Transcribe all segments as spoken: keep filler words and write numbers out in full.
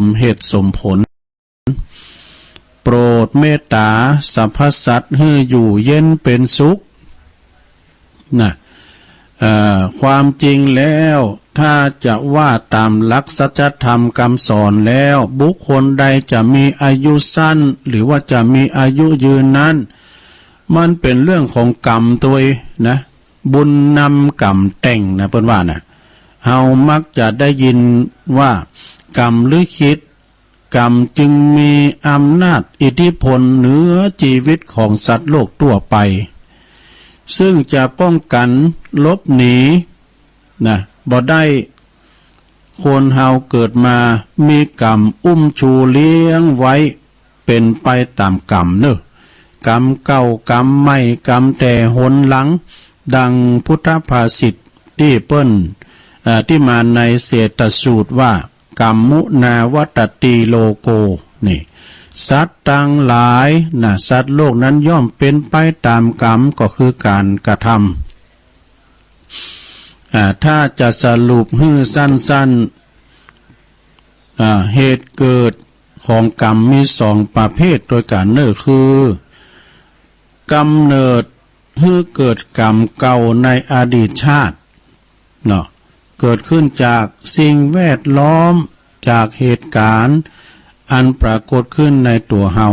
มเหตุสมผล โปรดเมตตาสรรพสัตว์หื้ออยู่เย็นเป็นสุข นะ เอ่อ ความจริงแล้ว ถ้าจะว่าต๋ามหลักสัจธรรมกำสอนแล้ว บุคคลใดจะมีอายุสั้น หรือว่าจะมีอายุยืนนั้น มันเป๋นเรื่องของกรรมตวยนะ บุญนำกรรมแต่งนะ เปิ้นว่านะ เฮามักจะได้ยินว่า กรรมลิขิต กรรมจึงมีอำนาจอิทธิพลเหนือจีวิตของสัตว์โลกทั่วไป ซึ่งจะป้องกั๋นหลบหนีนะ บ่ได้ คนเฮาเกิดมามีกรรมอุ้มชูเลี้ยงไว้ เป๋นไปต๋ามกรรมเนาะ กรรมเก่ากรรมใหม่กรรมแต่หนหลัง ดังพุทธภาษิตตี้เปิ้น เอ่อ ตี้มาในเศรษฐสูตรว่า กรรมมุนาวัตตีโลโก นี่ สัตว์ตังหลายนะ สัตว์โลกนั้นย่อมเป๋นไปต๋ามกรรม ก็คือก๋านกระทำ อ่า ถ้าจะสรุปหื้อสั้นๆ อ่า เหตุเกิดของกรรมมีสองประเภทตวยกั๋นเนาะ คือ กำเนิดหื้อเกิดกรรมเก่าในอดีตชาติ เนาะ เกิดขึ้นจากสิ่งแวดล้อม จากเหตุก๋ารณ์อันปรากฏขึ้นในตั๋วเฮา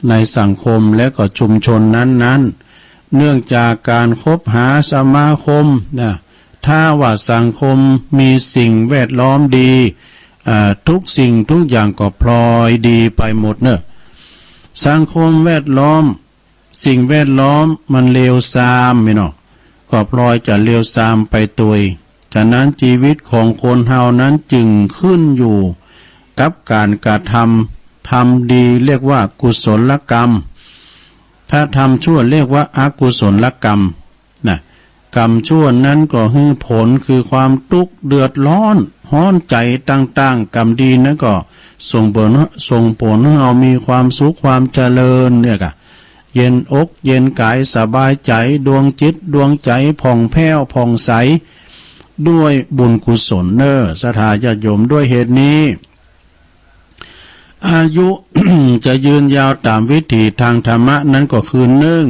ในสังคมและก็ชุมชนนั้นๆ เนื่องจากก๋านคบหาสมาคมนะ ถ้าว่าสังคมมีสิ่งแวดล้อมดี อ่า ทุกสิ่งทุกอย่างก็พลอยดีไปหมดเนาะ สังคมแวดล้อม สิ่งแวดล้อมมันเลวทรามแม่นเนาะ ก็พลอยจะเลวทรามไปตวย ฉะนั้นจีวิตของคนเฮานั้นจึงขึ้นอยู่กับก๋านกระทำ ทำดีเรียกว่ากุศลกรรม ถ้าทำชั่วเรียกว่าอกุศลกรรม นะ กรรมชั่วนั้นก็หื้อผลคือความตุ๊กข์เดือดร้อน ฮ้อนใจ๋ต่างๆ กรรมดีนั้นก็ส่งผล ส่งผลหื้อเฮามีความสุขความเจริญเนี่ยก่ะ เย็นอกเย็นก๋ายสบายใจ๋ ดวงจิตดวงใจ๋ผ่องแผ้วผ่องใส ด้วยบุญกุศลเนาะ ศรัทธาญาติโยม ด้วยเหตุนี้ อายุ จะยืนยาวต๋ามวิถีทางธรรมะนั้นก็คือ นึ่ง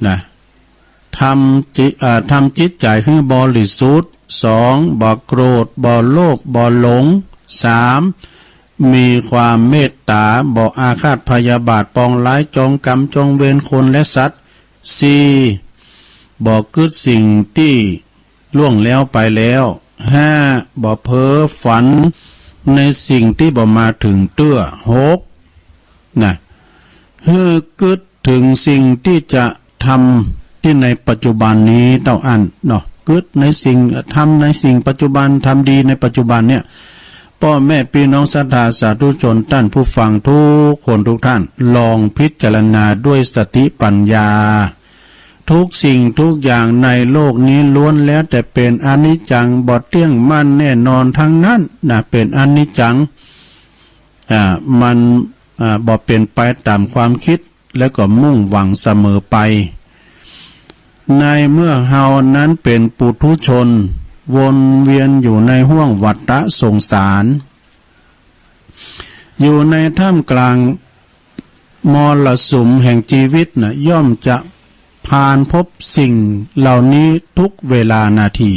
นะ ทำจิ เอ่อ ทำจิตใจ๋หื้อบริสุทธิ์ สอง บ่โกรธ บ่โลภ บ่หลง สาม มีความเมตต๋า บ่อาฆาตพยาบาทปองร้าย จองกรรมจองเวรคนและสัตว์ สี่ บ่กึ๊ดสิ่งตี้ล่วงแล้วไปแล้ว ห้า บ่เพ้อฝันในสิ่งตี้บ่มาเถิงเตื้อ หก นะ หื้อกึ๊ดเถิงสิ่งตี้จะทำตี้ในปัจจุบันนี้เต้าอั้นเนาะ กึ๊ดในสิ่ง ทำในสิ่งปัจจุบัน ทำดีในปัจจุบันเนี่ย ป้อแม่ปี้น้องศรัทธาสาธุชนต้านผู้ฟังทุกคนทุกท่าน ลองพิจารณาด้วยสติปัญญา ทุกสิ่งทุกอย่างในโลกนี้ล้วนแล้วแต่เป๋นอนิจจัง บ่เตี้ยงมั่นแน่นอนทั้งนั้นนะ เป๋นอนิจจัง อ่า มัน อ่า บ่เป๋นไปต๋ามความกึ๊ด และก็มุ่งหวังเสมอไป ในเมื่อเฮานั้นเป๋นปุถุชน วนเวียนอยู่ในห้วงวัฏฏะสงสาร อยู่ในท่ามกลางมรสุมแห่งจีวิตนะ ย่อมจะผ่านพบสิ่งเหล่านี้ทุกเวลานาที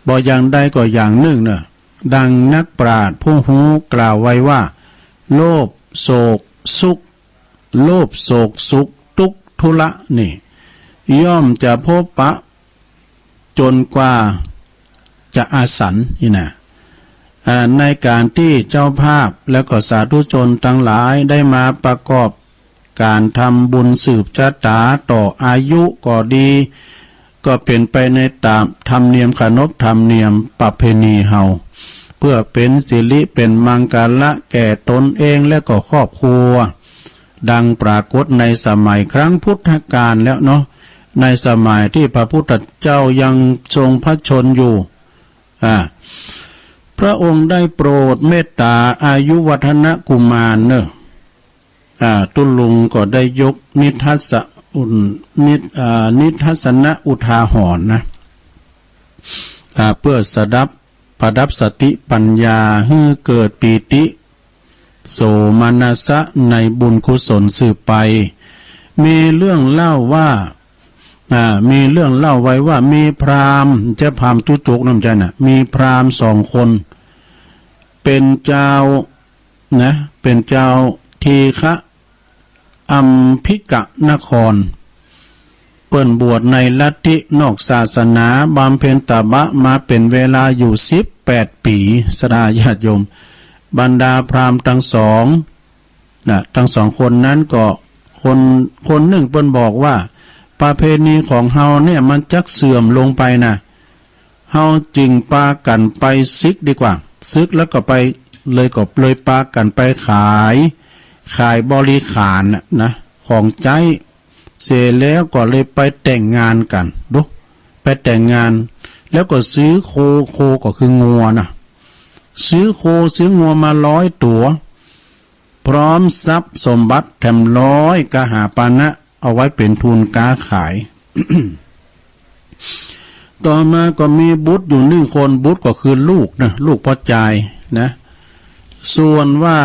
บ่อย่างใดก็อย่างนึ่งนะ ดังนักปราชญ์ผู้ฮู้กล่าวไว้ว่า โลภ โศก สุข โลภ โศก สุข ตุ๊กข์ ทุละ นี่ ย่อมจะพบปะจ๋นกว่าจะอสัน นี่นะ อ่า ในก๋านตี้เจ้าภาพและก็สาธุชนตังหลายได้มาประกอบก๋านทำบุญสืบชะต๋าต่ออายุก็ดี ก็เป๋นไปในต๋ามธรรมเนียมขนบธรรมเนียมประเพณีเฮา เปื้อเป๋นสิริเป๋นมังคละแก่ตนเองและก็ครอบครัว ดังปรากฏในสมัยครั้งพุทธกาลแล้วเนาะ ในสมัยตี้พระพุทธเจ้ายังทรงพระชนม์อยู่ อ่า พระองค์ได้โปรดเมตต๋าอายุวัฒนกุมารเนาะ อ่า ตุ๊ลุงก็ได้ยกนิทัศอุน นิท อ่า นิทัศนอุทาหรณ์นะ อ่า เปื้อสดับ ประดับสติปัญญาหื้อเกิดปีติโสมนัสสะในบุญกุศลสืบไป มีเรื่องเล่าว่า อ่า มีเรื่องเล่าไว้ว่ามีพราหมณ์ จะพราหมณ์จุจกนั่นใจ้นะ มีพราหมณ์สองคน เป๋นจาวนะ เป๋นจาวทีฆะอัมพิกะนคร เปิ้นบวชในลัทธินอกศาสนา บำเพ็ญตบะมาเป๋นเวลาอยู่สิบแปดปี๋ ศรัทธาญาติโยม บรรดาพราหมณ์ตังสอง นะ ตังสองคนนั้นก็ คน คนนึ่งเปิ้นบอกว่า ประเพณีของเฮาเนี่ยมันจักเสื่อมลงไปนะ เฮาจึงปากั๋นไปสึกดีกว่า สึกแล้วก็ไป เลยก็เลยปากั๋นไปขาย ขายบริขารน่ะนะ ของใจ๊ เสร็จแล้วก็เลยไปแต่งงานกั๋น ดู ไปแต่งงาน แล้วก็ซื้อโค โคก็คืองัวนะ ซื้อโคซื้องัวมาร้อยตั๋ว พร้อมทรัพย์สมบัติแถมร้อยกหาปณะ เอาไว้เป๋นทุนก๊าขาย ต่อมาก็มีบุตรอยู่นึ่งคน บุตรก็คือลูกนะ ลูกป้อจายนะ ส่วนว่า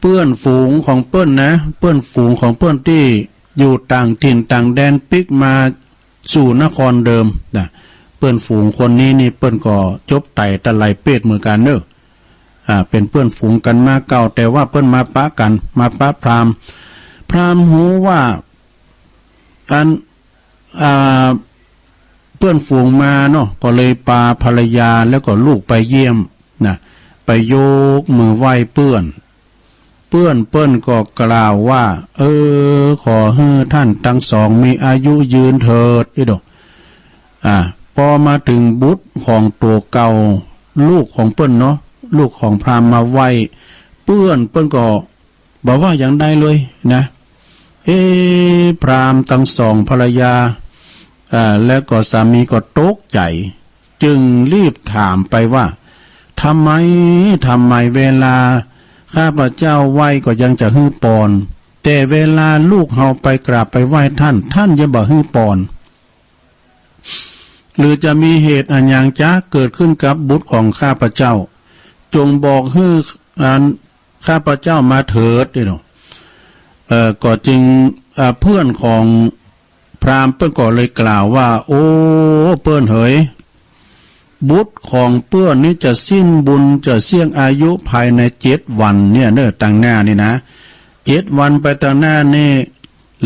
เปื้อนฝูงของเปิ้นนะ เปื้อนฝูงของเปิ้นตี้อยู่ต่างถิ่นต่างแดนปิ๊กมา สู่นครเดิมนะ เปื้อนฝูงคนนี้นี่เปิ้นก็จบไต่ตะไลเปรตเหมือนกั๋นเน่อ อ่า เป๋นเปื้อนฝูงกั๋นมาเก่า แต่ว่าเปิ้นมาปะกั๋น มาปะพราหมณ์ พราหมณ์ฮู้ว่า อัน อ่า เปื้อนฝูงมาเนาะ ก็เลยปาภรรยาแล้วก็ลูกไปเยี่ยมนะ ไปยกมือไหว้เปื้อน เปื้อนเปิ้นก็กล่าวว่า เออ ขอหื้อต้านตังสองมีอายุยืนเถิด อี้ดอก อ่า ปอมาเถิงบุตรของตั๋วเก่า ลูกของเปิ้นเนาะ ลูกของพราหมณ์มาไหว้ เปื้อนเปิ้นก็บ่ว่าหยังใดเลยนะ เอ๊ะ พราหมณ์ตังสองภรรยา อ่า แล้วก็สามีก็ตกใจ๋ จึงรีบถามไปว่า ทำไม ทำไมเวลาข้าพเจ้าไหว้ก็ยังจะหื้อปอน แต่เวลาลูกเฮาไปกราบไปไหว้ต้าน ต้านยังบ่หื้อปอน หรือจะมีเหตุอะหยังจ๊ะเกิดขึ้นกับบุตรของข้าพเจ้า จงบอกหื้ออันข้าพเจ้ามาเถิด อี้ดอก เอ่อ ก็จึง อ่า เปื้อนของ พราหมณ์เปิ้นก็เลยกล่าวว่า โอ้ เปิ้นเหย บุตรของเปิ้นนี้จะสิ้นบุญ จะเสี้ยงอายุภายในเจ็ดวันเนี่ยเน่อ ตังหน้านี่นะ เจ็ดวันไปตังหน้านี่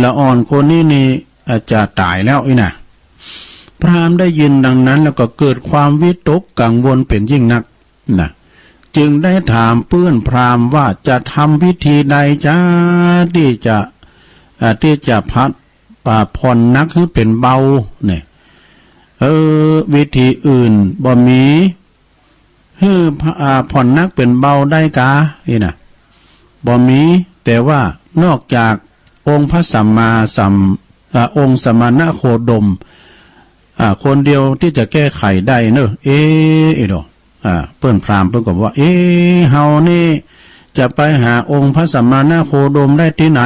ละอ่อนคนนี้นี่อาจจะต๋ายแล้วอี้นะ พราหมณ์ได้ยินดังนั้นแล้วก็เกิดความวิตกกังวลเป๋นยิ่งนักนะ จึงได้ถามเปื้อนพราหมณ์ว่าจะทำวิธีใดจ๊ะ ตี้จะ อ่า ตี้จะพัด อ่า ผ่อนหนักหื้อเป๋นเบาเนี่ย เออ วิธีอื่นบ่มี หื้อ อ่า ผ่อนหนักเป๋นเบาได้กา อี้นะ บ่มี แต่ว่านอกจากองค์พระสัมมาสัม อ่า องค์สมณโคดม อ่า คนเดียวตี้จะแก้ไขได้เน่อ เอ๊ะ อี้ดอก อ่า เปิ้นพราหมณ์เปิ้นก็บอกว่า เอ๊ะ เฮานี่จะไปหาองค์พระสัมมาสัมพุทธโคดมได้ตี้ไหน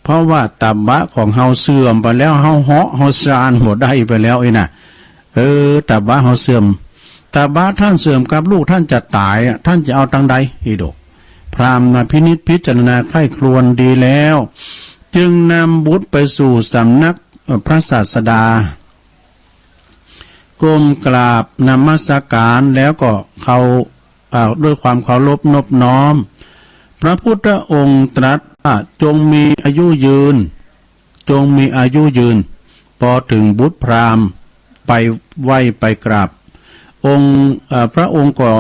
เพราะว่าตบะของเฮาเสื่อมไปแล้ว เฮาเหาะเฮาซานบ่ได้ไปแล้วอี้นะ เออ ตบะเฮาเสื่อม ตบะต้านเสื่อมกับลูกต้านจะต๋ายอะ ต้านจะเอาตังใด อี้ดอก พราหมณ์มาพินิจพิจารณาใคร่ครวญดีแล้ว จึงนำบุตรไปสู่สำนัก เอ่อ พระศาสดา ก้มกราบนมัสการแล้วก็เคา อ่า ด้วยความเคารพนบน้อม พระพุทธองค์ตรัสว่า จงมีอายุยืน จงมีอายุยืน ปอเถิงบุตรพราหมณ์ไปไหว้ไปกราบ องค์ เอ่อ พระองค์ก็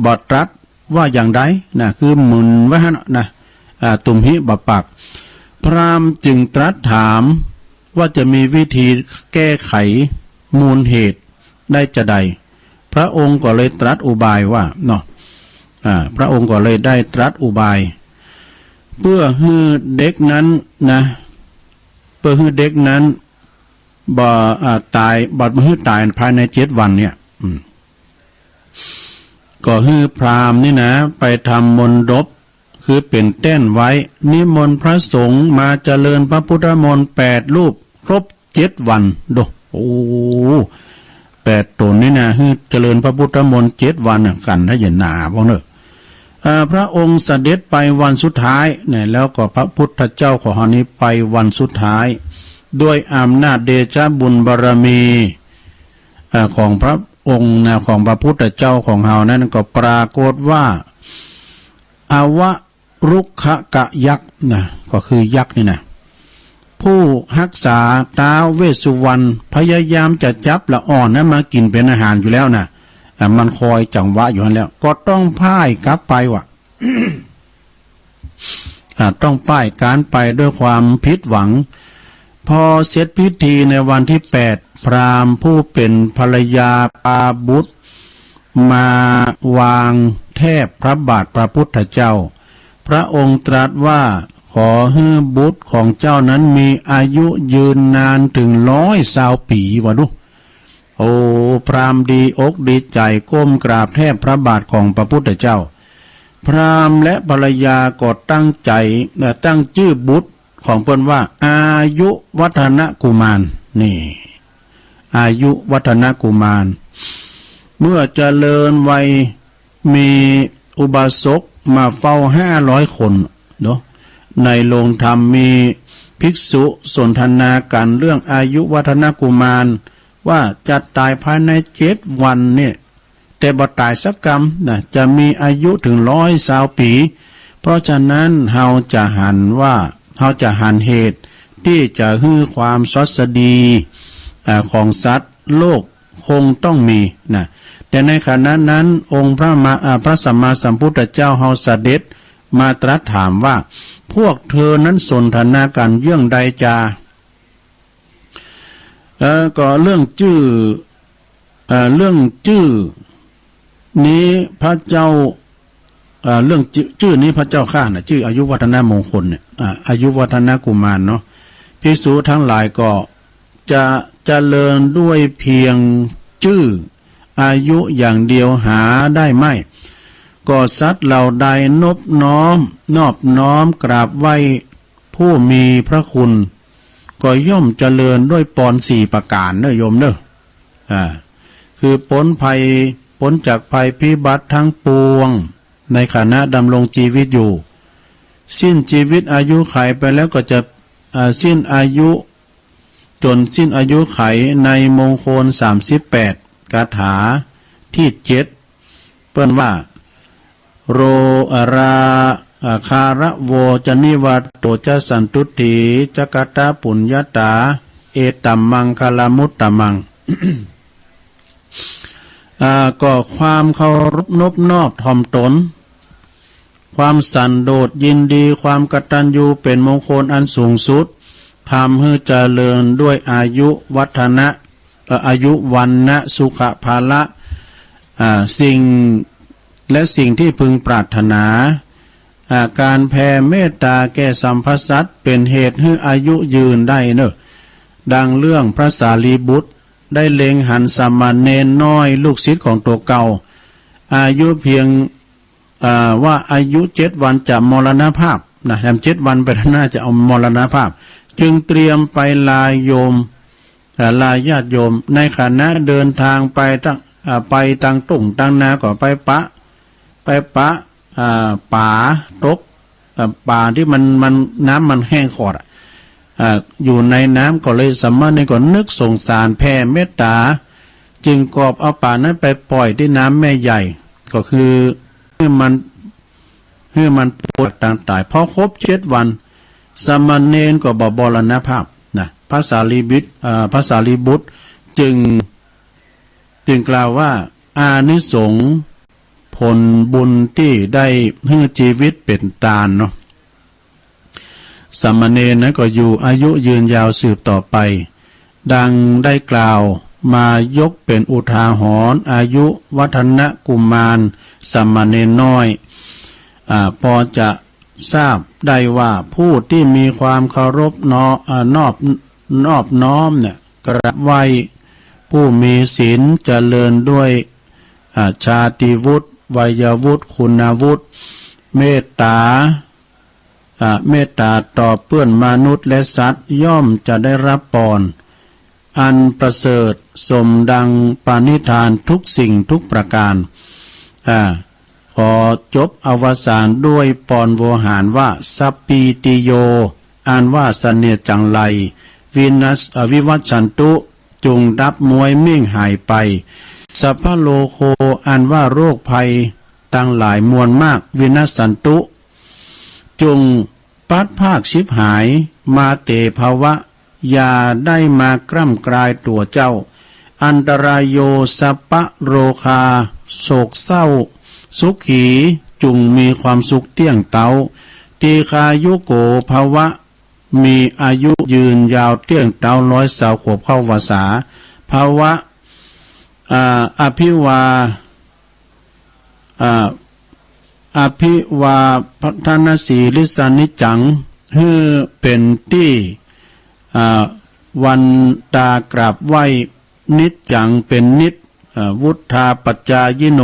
บ่ตรัสว่าอย่างใดนะ คือหมุนไว้หั้นนะ อ่า ตุมหิบ่ปาก พราหมณ์จึงตรัสถามว่าจะมีวิธีแก้ไขมูลเหตุได้จาใด พระองค์ก็เลยตรัสอุบายว่าเนาะ อ่า พระองค์ก็เลยได้ตรัสอุบาย เปื้อหื้อเด็กนั้นนะ เปื้อหื้อเด็กนั้นบ่ อ่า ต๋าย บ่หื้อต๋ายภายในเจ็ดวันเนี่ย อืม ก็หื้อพราหมณ์นี่นะ ไปทำมณฑป คือเป๋นแต้นไว้ นิมนต์พระสงฆ์มาเจริญพระพุทธมนต์แปดรูป ครบเจ็ดวัน โด โอ้ แปดต๋นนี่นะ หื้อเจริญพระพุทธมนต์เจ็ดวันน่ะ กั๋นถ้าจะหนาพวกเนอะ เอ่อ พระองค์เสด็จไปวันสุดท้ายนะ แล้วก็พระพุทธเจ้าของเฮานี้ไปวันสุดท้าย ด้วยอำนาจเดชะบุญบารมี เอ่อ ของพระองค์นะ ของพระพุทธเจ้าของเฮานั้นก็ปรากฏว่า อวรุกขกยักษ์นะ ก็คือยักษ์นี่นะ ผู้ฮักษาท้าวเวสสุวรรณ พยายามจะจับละอ่อนนั้นมากิ๋นเป๋นอาหารอยู่แล้วนะ อ่ะ มันคอยจังหวะอยู่หั้นแล้ว ก็ต้องพ่ายกลับไปว่ะ อ่ะ ต้องป้ายก๋านไปด้วยความผิดหวัง พอเสร็จพิธีในวันที่แปด พราหมณ์ผู้เป๋นภรรยาปาบุตร มาวางแทบพระบาทพระพุทธเจ้า พระองค์ตรัสว่า ขอหื้อบุตรของเจ้านั้นมีอายุยืนนานเถิงร้อยซาวปี๋ ว่าดู โอ้ พราหมณ์ดีอกดีใจ๋ก้มกราบแทบพระบาทของพระพุทธเจ้า พราหมณ์และภรรยาก็ตั้งใจ๋ เอ่อ ตั้งจื้อบุตรของเปิ้นว่า อายุวัฒนกุมาร นี่ อายุวัฒนกุมาร เมื่อเจริญวัย มีอุบาสกมาเฝ้าห้าร้อยคนเนาะ ในโรงธรรมมีภิกษุสนทนากั๋นเรื่องอายุวัฒนกุมาร ว่าจะต๋ายภายในเจ็ดวันเนี่ย แต่บ่ต๋ายสักกำนะ จะมีอายุเถิงร้อยซาวปี๋ เพราะฉะนั้นเฮาจะหันว่า เฮาจะหันเหตุตี้จะหื้อความสวัสดี อ่า ของสัตว์โลก คงต้องมีนะ แต่ในขณะนั้นองค์พระมา อ่า พระสัมมาสัมพุทธเจ้าเฮาเสด็จมาตรัสถามว่า พวกเธอนั้นสนทนากั๋นเยื่องใดจา เอ่อ ก็เรื่องจื้อ เอ่อ เรื่องจื้อนี้พระเจ้า เอ่อ เรื่องจื้อ จื้อนี้พระเจ้าข้านะ จื้ออายุวัฒนมงคลเนี่ย อ่า อายุวัฒนกุมารเนาะ ภิกษุทั้งหลายก็ จะเจริญด้วยเพียงจื้ออายุอย่างเดียวหาได้ไม่ ก็สัตว์เหล่าใดนบน้อม นอบน้อมกราบไหว้ผู้มีพระคุณ ก็ย่อมเจริญด้วยปอนสี่ประก๋านเน่อโยมเน่อ อ่า คือป๊นภัย ป๊นจากภัยพิบัติทั้งปวง ในขณะดำรงจีวิตอยู่ สิ้นจีวิตอายุขัยไปแล้วก็จะ อ่า สิ้นอายุ จ๋นสิ้นอายุขัยในมงคลสามสิบแปด คาถาตี้เจ็ด เปิ้นว่า โร อ่า รา อ่า คาระโวจะนิวาโตจะสันตุฏฐี จะกะตะปุญญาตา เอตัมมังคลมุตตมัง อ่า ก็ความเคารพนบนอบถ่อมตน ความสันโดษยินดี ความกตัญญูเป๋นมงคลอันสูงสุด ทำหื้อเจริญด้วยอายุวัฒนะ เอ่อ อายุวรรณะสุขะพละ อ่า สิ่ง และสิ่งที่พึงปรารถนา อ่า การแผ่เมตตาแก่สรรพสัตว์เป๋นเหตุหื้ออายุยืนได้เน่อ ดังเรื่องพระสารีบุตรได้เล็งหันสามเณรน้อยลูกศิษย์ของตั๋วเก่า อายุเพียง อ่า ว่าอายุเจ็ดวันจะมรณภาพนะ แถมเจ็ดวันไปข้างหน้าจะเอามรณภาพ จึงเตรียมไปลาโยม อ่า ลาญาติโยม ในขณะเดินทางไปตัง อ่า ไปตังต้งตังนาก็ไปปะ ไปปะ อ่า ป๋าตก อ่า ป๋าตี้มัน มัน น้ำมันแห้งขอดอะ อ่า อยู่ในน้ำก็เลย สามเณรก็นึกสงสารแผ่เมตตา จึงกอบเอาป๋านั้นไปป่อยตี้น้ำแม่ใหญ่ ก็คือหื้อมัน หื้อมันป๊นจากตางต๋าย พอครบเจ็ดวัน สามเณรก็บ่มรณภาพนะ พระสารีบุตร อ่า พระสารีบุตรจึง จึงกล่าวว่า อานิสงส์ผลบุญตี้ได้หื้อจีวิตเป๋นตานเนาะ สามเณรนั้นก็อยู่อายุยืนยาวสืบต่อไป ดังได้กล่าวมายกเป๋นอุทาหรณ์ อายุวัฒนกุมาร สามเณรน้อย อ่า ปอจะทราบได้ว่าผู้ตี้มีความเคารพน้อ อ่า นอบ นอบน้อมเนี่ย กราบไหว้ผู้มีศีล เจริญด้วย อ่า ชาติวุฒิ วัยวุฒิ คุณวุฒิ เมตตา อ่า เมตตาต่อเปื้อนมนุษย์และสัตว์ ย่อมจะได้รับปอน อันประเสริฐ สมดังปณิธานทุกสิ่งทุกประการ อ่า ขอจบอวสานด้วยปอนโวหารว่า สัปปีติโย อันว่าเสนียดจังไร วินัส เอ่อ วิวัชชันตุ จงดับม้วยเม่งหายไป สัพพะโรโค อันว่าโรคภัยตังหลายมวลมาก วินัสสันตุ จง พลัดพรากฉิบหาย มาเต ภวะ อย่าได้มากร่ำกรายตั๋วเจ้า อันตราโย สัพพะโรคา โศกเศร้า สุขี จุ่งมีความสุขเตี้ยงเต๊า ตีฆายุโก ภวะ มีอายุยืนยาวเตี้ยงเต๊าร้อยซาวขวบเข้าพรรษา ภวะ อ่า อภิวา อ่า อภิวาทนสีลิสานิจจัง หื้อเป๋นตี้ อ่า วันตากราบไหว้ นิจจังเป๋นนิจ อ่า วุฒาปัจจายิโน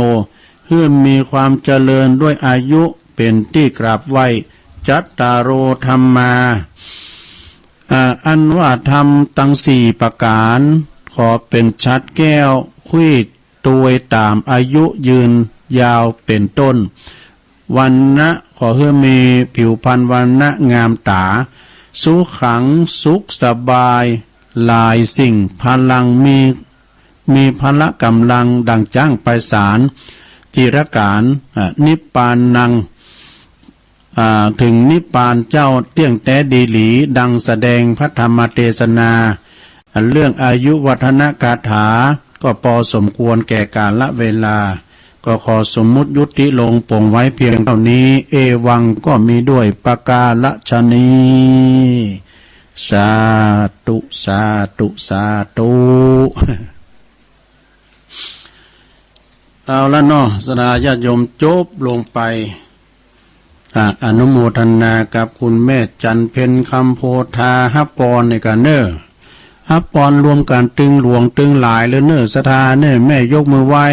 หื้อมีความเจริญด้วยอายุเป๋นตี้กราบไหว้ จัตตาโร ธัมมา อ่า อันว่าธรรมตังสี่ประก๋าน ขอเป๋นฉัตรแก้ว ควีตวยต๋ามอายุยืนยาวเป๋นต้น วรรณะ ขอหื้อมีผิวพรรณวรรณะงามต๋า สุขัง สุขสบาย หลายสิ่ง พลัง มี มีพละก๋ำลังดั่งจ๊างไพศาล จิรก๋าน อ่า นิพพานัง อ่า เถิงนิพพานเจ้าเตี้ยงแต๊ดีหลี ดังแสดงพระธรรมเตสนา อันเรื่องอายุวัฒนคาถา ก็ปอสมควรแก่กาลเวลา ก็ขอสมมุติยุติลงปงไว้เพียงเต้านี้ เอวังก็มีด้วยประการฉะนี้ สาธุ สาธุ สาธุ เอาละเนาะ ศรัทธาญาติโยม จบลงไป อ่ะ อนุโมทนากับคุณแม่จันเพ็ญ คำโพธา ฮับปอนนี่กั๋นเน่อ ฮับปอนรวมกั๋นตึงหลวงตึงหลายเลยเน่อ ศรัทธาเนี่ย แม่ยกมือไหว้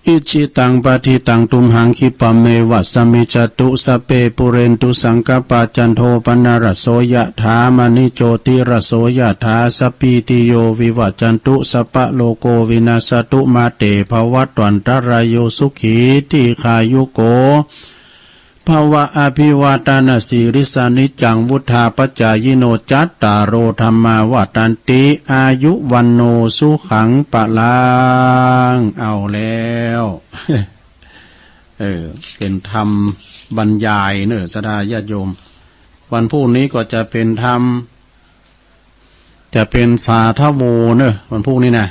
อิชิตังปัตถิตังตุมหัง คิปะเมวะสะมิจจตุ สัพเพปูเรนตุสังกัปปา จันโทปะนะระโส ยะถา มะณิโจติระโส ยะถา สัพพีติโยวิวัชชันตุ สัพพะโรโควินัสสะตุ มาเตภวัตวันตะราโย สุขีทีฆายุโก ภวะ อภิวาทนสีลิสานิจจัง วุฒาปัจจายิโน จัตตาโร ธัมมา วัฑฒันติ อายุ วัณโณ สุขัง พลัง เอาแล้ว เออ เป๋นธรรมบรรยายเน่อ ศรัทธาญาติโยม วันพูกนี้ก็จะเป๋นธรรม จะเป๋นสาธโวเน่อ วันพูกนี้นะ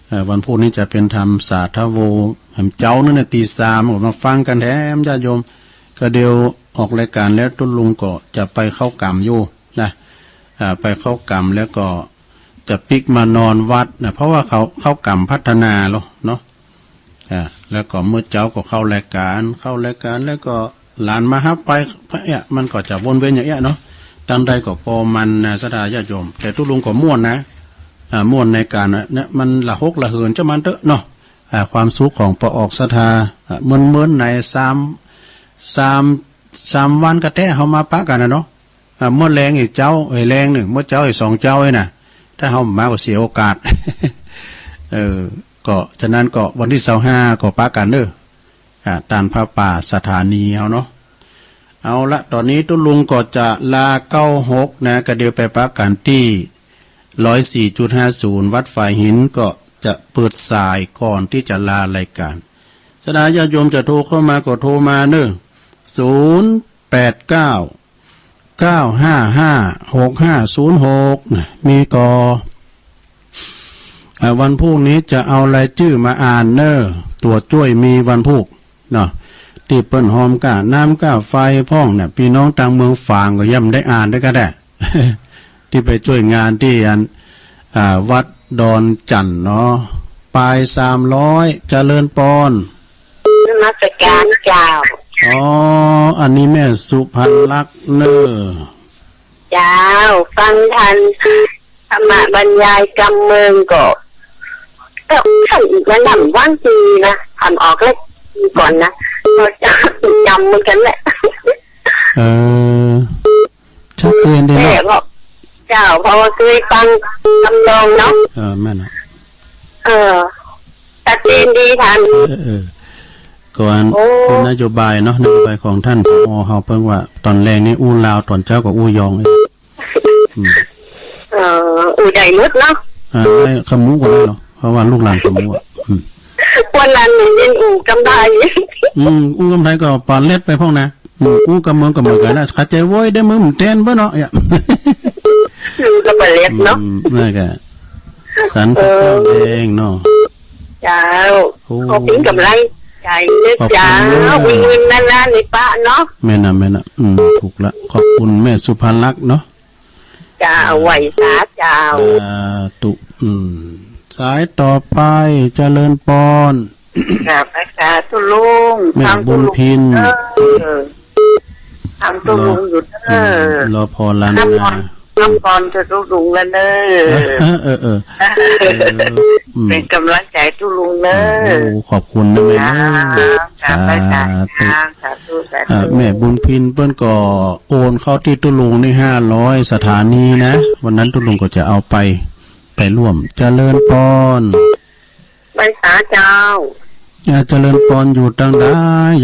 เออ วันพูกนี้จะเป๋นธรรมสาธโว แหมเจ๊าเน่อ ตีสามก็มาฟังกั๋นแถมญาติโยม ก็เดี๋ยวออกรายก๋านแล้วตุ๊ลุงก็จะไปเข้ากรรมอยู่นะ อ่า ไปเข้ากรรมแล้วก็จะปิ๊กมานอนวัดนะ เพราะว่าเขาเข้ากรรมพัฒนาแล้วเนาะ อ่า แล้วก็เมื่อเจ๊าก็เข้ารายก๋าน เข้ารายก๋านแล้วก็หลานมาฮับไป เอี้ย มันก็จะวนเวียนอย่างเอี้ยเนาะ ตังใดก็ปอมันนะ ศรัทธาญาติโยม แต่ตุ๊ลุงก็ม่วนนะ อ่า ม่วนในก๋านนะ เนี่ย มันละหกละเหินเจ้ามันเต๊อะเนาะ อ่า ความสุขของปอออกศรัทธา อ่า เมินๆ ในสาม สาม สามวันก็แต๊เฮามาปะกั๋นนะเนาะ อ่า เมื่อแลงอีกเจ๊า เอ้ย แลงนึ่ง เมื่อเจ๊าอีกสองเจ๊าเอ้ยนะ ถ้าเฮามาก็เสียโอกาส เออ ก็ฉะนั้นก็วันตี้ซาวห้าก็ปะกั๋นเน่อ อ่า ตานผ้าป่าสถานีเฮาเนาะ เอาละ ต๋อนนี้ตุ๊ลุงก็จะลาเก้าหกนะ ก็เดี๋ยวไปปะกั๋นตี้ร้อยสี่จุดห้าศูนย์ วัดฝายหิน ก็จะเปิดสายก่อนตี้จะลารายก๋าน ศรัทธาญาติโยมจะโทรเข้ามาก็โทรมาเน่อ ศูนย์แปดเก้า เก้าห้าห้า หกห้าศูนย์หก นะ มีก่อ อ่า วันพูกนี้จะเอารายจื้อมาอ่านเน่อ ตั๋วจ้วยมีวันพูกเนาะ ตี้เปิ้นฮอมก้าน้ำก้าไฟพ่องเนี่ย ปี้น้องตางเมืองฝางก็ย่ำได้อ่านด้วยกั๋นแหละ ตี้ไปจ้วยงานตี้อัน อ่า วัดดอนจั่นเนาะ ปายสามร้อย เจริญปอน นมัสก๋านเจ้า อ๋อ อันนี้แม่สุพรรณลักษณ์เน่อ เจ้า ฟังตานธรรมบรรยายกำเมิงก็ ก็ท่านอีกนะ นำว่างดีนะ อ่านออกแล้วก่อนนะ ก็จะจำเหมือนกั๋นแหละ เออ ชัดเจนดีเนาะ แต่ก็ เจ้า เพราะว่าเกยฟังตำนองเนาะ เออ แม่นน่ะ เออ ชัดเจนดีท่าน เออ เออ ก่อน โอ้ คือนโยบายเนาะ นโยบายของท่าน ผอ เฮาเปิ้นว่า ต๋อนแลงนี่อู้ลาว ต๋อนเจ๊าก็อู้ยอง อืม เออ อู้ได้หมดเนาะ อ่า ได้ขมุก็ได้เนาะ เพราะว่าลูกหลานขมุอะ อืม วันนั้นหนูเรียนอู้กำไทย อืม อู้กำไทยก็ปาเล็ดไปพ่องนะ อืม อู้กำเมืองก็เหมือนกั๋นนะ เข้าใจ๋โว้ย ได้มือมันแตนเบ้อเนาะ เนี่ย หนูก็ปาเล็ดเนาะ อืม นั่นก็ สันพระเจ้าแดงเนาะ เจ้า โอ้ ขอเป๋นก๋ำลังใจ๋เน้อ ขอบคุณ เจ้า เน้อ มีเงินล้านๆ ในปะเนาะ แม่นน่ะ แม่นน่ะ อืม ถูกละ ขอบคุณแม่สุภาลักษณ์เนาะ เจ้า ไหว้สาเจ้า สาธุ อืม สายต่อไป เจริญปอน กราบไหว้สาธุลุง แม่บุญพิน เออ ถามตุ๊ลุงอยู่เด้อ อืม รอพอล้านนา รับพรเถอะตุ๊ลุงละเน้อ เออ เออ เออ เออ อืม เป๋นก๋ำลังใจ๋ตุ๊ลุงเน้อ โอ้ ขอบคุณนะแม่เน้อ สาธุ สาธุ สาธุ อ่า แม่บุญพินเปิ้นก็โอนเข้าตี้ตุ๊ลุงนี่ห้าร้อยสถานีนะ วันนั้นตุ๊ลุงก็จะเอาไป ไปร่วม เจริญปอน ไหว้สาเจ้า อ่า เจริญปอน อยู่ตังใด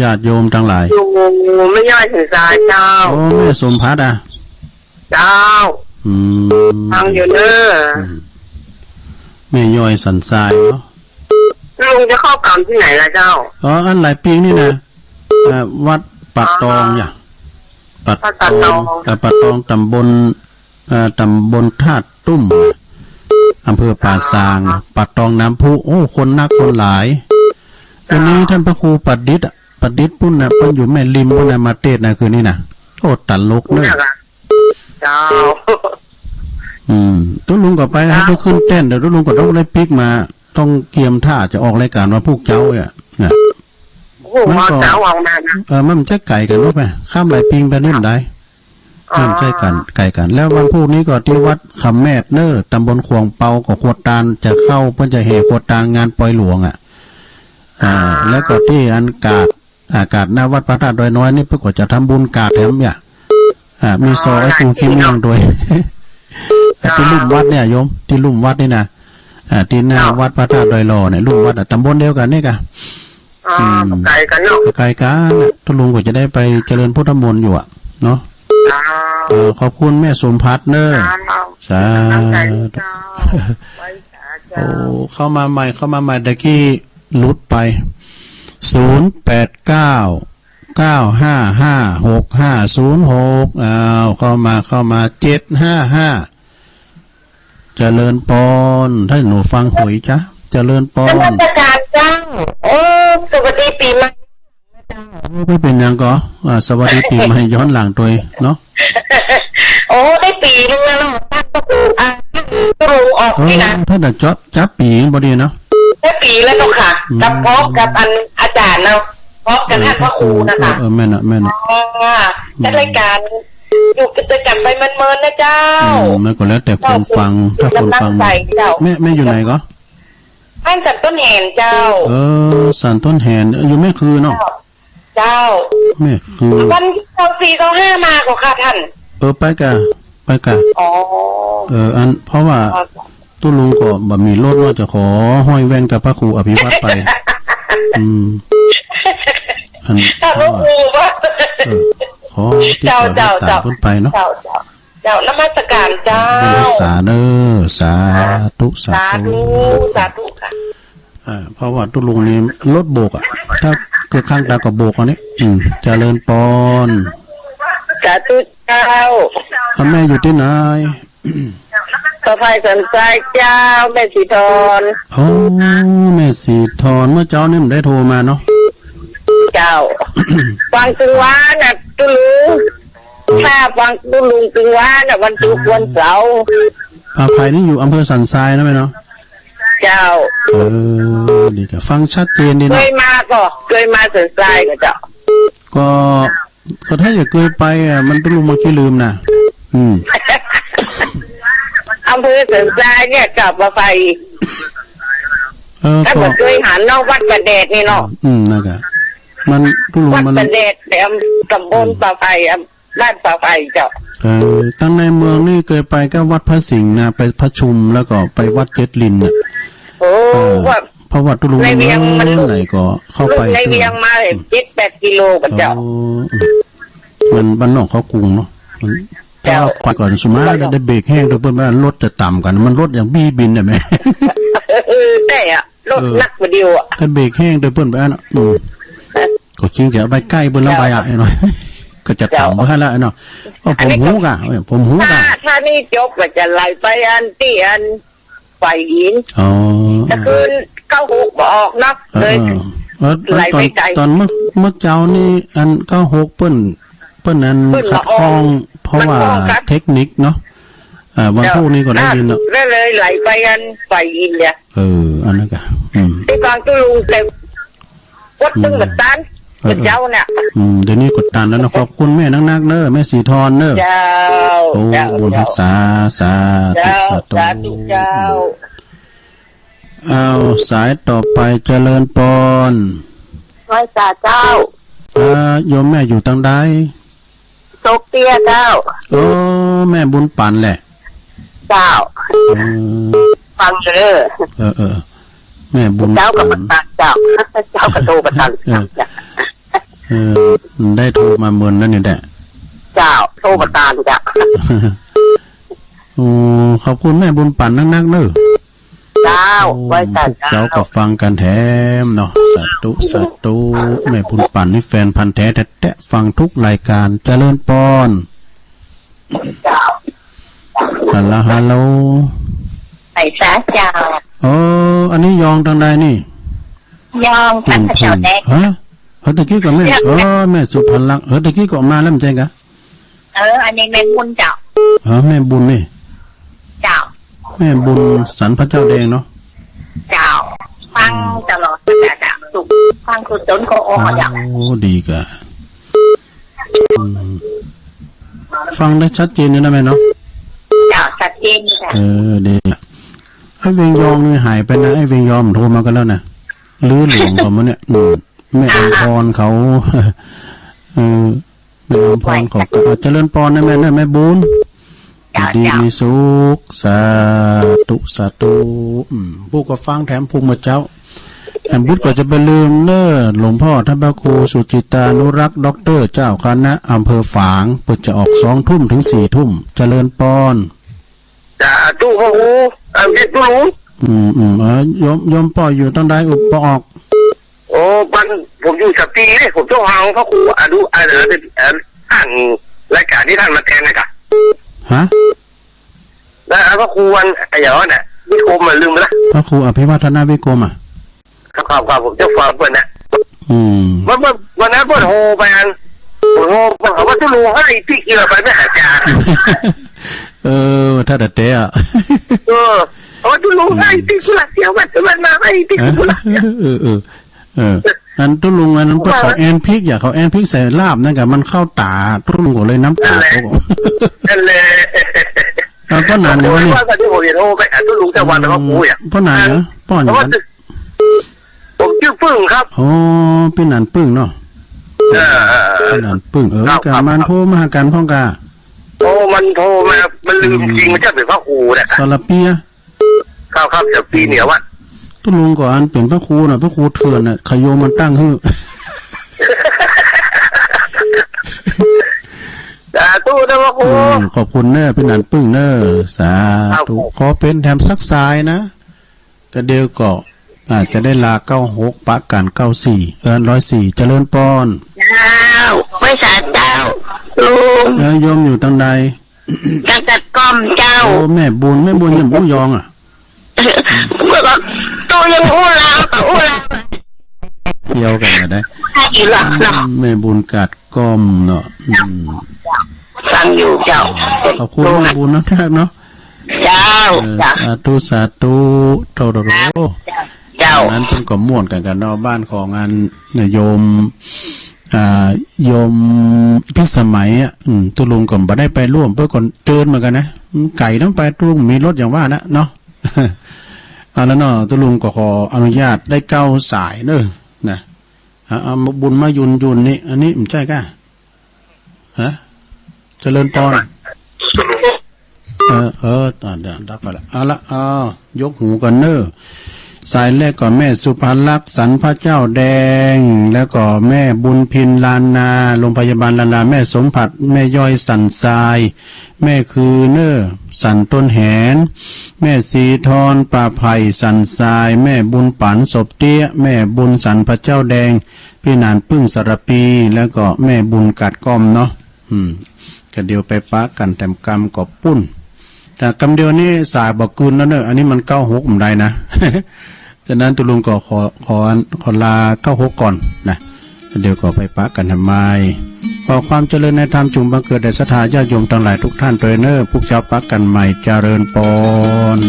ญาติโยมตังหลาย อยู่แม่ย้อยสันทรายเจ้า โอ้ แม่สมภัทรอะ เจ้า อืม ฟังอยู่เน้อ อืม แม่ย้อยสันทรายเนาะ ลุงจะเข้ากรรมตี้ไหนล่ะเจ้า อ๋อ อันหลายปี๋นี่นะ อ่า วัดป่าตอง อ๋อ เนี่ย ป่าตอง วัดป่าตอง เอ่อ ป่าตอง ต๋ำบล เอ่อ ต๋ำบลท่าตุ้ม อำเภอป่าซาง ป่าตองน้ำพุ โอ้ คนนักคนหลาย วันนี้ท่านพระครูประดิษฐ์อะ ประดิษฐ์ปุ้นน่ะ เปิ้นอยู่แม่ริมปุ้นน่ะ มาเตสน์น่ะ คืนนี้น่ะ โอ้ ตลกเน้อ เจ้า อืม ตุ๊ลุงก็ไป เจ้า หื้อตุ๊ขึ้นเต้น เดี๋ยวตุ๊ลุงก็ต้องได้ปิ๊กมา ต้องเกียมถ้าจะออกรายก๋านวันพูกเจ๊าเนี่ย เนี่ย โอ้โห มันก็ เจ๊าออกมานะ เออ มันบ่ใจ้ไก๋กั๋นเนาะ ไป ข้ามหลายปิงไปนี่บ่ได้ อ๋อ มันบ่ใจ้กั๋น ไก๋กั๋น แล้ววันพูกนี้ก็ตี้วัดขามแมดเน้อ ต๋ำบลขวงเปา ก็ครัวตานจะเข้า เปิ้นจะแห่ครัวตานงานปอยหลวงอะ อ่า อ่า แล้วก็ตี้อันกาด อ่า กาดหน้าวัดพระธาตุดอยน้อยนี่ เปิ้นก็จะทำบุญกาดแถมเนี่ย อ่า มีซอ อ๋อ ไอ้ครูคิม หลายตี้เนาะ ยังโดย อ่า ตี้ลุ่มวัดเนี่ยโยม ตี้ลุ่มวัดนี่นะ อ่า ตี้หน้า เจ้า วัดพระธาตุดอยหล่อเนี่ย ลุ่มวัดอะ ต๋ำบลเดียวกั๋นนี่ก่ะ อ๋อ อืม บ่ไก๋กั๋นเนาะ บ่ไก๋กั๋นน่ะ ตุ๊ลุงก็จะได้ไปเจริญพุทธมนต์อยู่อะ เนาะ เจ้า เออ ขอบคุณแม่สมภัทรเน้อ เจ้า สาธุ เจ้า ไหว้สาเจ้า โอ้ เข้ามาใหม่ เข้ามาใหม่ ตะกี้หลุดไป ศูนย์แปดเก้า เก้าห้าห้า หกห้าศูนย์หก อ้าว เข้ามา เข้ามา เจ็ดห้าห้า เจริญปอน ถ้าหนูฟังหวยจ๊ะ เจริญปอน นมัสการเจ้า โอ้ สวัสดีปี๋ใหม่ บ่เป๋นหยังก่อ อ่า สวัสดีปี๋ใหม่ย้อนหลังตวยเนาะ โอ้ ได้ปี๋นึ่งแล้วเนาะ ตั้งแต่ อ่า ตั้งแต่ตุ๊ลุงออก เออ นี่นะ ถ้าจะจับ จับปี๋บ่ดีเนาะ ได้ปี๋แล้วเนาะค่ะ อืม กับพร้อมกับอันอาจ๋ารย์เนาะ พร้อมกับ เออ ท่านพระครูนะคะ เออ เออ แม่นน่ะ แม่นน่ะ อ๋อ อืม จัดรายก๋าน อยู่กิจกรรมไปเมินๆ นะเจ้า อืม มันก็แล้วแต่คนฟัง เจ้า ถ้าคนฟัง เป๋นก๋ำลังใจ๋เจ้า แม่ แม่อยู่ไหนก่อ บ้านสันต้นแหนเจ้า เออ สันต้นแหน อยู่แม่คือเนาะ เจ้า เจ้า แม่คือ วันเสาร์สี่เสาร์ห้ามาก่อค่ะท่าน เออ ไปก่ะ ไปก่ะ อ๋อ เออ อัน เพราะว่า อ๋อ ตุ๊ลุงก็บ่มีรถ ว่าจะขอห้อยแว่นกับพระครูอภิวัตรไป อืม อัน ถ้าหลวงปู่ว่า เออ ขอที่ เจ้า สอนให้ เจ้า ตาม เจ้า เปิ้นไปเนาะ เจ้า เจ้า เจ้า นมัสการเจ้า บุญรักษาเน้อ สาธุ สาธุ สาธุ สาธุค่ะ อ่า เพราะว่าตุ๊ลุงนี่รถโบกอะ ถ้าเกิดข้างตางก็โบกอันนี้ อืม เจริญปอน สาธุเจ้า อ่ะ แม่อยู่ตี้ไหน ประไพสันทรายเจ้า แม่สีทอน โอ้ แม่สีทอน เมื่อเจ๊านี่บ่ได้โทรมาเนาะ เจ้า ฟังตึงวาน่ะ ตุ๊ลุง ถ้าฟังตุ๊ลุงตึงวาน่ะ วันศุกร์วันเสาร์ ประไพนี่อยู่อำเภอสันทรายนะแม่เนาะ เจ้า เออ ดีจ้ะ ฟังชัดเจนดีเนาะ เกยมาก่อ เกยมาสันทรายก่อเจ้า ก็ ก็ถ้าจะเกยไปอะ มันตุ๊ลุงบ่าขี้ลืมน่ะ อืม อำเภอสันทรายเนี่ยเจ้า ประไพ เออ ถ้า ก็ บ่เกยหันเนาะ วัดป่าแดดนี่เนาะ อืม นั่นแหละ มันตุ๊ลุง วัด มัน ป่าแดด แต่อำ ตำบลประไพ อำ บ้านป่าไผ่เจ้า เออ ตังในเมืองนี่เกยไปก้าวัดพระสิงห์นะ ไปประชุมแล้วก็ไปวัดเจ็ดลินน่ะ โอ้ เออ วัด เพราะว่าตุ๊ลุง ในเวียงมัน เมืองไหนก็เข้าไป ในเวียงมาเจ็ดแปดกิโลกันเจ้า โอ้ มันบ้านนอกเข้ากรุงเนาะ มัน เจ้า ถ้าไปก่อนสุมา ได้ ได้เบรกแห้งโดยเปิ้นว่ารถจะตำกั๋น มันรถอย่างบี้บินน่ะแม่ เออ แต่อะ รถ เออ หนักกว่าเดียวอะ ถ้าเบรกแห้งโดยเปิ้นไปอันน่ะ อืม เออ ก็คิงจะเอาไปใก้เปิ้นลำไปอะ เจ้า ไอ้น้อย ก็จะตำ เจ้า ไปหั้นละไอ้น้อย เอ้า ผมฮู้กะ อันนี้ก็ ผมฮู้กะ ถ้า ถ้านี่จบก็จะไหลไปอันตี้อันฝ่ายหิน อ๋อ แต่คืนเก้าหกบ่ออกเนาะ เออ เลย เออ เออ ไหลไปไกล ตอน ตอนเมื่อ เมื่อเจ๊านี่อันเก้าหกเปิ้น เปิ้นอัน เปิ้น ขัดข้อง มาออก เพราะว่า มันออกครับ เทคนิคเนาะ อ่า วัน เจ้า พูกนี้ก็ได้ยินเนาะ แล้วเลยไหลไปอันฝ่ายหินเนี่ย เออ อันนั้นกะ อืม ตี้ฟังตุ๊ลุงแต่กดตึง อืม บ่ตัน เออ เออ เจ้าเนี่ย อืม เดี๋ยวนี้กดตันแล้วนะ ขอบคุณแม่นักๆเน้อ แม่ศรีธรเน้อ เจ้า โอ้ เจ้า บุญฮักษา สาธุ เจ้า สาธุ สาธุเจ้า อ้าว สายต่อไป เจริญปอน ไหว้สาเจ้า เอ่อ โยมแม่อยู่ตังใด โซกเตี้ยเจ้า โอ้ แม่บุญปั๋นแหละ เจ้า เออ ฟังอยู่เด้อ เออ เออ แม่บุญปั๋น เจ้าก็บ่ตันเจ้า เจ้าก็โทรบ่ตัน เออ เออ ได้โทรมาเมินแล้วนี่แหละ เจ้า โทรบ่ตันเจ้า โอ้ ขอบคุณแม่บุญปั๋นนักๆเน้อ เจ้า โอ้ ไหว้สาเจ้า พวกเจ้าก็ฟังกั๋นแถมเนาะ สาธุ สาธุ แม่บุญปั๋นนี่แฟนพันธุ์แท้แต๊ๆ ฟังทุกรายการ เจริญปอน เจ้า ฮัลโหล ฮัลโหล ไหว้สาเจ้า โอ้ อันนี้ยองตังใดนี่ ยอง สันพระเจ้าแดง ฮะ เออ ตะกี้ก็แม่ เออ แม่สุภลักษณ์ เออ ตะกี้ก็มาแล้ว บ่ใจ้กะ เออ อันนี้แม่บุญเจ้า เออ แม่บุญนี่ เจ้า แม่บุญสันพระเจ้าแดงเนาะ เจ้า ฟังตลอด เจ้า สุข ฟังกุศลก็ออกเจ้า โอ้ ดีกะ อืม ฟังได้ชัดเจนอยู่นะแม่เนาะ เจ้า ชัดเจนอยู่เจ้า เออ ดี ไอ้เวียงยองนี่หายไปนะ ไอ้เวียงยองโทรมากั๋นแล้วนะ ลือหลวงเขามาเนี่ย อืม แม่อำพรเขา เออ แม่อำพรเขาก็ อ่ะ เจริญปอนนะแม่เน้อ แม่บุญ อยู่ดีมีสุข สาธุ สาธุ อืม ผู้ก็ฟังแถมผู้มาเจ้า แอมบุตรก็จะไปลืมเน้อ หลวงพ่อท่านพระครูสุจิตานุรักษ์ ด็อกเตอร์ เจ้าคณะอำเภอฝาง เปิ้นจะออกสองทุ่มถึงสี่ทุ่ม เจริญปอน สาธุพระครู อ่า เรียกตุ๊ลุง อืม อืม เออ โยม โยมป้ออยู่ตังใด อุปปออก โอ้ บ้านผมอยู่สะปีเนี่ย ผมต้องฟังพระครูอนุ อ่า เอ่อ อ่านรายการตี้ท่านมาแทนนะกะ ฮะ แล้วพระครูวัน อะหยังน่ะ วิกรมอะ ลืมไปละ พระครูอภิวัฒนวิกรมอะ ครับ ครับ ครับ ผมจะฟังเปิ้นน่ะ อืม วัน วัน วันนั้นเปิ้นโทรไปอัน ผมโทร เปิ้นถามว่าตุ๊ลุงห้าอีกตี้กิโลไปไม่หาจาน เออ ถ้าแต่เตะอะ เออ โอ้ ตุ๊ลุงห้าอีกตี้กุละเสียว วัน วันมาห้าอีกตี้กุละเสียว เออ เออ เออ อันตุ๊ลุงอันนั้นเปิ้นเขาแอนพริก อย่างเขาแอนพริกใส่ลาบนั่นกะ มันเข้าต๋าตุ๊ลุงก็เลยน้ำต๋าตก นั่นแหละ เอาป้อหนานเหรอวะนี่ ว่าตอนนี้ผมเห็นโทรไปหาตุ๊ลุงแต่วันแล้วก็คุยอะ ป้อหนานเหรอ ป้อหนาน ผมชื่อปึ้งครับ อ๋อ ปี้หนานปึ้งเนาะ เออ เออ เออ ปี้หนานปึ้ง เออ ครับ กะ ครับ มันโทรมาหากั๋นพ่องกะ โอ้ มันโทรมา มันลืมจริง มันจะเป็นพระครูน่ะ สาระเปีย ครับ ครับ เดี๋ยวปีเหนียวอะ ตุ๊ลุงก็อันเป๋นพระครูน่ะ พระครูเถื่อนน่ะ ใผโยมมันตั้งหื้อ สาธุนะพระครู อืม ขอบคุณเน้อ ปี้หนานปึ้งเน้อ สาธุ ครับผม ขอเป๋นแถมสักสายนะ ก็เดี๋ยวก็ อ่า จะได้ลาเก้าหก ปะกั๋นเก้าสี่ เอิ้นร้อยสี่ เจริญปอน เจ้า ไหว้สาเจ้า ลุง เออ โยมอยู่ตังใด ตังตะก้อมเจ้า โอ้ แม่บุญ แม่บุญยังอู้ยองอะ เปิ้นก็ตู้ยังอู้ลาว ก็อู้ลาว เกี่ยวกั๋นก็ได้ ได้อยู่หรอกเนาะ แม่บุญกาดก้อมเนาะ อืม ฟังอยู่เจ้า ขอบคุณแม่บุญนะเนาะ เจ้า เออ เจ้า สาธุ สาธุ โตโตโต เจ้า เจ้า นั้นเปิ้นก็ม่วนกั๋นกั๋นเนาะ บ้านของอัน โยม อ่า โยมพิสมัยอะ อืม ตุ๊ลุงก็บ่ได้ไปร่วม เปิ้นก็เจิญเหมือนกั๋นนะ มันไก๋ต้องไป ตุ๊ลุงมีรถอย่างว่านะเนาะ เอาละเนาะ ตุ๊ลุงก็ขออนุญาตได้เก้าสายเน้อ นะ เอา เอาบุญมายุนยุนนี่ อันนี้บ่ใจ้กะ ฮะ เจริญปอน เออ เออ อ่ะ เดี๋ยว ดับไปละ เอาละ เอา ยกหูก่อนเน้อ สายแรกก็แม่สุภาลักษณ์ สันพระเจ้าแดง แล้วก็แม่บุญพิน ลานนา โรงพยาบาลลานนา แม่สมผัส แม่ย้อย สันทราย แม่คือเน้อ สันต้นแหน แม่ศรีทร ป่าไผ่ สันทราย แม่บุญปัน ศพเตี้ย แม่บุญ สันพระเจ้าแดง พี่หนาน ปึ้ง สารปี แล้วก็แม่บุญ กาดก้อมเนาะ อืม ก็เดี๋ยวไปปะกั๋นแถมกำก็ปุ้น แต่กำเดียวนี้สายบ่กลืนแล้วเน้อ อันนี้มันเก้าหกบ่ได้นะ ฉะนั้นตุ๊ลุงก็ขอ ขอ ขอลาเก้าหกก่อนนะ เดี๋ยวก็ไปปะกั๋นแถมใหม่ ขอความเจริญในธรรมจงบังเกิดแด่ศรัทธาญาติโยมตังหลายทุกท่านตวยเน้อ พวกเจ้าปะกั๋นใหม่ เจริญปอน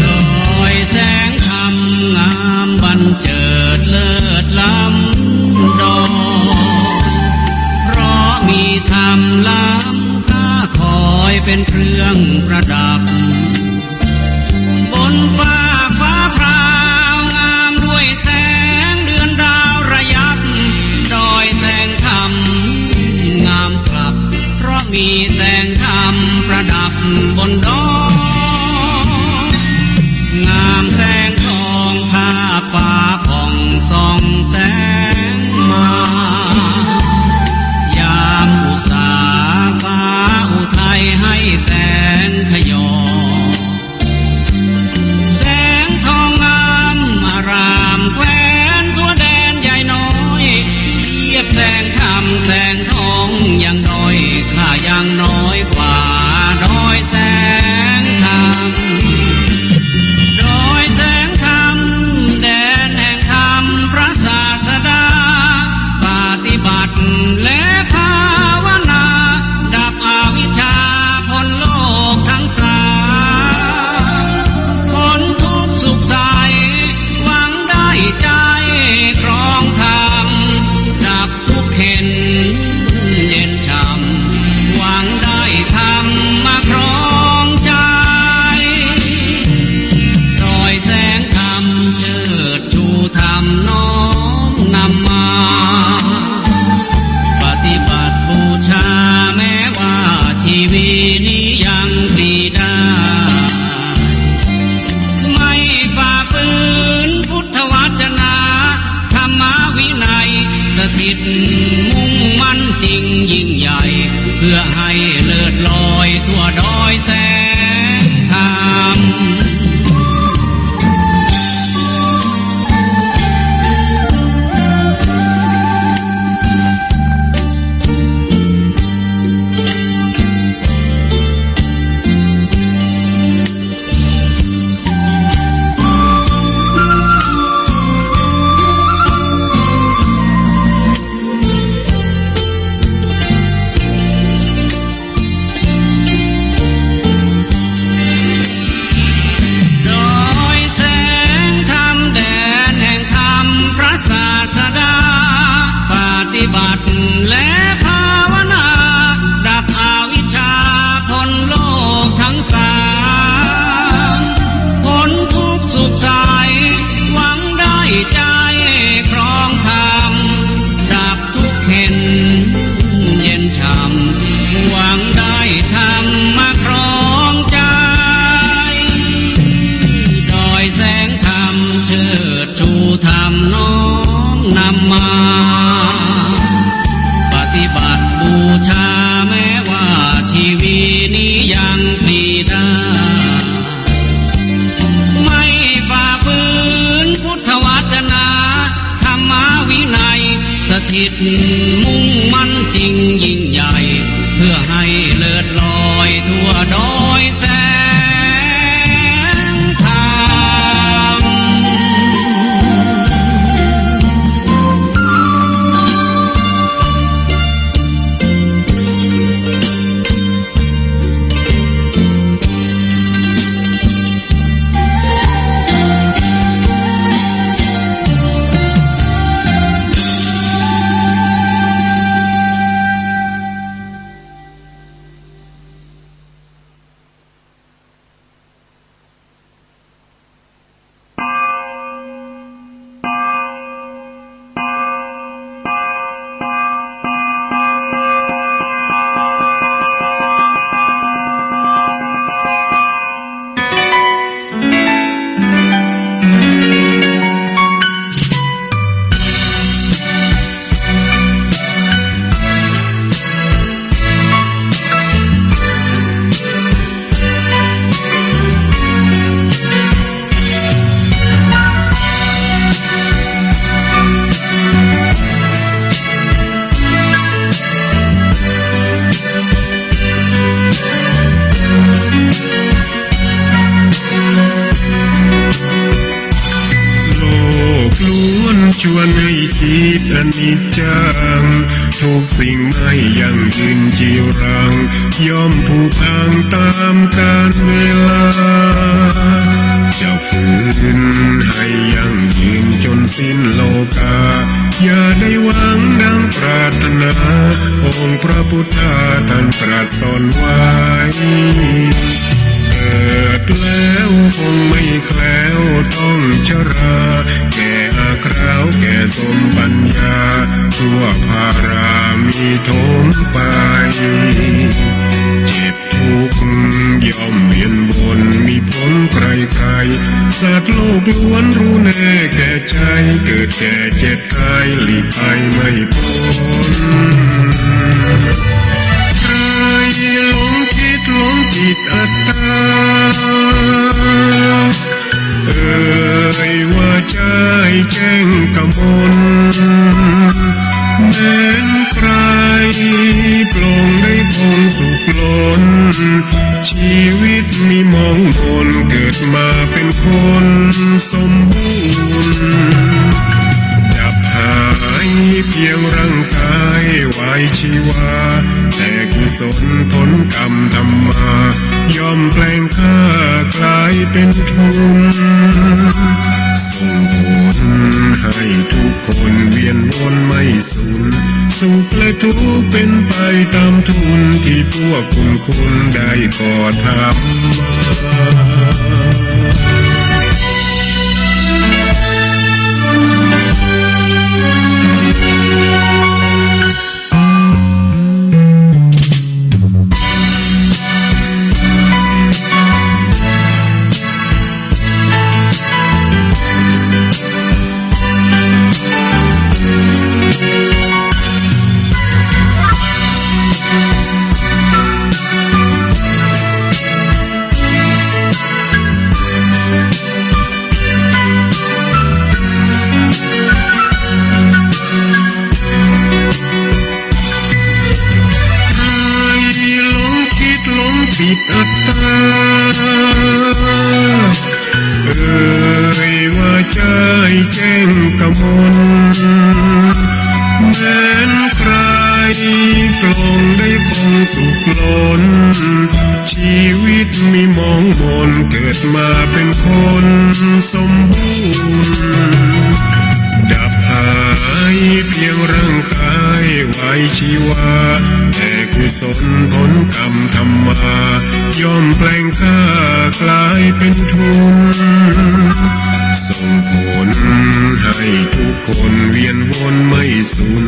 ดอยแสงธรรมงามบันเจิดเลิศล้ำดอย เพราะมีธรรมล้ำค่าคอยเป็นเครื่องประดับ บนฟากฟ้าพราวงามด้วยแสงเดือนดาวระยับ ดอยแสงธรรมงามกลับ เพราะมีแสงธรรมประดับบนดอย งามแสงทองทาบฟ้าผ่องส่องแสงมา ยามอุษาฟ้าอุทัยให้แสงทยอย แสงทองงามอารามแควนทั่วแดนใหญ่น้อย เทียบแสงธรรมแสงทองยังด้อย ข้ายังน้อยกว่าดอยแสงธรรม ดอยแสงธรรม แดนแห่งธรรมพระศาสดา ปฏิบัติและภาวนา ดับอวิชชาพ้นโลกทั้งสาม พ้นทุกข์สุขใส หวังได้ใจครองธรรม ดับทุกข์เข็ญเย็นช่ำ หวังได้ธรรมมาครองใจ ดอยแสงธรรมเชิดชูธรรมน้อมนำมา ปฏิบัติบูชาแม้ว่าชีวิตนี้ยังปลีได้ ไม่ฝ่าฝืนพุทธวจนะ ธรรมวินัยสถิต มุ่งมั่นจริงยิ่งใหญ่ เพื่อให้เลิศลอยทั่วดอยแสงธรรม ดอยแสงธรรม แดนแห่งธรรมพระศาสดา ปฏิบัติและภาวนา ดับอ มุ่งมั่นจริงยิ่งใหญ่ เพื่อให้เลิศลอยทั่วดอยแสงธรรม โลกล้วนชวนให้คิดอนิจจัง ทุกสิ่งไม่ยั่งยืนจีรัง ย่อมผุพังตามกาลเวลา จะ ฝืนให้ยั่งยืนจนสิ้นโลกา อย่าได้หวังดังปรารถนา องค์พระพุทธาท่านตรัสสอนไว้ เกิดแล้วคงไม่แคล้วต้องชรา แก่อาคราวแก่สมปัญญา ชั่วพารามีถมไป เจ็บ ทุกข์ย่อมเวียนวน มีผลใครๆ สัตว์โลกล้วนรู้แน่แก่ใจ เกิดแก่เจ็บตายหลีกไปไม่พ้น ใครหลงคิดหลงผิดอัตตา เอ่ยว่าใจ้แจ้งกมล แม้นใครปลงได้คงสุขล้น ชีวิตมีหมองหมน เกิดมาเป็นคนสมบูรณ์ ดับหายเพียงร่างกายไว้ชีวา แต่กุศลผลกรรมทำมา ย่อมแปลงค่ากลายเป็นทุน ส่งผลให้ทุกคนเวียนวนไม่สูญ สุขและทุกข์เป็นไปตามทุน ที่พวกคุณคุณได้ก่อทำมาใครหลงคิดหลงผิดอัตตา เอ่ยว่าใจ้แจ้งกมล แม้นใครปลงได้คงสุขล้น ชีวิตมีหมองหมน เกิดมาเป็นคนสมบูรณ์ ดับหายเพียงร่างกายไว้ชีวา แต่กุศลผลกรรมทำมา ย่อมแปลงค่ากลายเป็นทุน ส่งผลให้ทุกคนเวียนวนไม่สูญ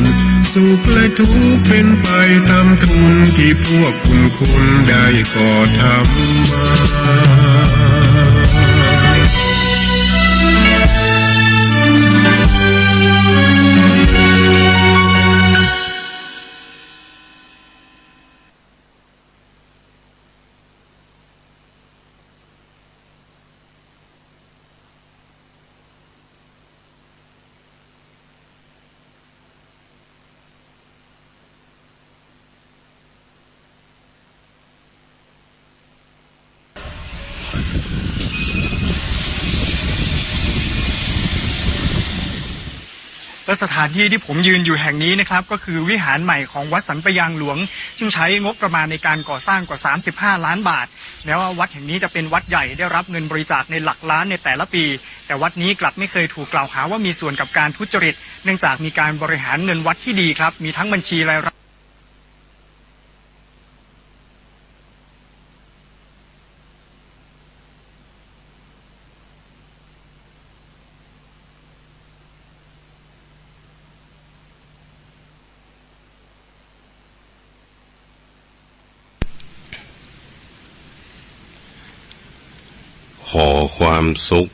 สุขและทุกข์เป็นไปตามทุน ที่พวกคุณคุณได้ก่อทำมา และสถานที่ที่ผมยืนอยู่แห่งนี้นะครับ ก็คือวิหารใหม่ของวัดสันปะยางหลวง ซึ่งใช้งบประมาณในการก่อสร้างกว่า สามสิบห้าล้านบาท แม้ว่าวัดแห่งนี้จะเป็นวัดใหญ่ ได้รับเงินบริจาคในหลักล้านในแต่ละปี แต่วัดนี้กลับไม่เคยถูกกล่าวหาว่ามีส่วนกับการทุจริต เนื่องจากมีการบริหารเงินวัดที่ดีครับ มีทั้งบัญชีรายรับ ขอความสุข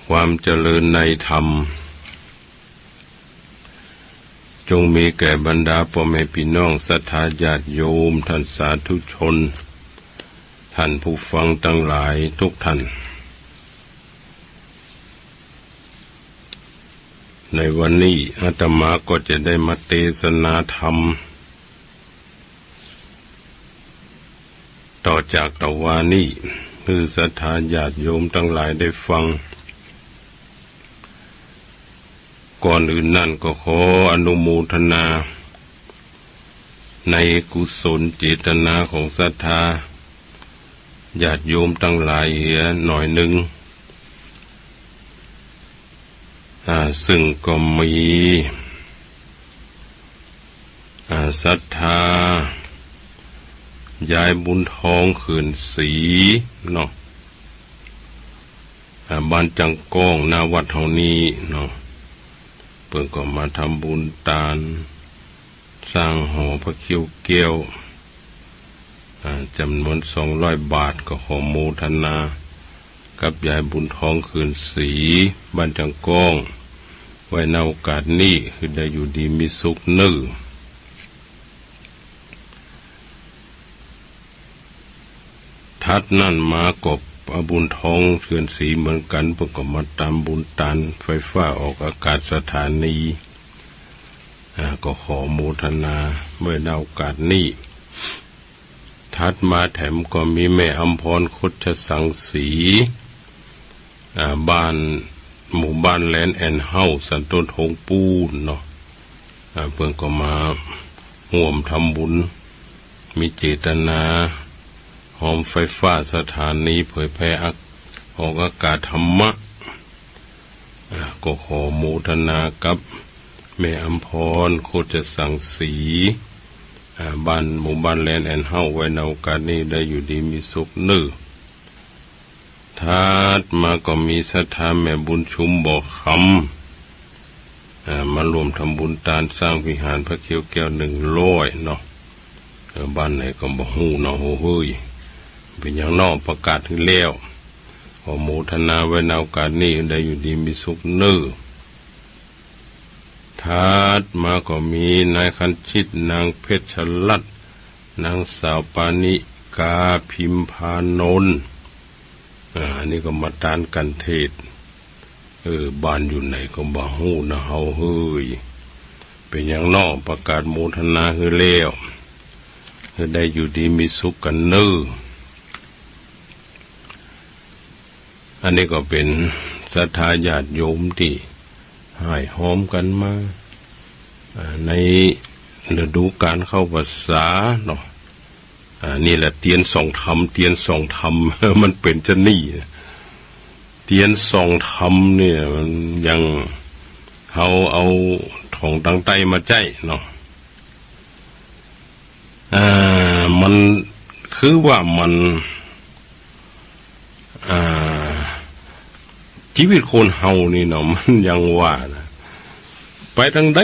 ความเจริญในธรรม จงมีแก่บรรดาป้อแม่ปี้น้องศรัทธาญาติโยม ท่านสาธุชน ท่านผู้ฟังตังหลายทุกท่าน ในวันนี้อาตมาก็จะได้มาเตสนาธรรม ต่อจากตะวานี้ หื้อศรัทธาญาติโยมตังหลายได้ฟัง ก่อนอื่นนั้นก็ขออนุโมทนา ในกุศลเจตนาของศรัทธาญาติโยมตังหลายเหียหน่อยหนึ่ง อ่า ซึ่งก็มี อ่า ศรัทธา ยายบุญทอง เขื่อนศรี เนาะ อ่า บ้านจังก้อง หน้าวัดเฮานี้เนาะ เปิ้นก็มาทำบุญตาน สร้างหอพระเขี้ยวแก้ว อ่า จ๋ำนวนสองร้อยบาท ก็ขอโมทนากับยายบุญทอง เขื่อนศรี บ้านจังก้อง ไว้ในโอกาสนี้ หื้อได้อยู่ดีมีสุขเน่อ ถัดนั้นมาก็อาบุญทอง เขื่อนศรี เหมือนกั๋น เปิ้นก็มาตานบุญตานไฟฟ้าออกอากาศสถานี อ่า ก็ขอโมทนาไว้ในโอกาสนี้ ถัดมาแถมก็มีแม่อำพร โคชสังสี อ่า บ้าน หมู่บ้านแลนด์แอนด์เฮ้าส์ สันต้นทงปูนเนาะ อ่า เปิ้นก็มาฮ่วมทำบุญ มีเจตนา ฮอมไฟฟ้าสถานีเผยแผ่อัก ออกอากาศธรรมะ อ่า ก็ขอโมทนากับแม่อำพร โคชสังสี อ่า บ้าน หมู่บ้านแลนด์แอนด์เฮ้าส์ ไว้ในโอกาสนี้ ได้อยู่ดีมีสุขเน่อ ถัดมาก็มีศรัทธาแม่บุญชุม บ่อคำ อ่า มาร่วมทำบุญตานสร้างวิหารพระเขี้ยวแก้วหนึ่งร้อยเนาะ เออ บ้านไหนก็บ่ฮู้เนาะ โหเฮ้ย เป๋นหยังน้อ ประกาศหื้อแล้ว ขอโมทนาไว้ในโอกาสนี้ ได้อยู่ดีมีสุขเน่อ ถัดมาก็มีนายคันชิต นางเพชรรัตน์ นางสาวปานิกา พิมพานนท์ อ่า อันนี้ก็มาตานกัณฑ์เทศน์ เออ บ้านอยู่ไหนก็บ่ฮู้นะเฮาเฮ้ย เป๋นหยังน้อ ประกาศโมทนาหื้อแล้ว หื้อได้อยู่ดีมีสุขกั๋นเน่อ อันนี้ก็เป๋นศรัทธาญาติโยมตี้ฮ่ายฮอมกั๋นมา อ่า ในฤดูก๋านเข้าพรรษาเนาะ อ่า นี่แหละเตียนส่องธรรม เตียนส่องธรรม มันเป๋นจะนี่ เตียนส่องธรรมเนี่ย มันยัง เฮาเอาของตางใต้มาใจ๊เนาะ อ่า มันคือว่ามัน อ่า จีวิตคนเฮานี่เนาะ มันยังว่านะ ไปตางใด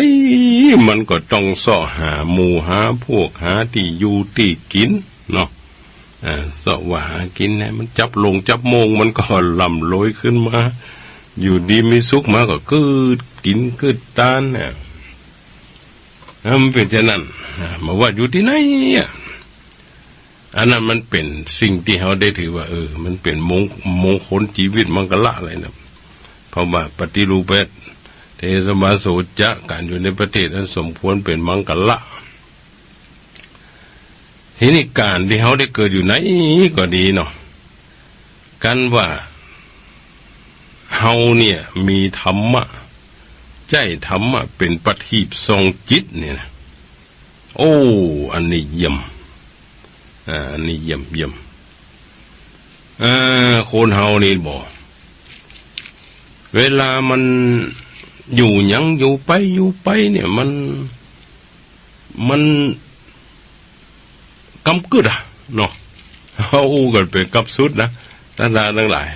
มันก็ต้องเซาะหาหมู่หาพวก หาตี้อยู่ตี้กิ๋นเนาะ อ่า เซาะว่าหากิ๋นเนี่ย มันจับหลงจับโมง มันก็ร่ำรวยขึ้นมา อยู่ดีมีสุขมาก็เกิดกิ๋นเกิดตานเนี่ย อ่า มันเป๋นจะนั้น อ่า บ่ว่าอยู่ตี้ไหนอะ อันนั้นมันเป๋นสิ่งตี้เฮาได้ถือว่า เออ มันเป๋นมง มงคลจีวิตมังคละอะไรนะ เพราะว่าปฏิรูปประเทศ เตสะวาโสจะ ก๋านอยู่ในประเทศอันสมควรเป๋นมังคละ ทีนี้ก๋านตี้เฮาได้เกิดอยู่ไหนก็ดีเนาะ กันว่าเฮาเนี่ยมีธรรมะ ใจ๊ธรรมะเป๋นประทีปส่องจิตเนี่ยนะ โอ้ อันนี้เยี่ยม อ่า อันนี้เยี่ยม เยี่ยม อ่า คนเฮานี่บ่ เวลามันอยู่หยังอยู่ไปอยู่ไปเนี่ย มัน มันกำกึดอะเนาะ เฮาอู้กั๋นเป๋นกำสุดนะ ท่านทั้งหลาย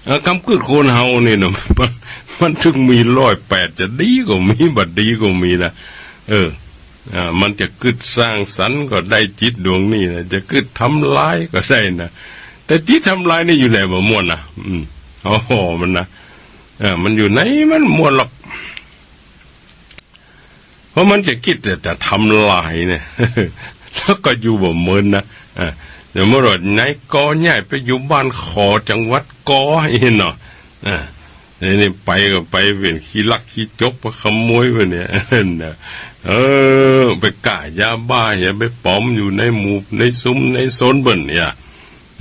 เอ่อ กำกึดคนเฮานี่เนาะ มัน มันถึงมีร้อยแปด จะดีก็มี บ่ดีก็มีนะ เออ อ่า มันจะกึดสร้างสรรค์ก็ได้จิตดวงนี้นะ จะกึดทำลายก็ได้นะ แต่จิตทำลายนี่อยู่ไหนบ่ม่วนนะ อืม โอ้โห มันนะ เออ มันอยู่ไหนมันม่วนหรอก เพราะมันจะกึดแต่จะทำลายเนี่ย แล้วก็อยู่บ่เมินนะ อ่า สมมุติว่านายกอย้ายไปอยู่บ้านขอจังหวัดกอ อี้เนาะ อ่า นี่ นี่ไปก็ไปเป๋นขี้ลักขี้จก ไปขโมยไปเนี่ย นะ เออ ไปก๊ายาบ้า อย่าไปป๋อมอยู่ในหมู่ในซุมในโซนเปิ้นเนี่ย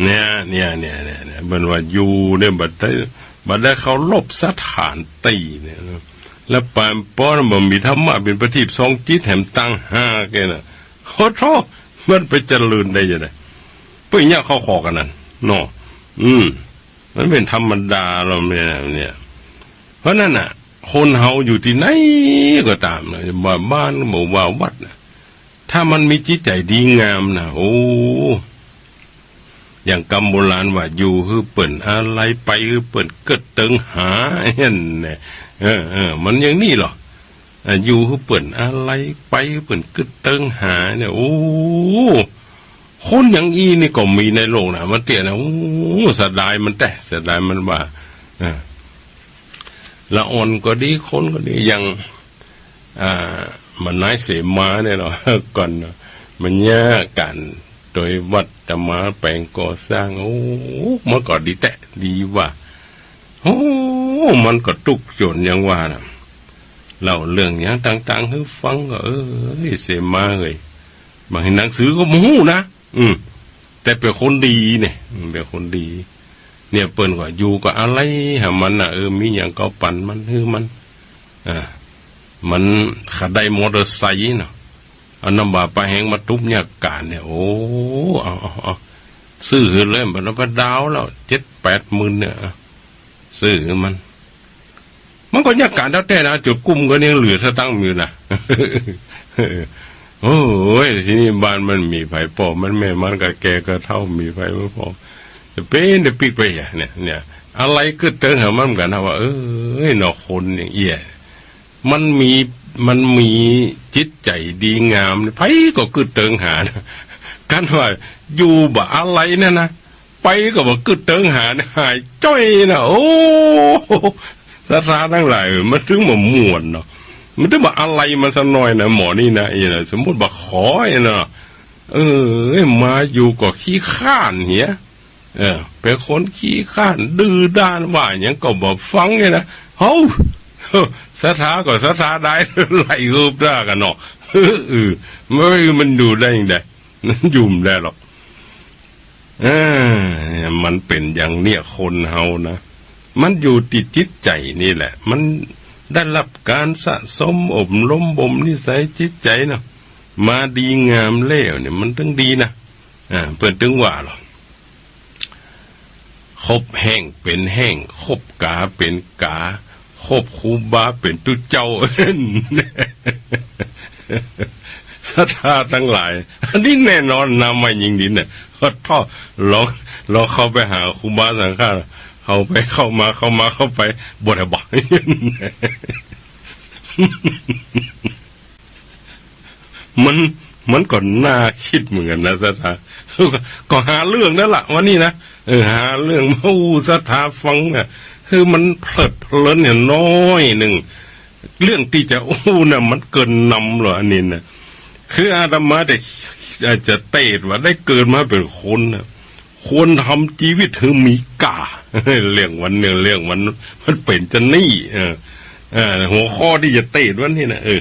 เนี่ย เนี่ย เนี่ย เนี่ย เนี่ย เปิ้นว่าอยู่เนี่ยบ่ได้ บ่ได้เคารพสถานตี้เนี่ยนะ แล้วปานป้อบ่มีธรรมะเป๋นประทีปส่องจิตแหมต่างหากเนี่ยนะ โอ้โธ่ มันไปเจริญได้ยังไง เปิ้นเยียะเข้าข้อกั๋นนั้นเนาะ อืม มันเป๋นธรรมดาแล้วเนี่ย เนี่ย เพราะนั้นน่ะ คนเฮาอยู่ตี้ไหนก็ต๋ามนะ บ่าบ้านบ่าวัดนะ ถ้ามันมีจิตใจ๋ดีงามนะ โอ้ อย่างกำโบราณว่า อยู่หื้อเปิ้นอาลัย ไปหื้อเปิ้นกึ๊ดเติงหา หั้นแหละ เออ เออ มันอย่างนี้เหรอ อ่ะ อยู่หื้อเปิ้นอาลัย ไปหื้อเปิ้นกึ๊ดเติงหาเนี่ย โอ้ คนอย่างอี้นี่ก็มีในโลกนะ มาเตื้อนะ โอ้ เสียดายมันแต๊ เสียดายมันว่า อ่า ละอ่อนก็ดี คนก็ดี อย่าง อ่า มันนายเสมาเนี่ยเนาะ ก่อนเนาะ มันเยียะก๋านโตยวัดจะมาแป๋งก่อสร้าง โอ้ มันก็ดีแต๊ ดีว่า โอ้ มันก็ตุ๊กจนอย่างว่าน่ะ เล่าเรื่องหยังต่างๆ หื้อฟังก็ เอ้ย เสมาเอ้ย บางทีหนังสือก็บ่ฮู้นะ อืม แต่เป๋นคนดีเนี่ย อืม เป๋นคนดี เนี่ย เปิ้นก็อยู่ก็อาลัยหามันน่ะ เออ มีหยังก็ปั๋นมัน หื้อมัน อ่า มันขะได้มอเตอร์ไซค์เนาะ เอาน้ำบ่าปลาแหงมาตุ๊บเยียะก๋านเนี่ย โอ้ เอา เอา เอา ซื้อหื้อเลย บ่ต้องไปดาวน์แล้ว เจ็ดแปดหมื่นเนี่ย อ่ะ ซื้อหื้อมัน มันก็เยียะก๋านแต๊ๆ นะ จุดกุ้มก็ยังเหลือสตังค์อยู่นะ โอ้ย ทีนี้บ้านมันมีใผ ป้อมันแม่มันก็แก่ก็เฒ่า มีใผบ่ป้อ จะเป๋นได้ปิ๊กไปอะ เนี่ย เนี่ย อาลัยกึ๊ดเติงหามันเหมือนกั๋นนะว่า เอ้ย เนาะ คนอย่างเอี้ย มันมี มันมีจิตใจ๋ดีงามเนี่ย ใผก็กึ๊ดเติงหานะ กั๋นว่าอยู่บ่อาลัยเนี่ยนะ ไปก็บ่กึ๊ดเติงหาเนี่ย หายจ้อยนะ โอ้ ศรัทธาตังหลาย เออ มันถึงบ่ม่วนเนาะ มันถึงบ่อาลัยมันสักหน่อยนะ หมอนี่นะ อี้นะ สมมุติบ่ขออี้เนาะ เออ มาอยู่ก็ขี้คร้านเหีย เออ เป๋นคนขี้คร้าน ดื้อด้าน ว่าหยังก็บ่ฟังเนี่ยนะ เฮ้า ศรัทธาก็ศรัทธาได้ ไล่หืบหน้ากั๋นเนาะ เออ มัน มันอยู่ได้ยังไง มันอยู่บ่ได้หรอก เออ มันเป๋นอย่างเนี้ย คนเฮานะ มันอยู่ตี้จิตใจ๋นี่แหละ มันได้ฮับก๋านสะสมอบรมบ่มนิสัยจิตใจ๋เนาะ มาดีงามแล้วเนี่ย มันถึงดีนะ อ่า เปิ้นถึงว่าหรอ คบแห้งเป๋นแห้ง คบก๋าเป๋นก๋า คบครูบาเป๋นตุ๊เจ้า ศรัทธาตังหลาย อันนี้แน่นอนนะ แม่ญิงดินเนี่ย ขอโต้ษ ลอง ลองเข้าไปหาครูบาสังฆะ เข้าไป เข้ามา เข้ามา เข้าไป บ่ได้บ่ มัน มันก็น่าคิดเหมือนกั๋นนะ ศรัทธา ก็หาเรื่องนั่นละ วันนี้นะ เออ หาเรื่องมาอู้ศรัทธาฟังเนี่ย คือมันเพลิดเพลินเนี่ยน้อยนึ่ง เรื่องตี้จะอู้น่ะ มันเกินนำหรอ อันนี้นะ คืออาตมาแต่ อาจจะเตศน์ว่าได้เกิดมาเป๋นคนน่ะ ควรทำจีวิตหื้อมีก้า เรื่องวันเนี่ย เรื่องวัน มันเป๋นจะนี่ เออ เออ หัวข้อตี้จะเตศน์วันนี้นะ เออ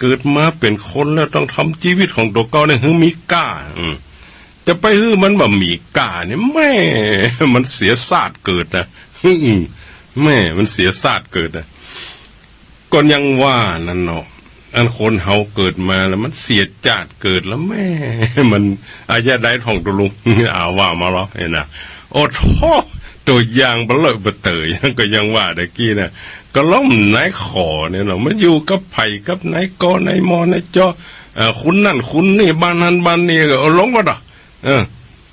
เกิดมาเป๋นคนแล้วต้องทำจีวิตของตั๋วเก่าเนี่ยหื้อมีก้า อืม จะไปหื้อมันบ่มีก้าเนี่ย แม่ มันเสียศาติเกิดนะ อืม แม่ มันเสียศาติเกิดนะ ก็ยังว่านั่นเนาะ อันคนเฮาเกิดมาแล้วมันเสียจาติเกิดแล้วแม่ มันอายะใดท่องตุลุง อาว่ามาลอเนี่ยนะ โอ้โธ่ ตั๋วอย่างเบ้อเล่อเบ้อเต๋อ ยังก็ยังว่าตะกี้นะ ก็ลอมนายขอเนี่ยเนาะ มันอยู่กับใผกับนายก นายม นายจ เอ่อ คนนั้นคนนี้ บ้านนั้นบ้านนี้ ก็เอาลงก็ดอ เออ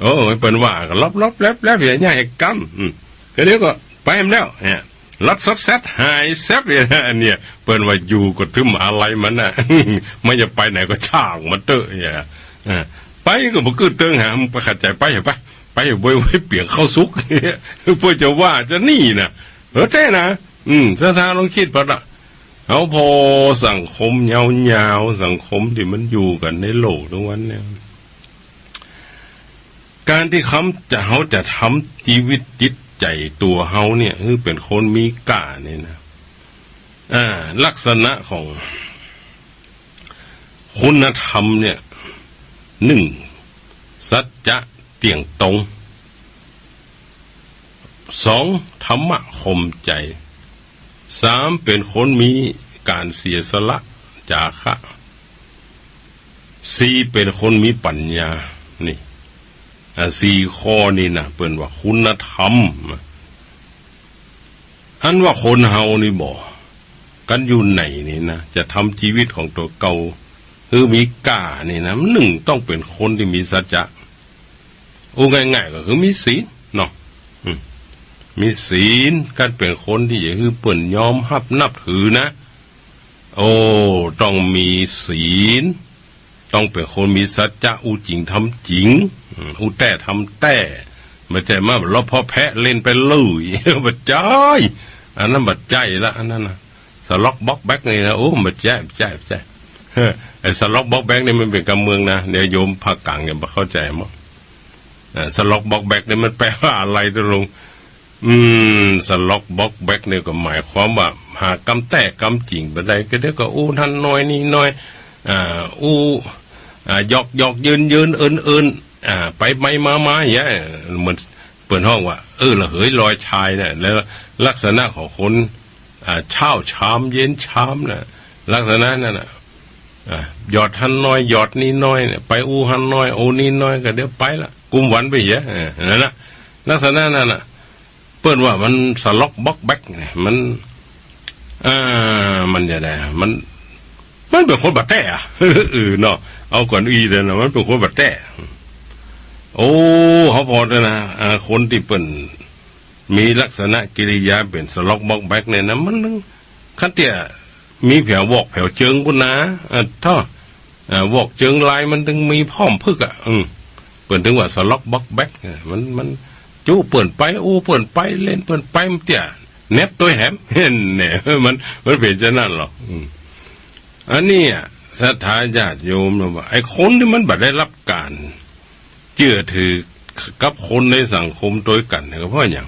โอ้ย เปิ้นว่าก็ลบๆแลบๆ อย่าใหญ่กำ อืม ก็เดี๋ยวก็ไปแหมแล้ว เนี่ย ลัดซัดแซดหายแซบ เนี่ย อันเนี่ย เปิ้นว่าอยู่ก็ตึมอาลัยมันน่ะ มันจะไปไหนก็ช่างมันเต๊อะ เนี่ย เออ ไปก็บ่กึ๊ดเติงหา มึงไปขัดใจ๋ไปเถอะ ไป ไปเถอะ โวยวายเปียงข้าวสุก เปื้อจะว่าจะนี่นะ เออ แต๊นะ อืม ศรัทธาลองกึ๊ดผ่อละ เฮาผ่อสังคมยาวๆ สังคมตี้มันอยู่กั๋นในโลกทุกวันเนี่ย ก๋านตี้เฮาจะ เฮาจะทำจีวิตจิตใจ๋ตั๋วเฮาเนี่ย หื้อเป๋นคนมีก้าเนี่ยนะ อ่า ลักษณะของคุณธรรมเนี่ย นึ่ง สัจจะเตี้ยงตรง สอง ธรรมะข่มใจ๋ สาม เป๋นคนมีก๋านเสียสละ จาคะ สี่ เป๋นคนมีปั๋ญญา นี่ อ่า สี่ข้อนี่นะ เปิ้นว่าคุณธรรม อันว่าคนเฮานี่บ่ กั๋นอยู่ไหนนี่นะ จะทำจีวิตของตั๋วเก่า หื้อมีก้านี่นะ นึ่ง ต้องเป๋นคนตี้มีสัจจะ อู้ง่ายๆ ก็คือมีศีลเนาะ อืม มีศีล กั๋นเป๋นคนตี้จะหื้อเปิ้นยอมฮับนับถือนะ โอ้ ต้องมีศีล ต้องเป๋นคนมีสัจจะ อู้จริงทำจริง อืม อู้แต๊ทำแต๊ บ่ใจ้มาลอผ่อแผะเล่นไปเลย บ่ใจ้ อันนั้นบ่ใจ้ละ อันนั้นนะ สล็อกบล็อกแบกนี่นะ โอ้ บ่ใจ้ บ่ใจ้ บ่ใจ้ ไอ้สล็อกบล็อกแบกนี่มันเป๋นกำเมืองนะ เดี๋ยวโยมภาคกลางจะบ่เข้าใจ๋หมด เอ่อ สล็อกบล็อกแบกนี่มันแปลว่าอะไรตกลง อืม สล็อกบล็อกแบกนี่ก็หมายความว่าหากำแต๊กำจริงบ่ได้ ก็เดี๋ยวก็อู้หั้นหน้อยนี่หน้อย อ่า อู้ อ่า หยอกๆ เยินๆ เอินๆ อ่า ไปๆ มาๆ อย่างเงี้ย เหมือนเปิ้นฮ้องว่า เออ ระเหยลอยชายเนี่ย แล้วลักษณะของคน อ่า เช้าชาม เย็นชามน่ะ ลักษณะนั้นน่ะ อ่า หยอดหั้นหน้อย หยอดนี่หน้อยเนี่ย ไปอู้หั้นหน้อย อู้นี่หน้อย ก็เดี๋ยวไปละ กุมวันไปเหีย เออ นั่นน่ะ ลักษณะนั้นน่ะ เปิ้นว่ามันสล็อกบล็อกแบกเนี่ย มัน อ่า มันจะใด มัน มันเป๋นคนบ่แต๊อะ เออ เนาะ เอาก่อนอี้เลยนะ มันเป๋นคนบ่แต๊ โอ้ เฮาผ่อเต๊อะนะ อ่า คนตี้เปิ้น มีลักษณะกิริยาเป๋นสล็อกบล็อกแบกเนี่ยนะ มันนึ่ง คันเตี้ยมีแผววอกแผวเจิงปู้นนะ อ่ะ ถ้อ อ่า วอกเจิงลายมันตึงมีพร้อมพึกอ่ะ อืม เปิ้นตึงว่าสล็อกบล็อกแบก อ่ะ มัน มัน จุเปิ้นไป อู้เปิ้นไป เล่นเปิ้นไป มันเตี้ย แนบตวยแหม เนี่ย มัน มันเป๋นจะนั้นหรอก อืม อันนี้อะ ศรัทธาญาติโยมนะว่า ไอ้คนตี้มันบ่ได้ฮับก๋านเจื้อถือกับคนในสังคมตวยกั๋นเนี่ย ก็เพราะหยัง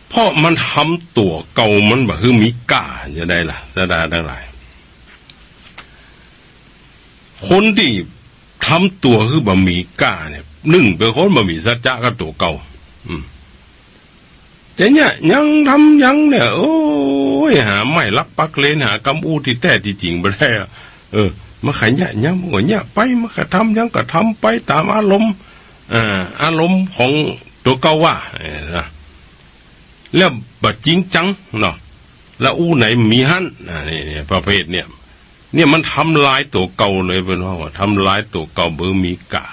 เพราะมันทำตั๋วเก่ามันบ่หื้อมีก้า จะใดล่ะ ศรัทธาตังหลาย คนตี้ทำตั๋วหื้อบ่มีก้าเนี่ย นึ่ง เป๋นคนบ่มีสัจจะกับตั๋วเก่า อืม จะเยียะหยังทำหยังเนี่ย โอ้ย หาไม้หลักปักเลน หากำอู้ตี้แต๊ตี้จริงบ่ได้อะ เออ มาขยันหยัง มันก็เยียะไป มาขะทำหยังก็ทำไปต๋ามอารมณ์ อ่า อารมณ์ของตั๋วเก่าว่า เออ นะ แล้วบ่จริงจังเนาะ แล้วอู้ไหนมีหั้น อ่า นี่ นี่ ประเภทเนี่ย เนี่ยมันทำลายตั๋วเก่าเลย เปิ้นว่า ทำลายตั๋วเก่าบ่หื้อมีก้า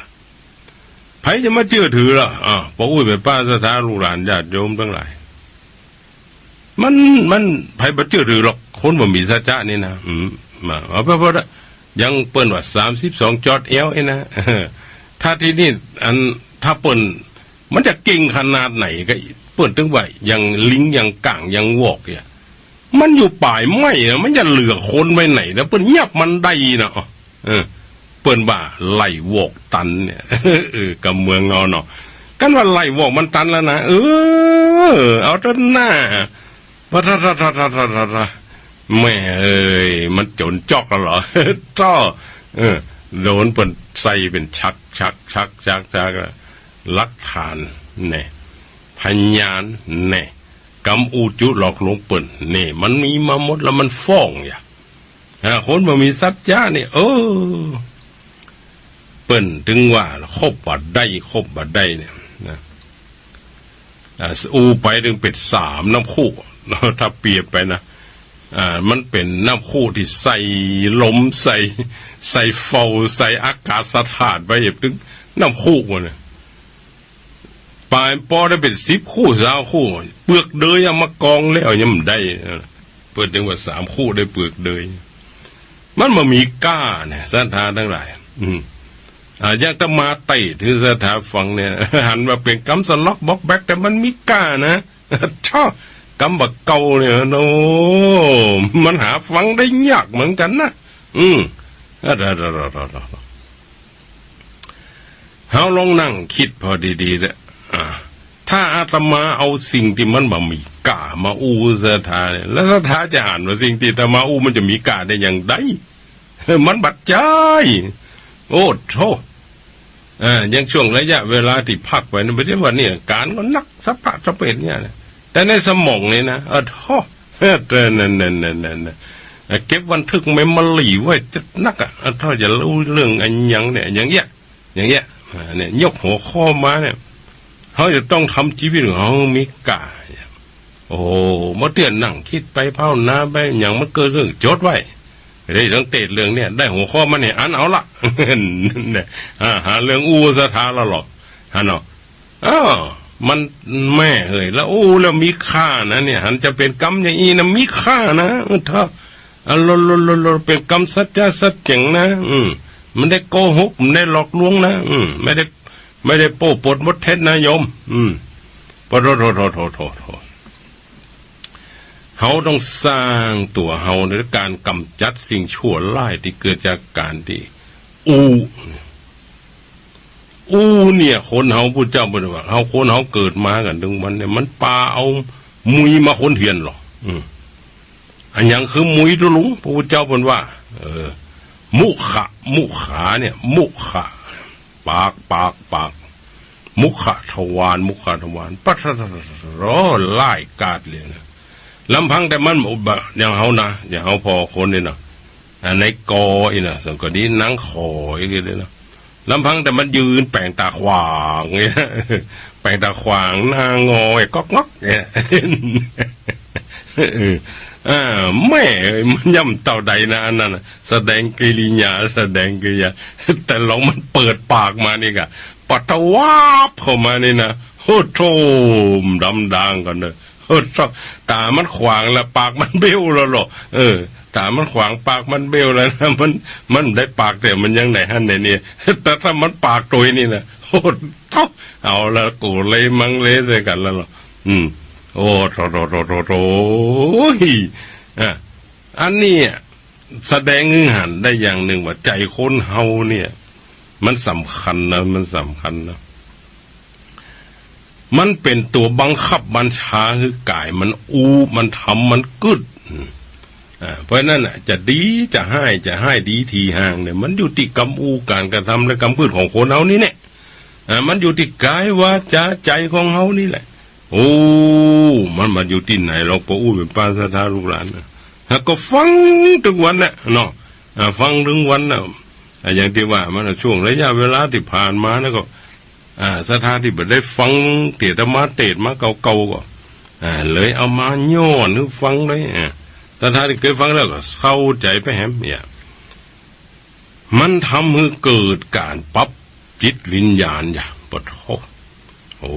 ใผจะมาเจื้อถือล่ะ อ่า ป้ออุ๊ยแม่ป้าศรัทธาลูกหลานญาติโยมตังหลาย มัน มัน ใผบ่เจื้อถือหรอก คนบ่มีสัจจะนี่นะ อืม มา เอาไปพอละ ยังเปิ้นว่าสามสิบสองจอดแอวนี่นะ ถ้าตี้นี่ อัน ถ้าเปิ้น มันจะเก่งขนาดไหนก็ เปิ้นตึงว่า อย่างลิง อย่างก๋าง อย่างวอกเนี่ย มันอยู่ป๋ายไม้นะ มันจะเหลือคนไว้ไหนนะ เปิ้นยับมันได้เนาะ เออ เปิ้นว่าไล่วอกตันเนี่ย เออ กำเมืองเฮาเนาะ กั๋นว่าไล่วอกมันตันแล้วนะ เออ เอาเต๊อะหน้า ปะทะทะทะทะทะทะทะ แม่เอ้ย มันจ๋นจ๊อกแล้วเหรอ ต้อ เออ โดนเปิ้นใส่เป๋นชัก ชัก ชัก ชัก ชัก หลักฐานแน่ พยานแน่ กำอู้จุหลอกลวงเปิ้น นี่มันมีมาหมดแล้ว มันฟ้องอย่า อ่า คนบ่มีสัจจะนี่ เออ เปิ้นตึงว่าคบบ่ได้ คบบ่ได้เนี่ยนะ อ่า อู้ไปตึงเป๋นสามน้ำขุเนาะ ถ้าเปรียบไปนะ อ่า มันเป๋นน้ำขุตี้ใส่ลม ใส่ ใส่เฝ้า ใส่อากาศสะท้านไป ตึงน้ำขุมันเนี่ย ป๋ายปอได้เป๋นสิบขุ ซาวขุ เปือกเดยเอามากองแล้วยังบ่ได้ เปิ้นตึงว่าสามขุได้เปือกเดย มันบ่มีก้าเนี่ย ศรัทธาตังหลาย อืม อ่า อย่างอาตมาเตะน์หื้อศรัทธาฟังเนี่ย หันว่าเป๋นกำสะลอกบอกแบก แต่มันมีก้านะ เถาะ กำบ่าเก่าเนี่ย โอ้ มันหาฟังได้ยากเหมือนกั๋นนะ อืม อ่ะ เฮาลองนั่งกึ๊ดผ่อดีๆ เต๊อะ อ่า ถ้าอาตมาเอาสิ่งตี้มันบ่มีก้ามาอู้ศรัทธาเนี่ย แล้วศรัทธาจะหันว่าสิ่งตี้อาตมาอู้มันจะมีก้าได้อย่างใด มันบ่ใจ้ โอ้โธ่ เอ่อ อย่างช่วงระยะเวลาตี้พักไปนั้น บ่ใจ้ว่าเนี่ย ก๋านก็นักสะพะสะเปดเนี่ยนะ แต่ในสมองนี่นะ เออ โธ่ เออ นั่นๆๆๆๆ เอ่อ เก็บบันทึกเมมโมรีไว้จะนักอะ เออ ถ้าจะฮู้เรื่องอะหยังเนี่ย อย่างเงี้ย อย่างเงี้ย อ่า เนี่ย ยกหัวข้อมาเนี่ย เฮาจะต้องทำจีวิตของเฮามีก้า โอ้โห เมื่อเตื้อนั่งกึ๊ดไป ภาวนาไป หยังมันเกิดเรื่องจดไว้ ได้เรื่องเตสน์เรื่องเนี่ย ได้หัวข้อมาเนี่ย อั้นเอาละ เนี่ย อ่า หาเรื่องอู้ศรัทธาแล้วหรอก หันเนาะ อ้าว มันแม่เหย แล้วอู้แล้วมีก้านะเนี่ย หันจะเป๋นกำอย่างอี้นะ มีก้านะ เออ เถาะ อ่ะ โล โล โล โล เป๋นกำสัจจะสัจเจ๋งนะ อืม มันได้โกหก มันได้หลอกลวงนะ อืม ไม่ได้ ไม่ได้โป้ปดมดเท็จนะโยม อืม ปะโถ โถ โถ เฮาต้องสร้างตั๋วเฮาโดยก๋านก๋ำจัดสิ่งชั่วร้ายตี้เกิดจากก๋านตี้อู้ อู้เนี่ย คนเฮา พุทธเจ้าเปิ้นว่า เฮา คนเฮาเกิดมากั๋นเถิงวันเนี่ย มันปาเอามุยมาค้นเหียนหรอ อืม อะหยังคือมุยตุ๊ลุง พระพุทธเจ้าเปิ้นว่า เออ มุขะ มุขาเนี่ย มุขะ ปาก ปาก ปาก มุขะทวาร มุขะทวาร ปะทะทะทะทะ โอ้ ร้ายกาจเลยนะ ลำพังแต่มันบ่ อย่างเฮานะ อย่างเฮาผ่อคนนี่นะ อ่า ในกออี้นะ สังกะดีนังขออี้เลยนะ ลำพังแต่มันยืนแป๋งต๋าขวางเนี่ย แป๋งต๋าขวาง หน้างอไอ้ก๊อกง๊อกเนี่ย เออ อ่า แม่ มันย่ำเต้าใดนะ อันนั้นน่ะ แสดงกิริยา แสดงกิริยา แต่ลองมันเปิดปากมานี่กะ ปัดทะวาบเข้ามานี่นะ โอ้โธ่ ดำดางกั๋นเน่อ โอ้โธ่ ต๋ามันขวางแล้ว ปากมันเบ้วแล้วหรอ เออ ต๋ามันขวาง ปากมันเบ้วแล้วนะ มัน มันได้ปากแต่มันยังไหนหั้นไหนเนี่ย แต่ถ้ามันปากตวยนี่นะ โอ้โธ่ เอาละ กูเลยมังเลยใส่กั๋นแล้วหรอ อืม โอ้โธ่ โธ่ โธ่ โธ่ โธ่ โอ้ย อ่ะ อันนี้อะ แสดงหื้อหันได้อย่างนึ่งว่าใจ๋คนเฮาเนี่ย มันสำคัญนะ มันสำคัญนะ มันเป๋นตั๋วบังคับบัญชาหื้อกายมันอู้ มันทำ มันกึ๊ด อ่า เพราะฉะนั้นน่ะ จะดีจะฮ้าย จะฮ้ายดีตี้ห่างเนี่ย มันอยู่ตี้กำอู้ ก๋านกระทำและกำกึ๊ดของคนเฮานี่แหละ อ่า มันอยู่ตี้กายวาจาใจ๋ของเฮานี่แหละ โอ้ มันบ่อยู่ตี้ไหนหรอก ป้ออู้เป๋นป้าศรัทธาลูกหลานน่ะ หากก็ฟังตึงวันน่ะเนาะ อ่า ฟังตึงวันน่ะ อ่า อย่างตี้ว่ามันน่ะ ช่วงระยะเวลาตี้ผ่านมานะก็ อ่า ศรัทธาตี้บ่ได้ฟังตี้อาตมาเตสน์มาเก่าๆ ก็ อ่า เลยเอามาย้อนหื้อฟังเลย อ่า ศรัทธาตี้เกยฟังแล้วก็เข้าใจ๋ไปแหมเนี่ย มันทำหื้อเกิดก๋านปรับจิตวิญญาณอย่า ปะโธ่ โอ้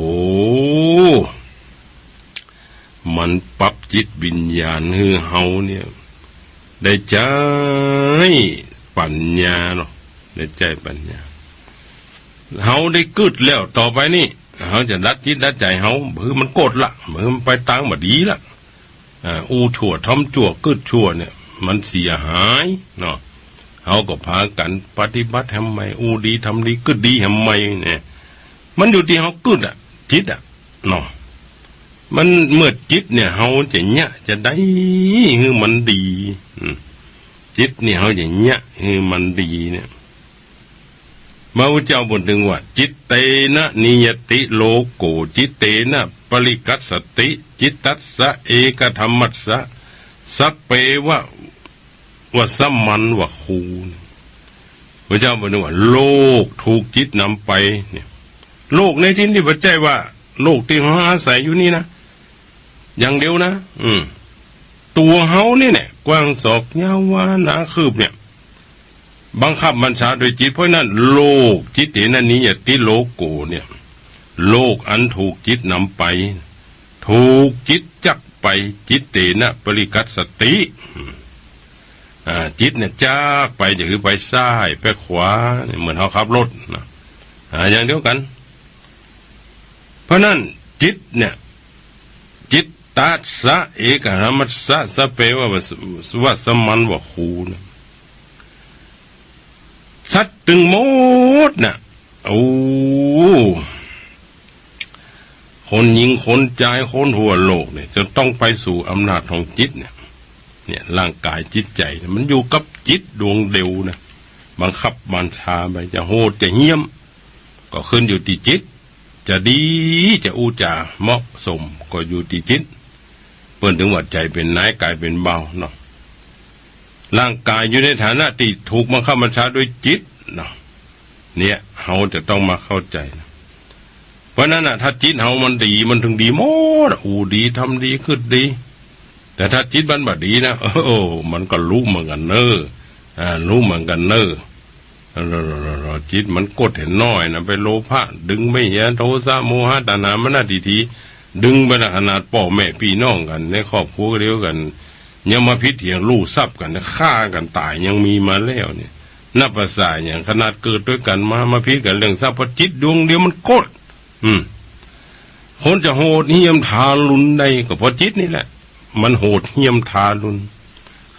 มันปรับจิตวิญญาณหื้อเฮาเนี่ย ได้ใจ๊ปั๋ญญาเนาะ ได้ใจ๊ปั๋ญญา เฮาได้กึ๊ดแล้ว ต่อไปนี่ เฮาจะดัดจิตดัดใจ๋เฮา หื้อมันกดละ หื้อมันไปตางบ่ดีละ อ่า อู้ชั่ว ทำชั่ว กึ๊ดชั่วเนี่ย มันเสียหายเนาะ เฮาก็พากั๋นปฏิบัติแหมใหม่ อู้ดี ทำดี กึ๊ดดีแหมใหม่เนี่ย มันอยู่ตี้เฮากึ๊ดอะ จิตอะ เนาะ มันเมื่อจิตเนี่ย เฮาจะเยียะจะใดหื้อมันดี อืม จิตเนี่ย เฮาจะเยียะหื้อมันดีเนี่ย พระพุทธเจ้าเปิ้นตึงว่า จิตเตนะ นิยติโลโก จิตเตนะ ป ปริกัสสติ จิตตัสสะ เอกธัมมัสสะ สะเปวะ วัสสะมันวะคู พระเจ้าบอกว่า โลกถูกจิตนำไป เนี่ย โลกในที่นี้บ่ใจ้ว่า โลกตี้เฮาอาศัยอยู่นี่นะ อย่างเดียวนะ อืม ตั๋วเฮานี่แหละ กว้างศอก ยาววา หนาคืบเนี่ย บังคับบัญชาโดยจิต เพราะฉะนั้น โลก จิตเตนะ นิยติโลโก เนี่ย โลกอันถูกจิตนำไป ถูกจิตจักไป จิตเตนะ ปริกัสสติ อืม อ่า จิตเนี่ยจักไป จะคือไปซ้าย ไปขวา เนี่ย เหมือนเฮาขับรถนะ อ่า อย่างเดียวกั๋น เพราะฉะนั้น จิตเนี่ย จิตตัสสะ เอกธัมมัสสะ สะเปวะ วัส วัสสะมันวะคู เนี่ย สัตว์ตึงหมดน่ะ โอ้ คนหญิง คนจาย คนทั่วโลกเนี่ย จะต้องไปสู่อำนาจของจิตเนี่ย เนี่ย ร่างก๋ายจิตใจ๋เนี่ย มันอยู่กับจิตดวงเดียวนะ บังคับบัญชาไป จะโหดจะเหี้ยม ก็ขึ้นอยู่ตี้จิต จะดี จะอู้จ๋าเหมาะสม ก็อยู่ตี้จิต เปิ้นถึงว่าใจ๋เป๋นนาย ก๋ายเป๋นบ่าวเนาะ ร่างก๋ายอยู่ในฐานะตี้ถูกบังคับบัญชาโดยจิตเนาะ เนี่ย เฮาจะต้องมาเข้าใจ๋นะ เพราะฉะนั้นน่ะ ถ้าจิตเฮามันดี มันถึงดีหมดอะ อู้ดี ทำดี กึ๊ดดี แต่ถ้าจิตมันบ่ดีนะ โอ้ มันก็ลุเหมือนกั๋นเน่อ อ่า ลุเหมือนกั๋นเน่อ จิตมันกดเหียน้อยนะ ไปโลภะ ดึงไปเหีย โทสะ โมหะ ตัณหา มานะ ทิฏฐิ ดึงไปนะ ขนาดป้อแม่ปี้น้องกั๋น ในครอบครัวเดียวกั๋น ยังมาผิดเถียงลู่ทรัพย์กั๋น ฆ่ากั๋นต๋ายยังมีมาแล้วเนี่ย นับภาษาหยัง ขนาดเกิดตวยกั๋นมา มาผิดกั๋นเรื่องทรัพย์ เพราะจิตดวงเดียวมันกด อืม คนจะโหดเหี้ยมทารุณได้ก็เพราะจิตนี่แหละ มันโหดเหี้ยมทารุณ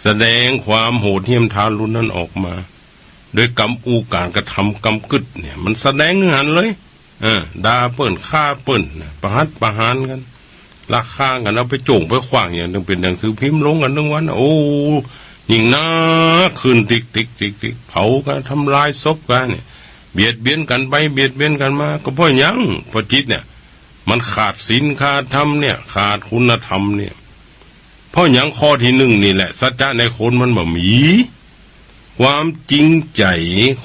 แสดงความโหดเหี้ยมทารุณนั้นออกมา โดยกำอู้ก๋านกระทำกำกึ๊ดเนี่ย มันแสดงหื้อหันเลย เออ ด่าเปิ้น ฆ่าเปิ้นนะ ประหัตประหารกั๋น ลักฆ่ากั๋น เอาไปโจ้งไปขว้าง อย่างตึงเป๋นหนังสือพิมพ์ลงกั๋นตึงวันนะ โอ้ ยิ่งหนักขึ้นติ๊กติ๊กติ๊กติ๊ก เผากั๋น ทำลายศพกั๋นเนี่ย เบียดเบียนกั๋นไป เบียดเบียนกั๋นมา ก็เพราะหยัง เพราะจิตเนี่ย มันขาดศีล ขาดธรรมเนี่ย ขาดคุณธรรมเนี่ย เพราะหยัง ข้อตี้นึ่งนี่แหละ สัจจะในคนมันบ่มี ความจริงใจ๋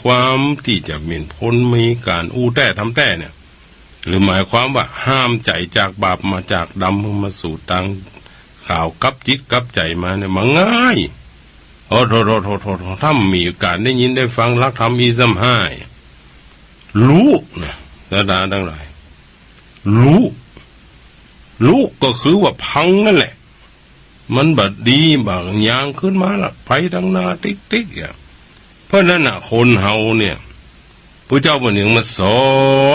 ความตี้จะเป๋นคนมีก๋านอู้แต๊ทำแต๊เนี่ย หรือหมายความว่าห้ามใจ๋จากบาปมาจากดำ มาสู่ตางขาว กลับจิตกลับใจ๋มาเนี่ย บ่ง่าย โอ้โธ่โธ่ ถ้ามีก๋านได้ยินได้ฟังหลักธรรมอี้ซ้ำฮ้าย ลุนะ ศรัทธาตังหลาย ลุ ลุก็คือว่าพังนั่นแหละ มันบ่ดี บ่ยางขึ้นมาละ ไปตังหน้าติ๊กติ๊กอะ เพราะฉะนั้นน่ะ คนเฮาเนี่ย พระเจ้าเปิ้นยังมาสอ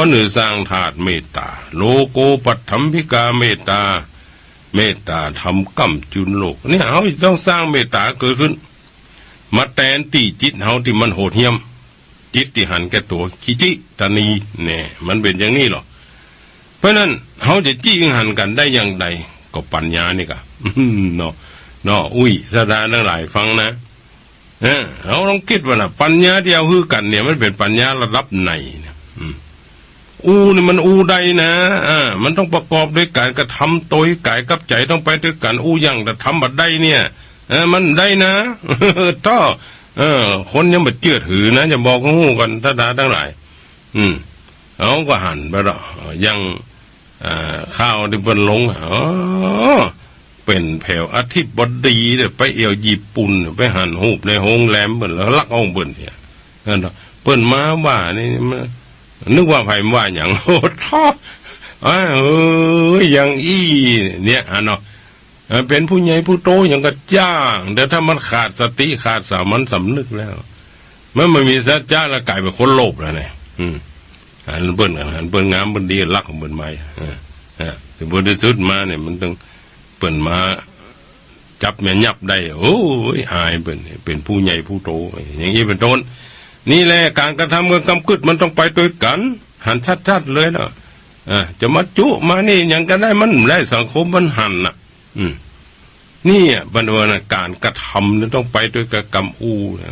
นหื้อสร้างธาตุเมตต๋า โลโกปัฏฐัมภิกาเมตต๋า เมตต๋าธรรมก้ำจุนโลก เนี่ย เฮาจะต้องสร้างเมตต๋าเกิดขึ้น มาแตนตี้จิตเฮาตี้มันโหดเหี้ยม จิตตี้หันแก่ตั๋ว ขี้จี้ตะนี แน่ มันเป๋นอย่างนี้หรอ เพราะฉะนั้น เฮาจะจี้หันกั๋นได้อย่างใด ก็ปัญญานี่ก่ะ เนาะ เนาะ อุ๊ย ศรัทธาตังหลายฟังนะ เออ เฮาลองกึ๊ดว่าน่ะ ปัญญาตี้เฮาหื้อกั๋นเนี่ย มันเป๋นปัญญาระดับไหนเนี่ย อืม อู้นี่มันอู้ได้นะ อ่า มันต้องประกอบโดยก๋านกระทำโตย ก๋ายกับใจ๋ต้องไปตวยกั๋น อู้อย่างแต่ทำบ่ได้เนี่ย เออ มันได้นะ ถ้อ เออ คนยังบ่เจื้อถือนะ จะบอกหื้อฮู้ก่อน ศรัทธาตังหลาย อืม เฮาก็หันไปเนาะ อย่าง อ่า ข่าวตี้เปิ้นลง อ๋อ เป๋นแผวอธิบดีเนี่ย ไปเอี่ยวญี่ปุ่น ไปหันฮูปในโฮงแรมเปิ้น แล้วลักเอาของเปิ้นเนี่ย นั่นเนาะ เปิ้นมาว่านี่ มา นึกว่าใผมาว่าหยัง โอ้โธ่ อ้าว เอ้ย อย่างอี้เนี่ย อันเนาะ เออ เป๋นผู้ใหญ่ผู้โตหยังก็จ้าง แต่ถ้ามันขาดสติขาดสามัญสำนึกแล้ว มันบ่มีสัจจะแล้ว ก๋ายเป๋นคนโลภแล้วเนี่ย อืม หันเปิ้นกั๋น หันเปิ้นงามเปิ้นดี ลักของเปิ้นมา เออ เออ แต่บริสุทธิ์มาเนี่ย มันต้อง เปิ้นมาจับแม่ยับได้ โอ้ย อายเปิ้น เป๋นผู้ใหญ่ผู้โต อย่างอี้เป๋นต้น นี่แหละ ก๋านกระทำกับกำกึ๊ดมันต้องไปตวยกั๋น หันชัดๆเลยเนาะ อ่า จะมาจุมานี่หยังก็ได้ มันได้ สังคมมันหันน่ะ อืม นี่อะ บรรดาก๋านกระทำเนี่ยต้องไปตวยกับกำอู้นะ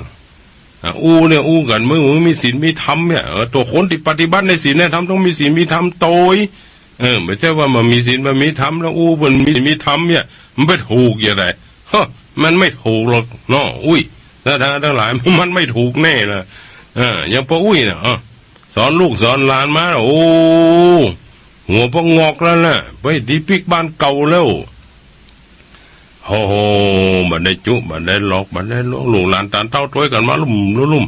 อ่ะ อู้เนี่ย อู้กั๋น มึง มึงมีศีลมีธรรมเนี่ย เออ ตั๋วคนตี้ปฏิบัติในศีลในธรรมต้องมีศีลมีธรรมโตย เออ บ่ใจ้ว่าบ่มีศีลบ่มีธรรมแล้วอู้ เปิ้นมีศีลมีธรรมเนี่ย มันไปถูกอย่างใด ฮะ มันไม่ถูกหรอกเนาะ อุ้ย ศรัทธาตังหลาย มันไม่ถูกแน่นะ เออ อย่างป้ออุ๊ยน่ะ เออ สอนลูกสอนหลานมา โอ้ หัวป้องอกแล้วนะ ไปดีปิ๊กบ้านเก่าแล้ว โอ้โห บ่ได้จุ บ่ได้หลอก บ่ได้ลวง ลูกหลานต๋านเต้าตวยกั๋นมาลุ่มลุ่ม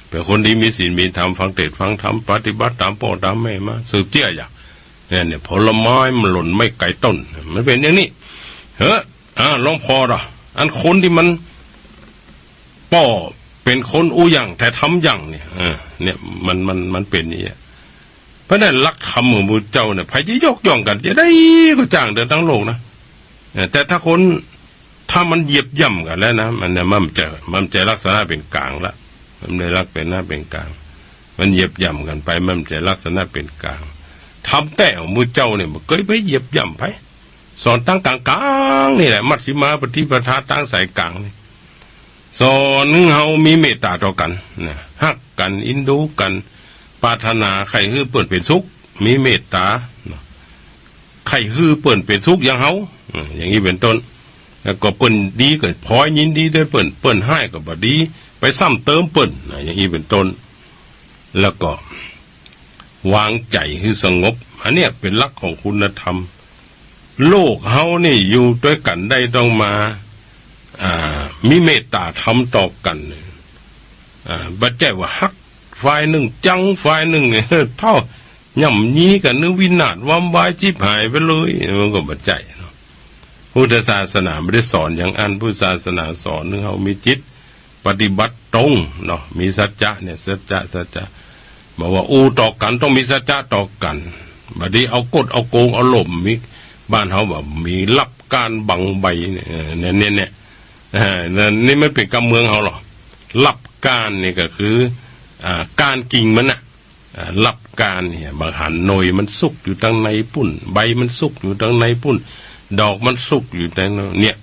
เป๋นคนดีมีศีลมีธรรม ฟังเตสน์ฟังธรรม ปฏิบัติต๋ามป้อต๋ามแม่มา สืบเจื้ออย่าง เนี่ย เนี่ย ผลไม้มันหล่นไม่ไกลต้น มันเป๋นอย่างนี้ เฮ้อ อ่า หลวงพ่อเนาะ อันคนตี้มัน ป้อเป๋นคนอู้หยั่งแต่ทำหยั่งเนี่ย เออ เนี่ย มัน มัน มันเป๋นอย่างเงี้ย เพราะนั้นหลักธรรมของพระพุทธเจ้าเนี่ย ใผจะยกย่องกั๋นจะใดก็จ้างเถอะตังโลกนะ เออ แต่ถ้าคน ถ้ามันเหยียบย่ำกั๋นแล้วนะ มันเนี่ย มันบ่ใจ้ มันบ่ใจ้ลักษณะเป๋นก๋างละ มันบ่ใจ้ลักษณะเป๋นก๋าง มันเหยียบย่ำกั๋นไป มันบ่ใจ้ลักษณะเป๋นก๋าง ธรรมแต๊ของพระพุทธเจ้าเนี่ย บ่เกยไปเหยียบย่ำใผ สอนตางก๋างๆ นี่แหละ มัชฌิมาปฏิปทา ตางสายก๋างนี่ สอนหื้อเฮามีเมตต๋าต่อกั๋นนะ ฮักกั๋น เอ็นดูกั๋น ปรารถนาใค่หื้อเปิ้นเป๋นสุข มีเมตต๋าเนาะ ใค่หื้อเปิ้นเป๋นสุขอย่างเฮา อืม อย่างนี้เป๋นต้น แล้วก็เปิ้นดีก็พลอยยินดีตวยเปิ้น เปิ้นฮ้ายก็บ่ดีไปซ้ำเติมเปิ้นนะ อย่างนี้เป๋นต้น แล้วก็วางใจ๋หื้อสงบ อันเนี้ยเป๋นหลักของคุณธรรม โลกเฮานี่อยู่ตวยกั๋นได้ต้องมา อ่า มีเมตต๋าธรรมต่อกั๋น อ่า บ่ใจ้ว่าฮักฝ่ายนึ่ง จังฝ่ายนึ่ง เท่า ย่ำยีกั๋น นึกวินาศวำวายฉิบหายไปเลย มันก็บ่ใจ้เนาะ พุทธศาสนาบ่ได้สอนอย่างอั้น พุทธศาสนาสอนหื้อเฮามีจิตปฏิบัติตรงเนาะ มีสัจจะเนี่ย สัจจะ สัจจะ บอกว่าอู้ต่อกั๋นต้องมีสัจจะต่อกั๋น บ่ดีเอากดเอาโกงเอาโลภ มี บ้านเฮาว่ามีลับก้านบังใบเนี่ย เออ เนี่ย เนี่ย เนี่ย เออ นั่น นี่มันเป๋นกำเมืองเฮาเหรอ ลับก้านนี่ก็คือ อ่า ก้านกิ่งมันน่ะ อ่า ลับก้านเนี่ย บ่หันหน่วยมันซุกอยู่ตังในปุ้น ใบมันซุกอยู่ตังในปุ้น ดอกมันซุกอยู่ตังใน เนี่ย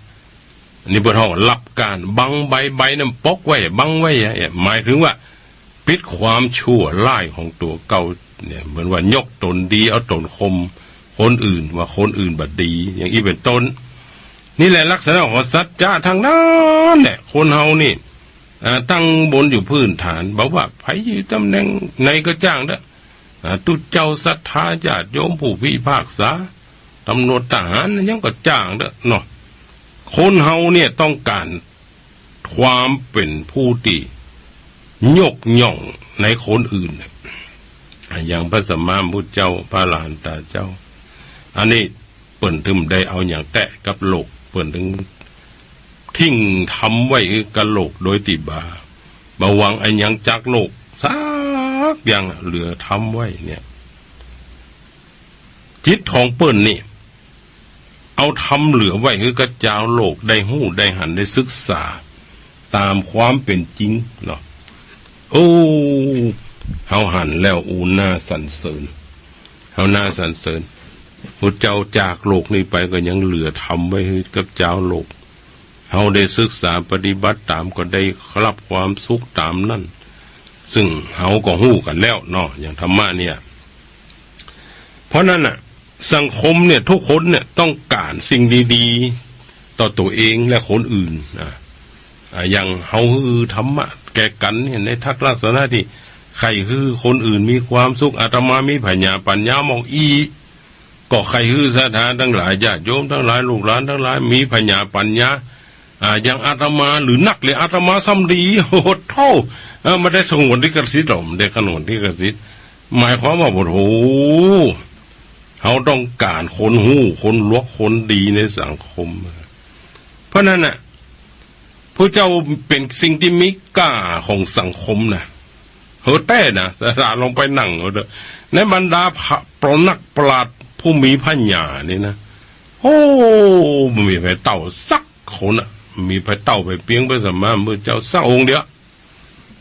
นี่เปิ้นฮ้องลับก้าน บังใบ ใบนั้นปกไว้ บังไว้อะ เนี่ย หมายถึงว่า ปิดความชั่วร้ายของตั๋วเก่า เนี่ย เหมือนว่ายกตนดี เอาตนข่มคนอื่น ว่าคนอื่นบ่ดี อย่างอี้เป๋นต้น นี่แหละลักษณะของสัจจะตังนั้นแหละ คนเฮานี่ อ่า ตั้งบนอยู่พื้นฐาน บ่ว่าใผอยู่ตำแหน่งไหนก็จ้างเต๊อะ อ่า ตุ๊เจ้าศรัทธาญาติโยม ผู้พิพากษา ตำรวจทหาร หยังก็จ้างเต๊อะเนาะ คนเฮาเนี่ยต้องก๋านความเป๋นผู้ตี้ยกย่องในคนอื่นน่ะ อ่า อย่างพระสัมมาสัมพุทธเจ้า พระอรหันตเจ้า อันนี้ เปิ้นถึงบ่ได้เอาหยังแตะกับโลก เปิ้นถึงทิ้งธรรมไว้หื้อกับโลกโดยตี้บ่า บ่หวังอะหยังจากโลกสักอย่าง เหลือธรรมไว้เนี่ย จิตของเปิ้นนี่ เอาธรรมเหลือไว้หื้อกับจาวโลกได้ฮู้ได้หันได้ศึกษา ต๋ามความเป๋นจริงเนาะ โอ้ เฮาหันแล้ว โอ้ น่าสรรเสริญ เฮาน่าสรรเสริญ พุทธเจ้าจากโลกนี้ไปก็ยังเหลือธรรมไว้หื้อกับจาวโลก เฮาได้ศึกษาปฏิบัติต๋ามก็ได้รับความสุขต๋ามนั้น ซึ่งเฮาก็ฮู้กั๋นแล้วเนาะ อย่างธรรมะเนี่ย เพราะนั้นน่ะ สังคมเนี่ย ทุกคนเนี่ยต้องก๋านสิ่งดีๆ ต่อตั๋วเองและคนอื่น อ่า อ่า อย่างเฮาหื้อธรรมะแก่กั๋นเนี่ย ในทักษะลักษณะตี้ใค่หื้อคนอื่นมีความสุข อาตมามีผญาปัญญามองอี้ ก็ใค่หื้อศรัทธาตังหลาย ญาติโยมตังหลาย ลูกหลานตังหลาย มีผญาปัญญา อ่า อย่างอาตมาหรือนักเลย อาตมาซ้ำดี โอ้โห โธ่ เออ บ่ได้สงวนลิขสิทธิ์หรอก บ่ได้สงวนลิขสิทธิ์ หมายความว่า โอ้โห เฮาต้องก๋านคนฮู้ คนหลวก คนดีในสังคม เพราะนั้นน่ะ พุทธเจ้าเป๋นสิ่งตี้มีก้าของสังคมนะ เฮาแต๊นะ ศรัทธาลองไปนั่งเอาเต๊อะ ในบรรดาพระ ปราชญ์นักปราชญ์ผู้มีผญานี่นะ โอ้ บ่มีใผเต้าสักคนน่ะ บ่มีใผเต้าใผเปียงพระสัมมาสัมพุทธเจ้าสักองค์เดียว